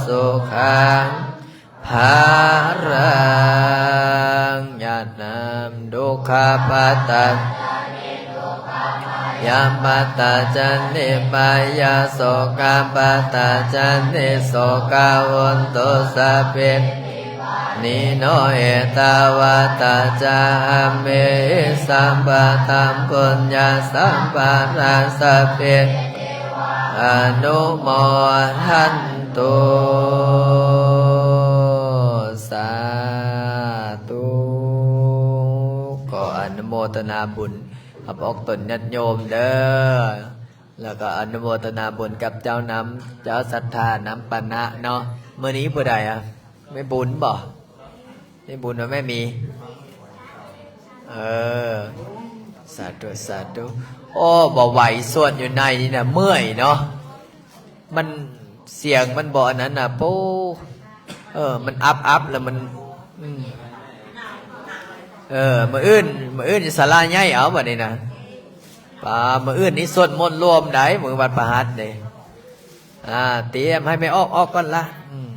ສຸຂັງ ພະລັງ. ຍາດນ້ຳ ດຸກຂະປັດຕາ ຍາປະຕາຈະນິ ພະຍາໂສກະປັດຕາຈະນິ ໂສກະໂຫນຕຸ ສະເພ ນິໂນ ເອຕາວັດຕະຈະ ອຳເມຫິ ສັບພະທັງ ປຸນຍະສັມພະລັງ ສະເພ ອະນຸໂມທັນຕຸ ສາທຸ. ຂໍອະນຸໂມທະນາບຸນກັບອອກຕົນຍາດໂຍມເດີ້ ແລ້ວກໍອະນຸໂມທະນາບຸນກັບເຈົ້ານຳ ເຈົ້າສັດທານຳປານະເນາະ. ມື້ນີ້ຜູ້ໃດອະ ແມ່ບຸນບໍ? ແມ່ບຸນວ່າແມ່ມີ ເອີ ສາທຸ ສາທຸ. ໂອ້ ບໍ່ໄຫວ ສວດຢູ່ໃນນີ້ນະ ເມື່ອຍເນາະ ມັນ ສຽງມັນບໍ່ອັນນັ້ນນະ ໂອ້ ເອີ ມັນອັບໆ ແລ້ວມັນ ອືມ ເອີ ມື້ອື່ນ ມື້ອື່ນຢູ່ສາລາໃຫຍ່ເອົາບັດນີ້ນະ. ປາ ມື້ອື່ນນີ້ສວດມົນລວມໃດ໋ ມື້ວັນພະຫັດເດ້. ອາ ຕຽມໃຫ້ແມ່ອອກ ອອກກ່ອນລະ ອືມ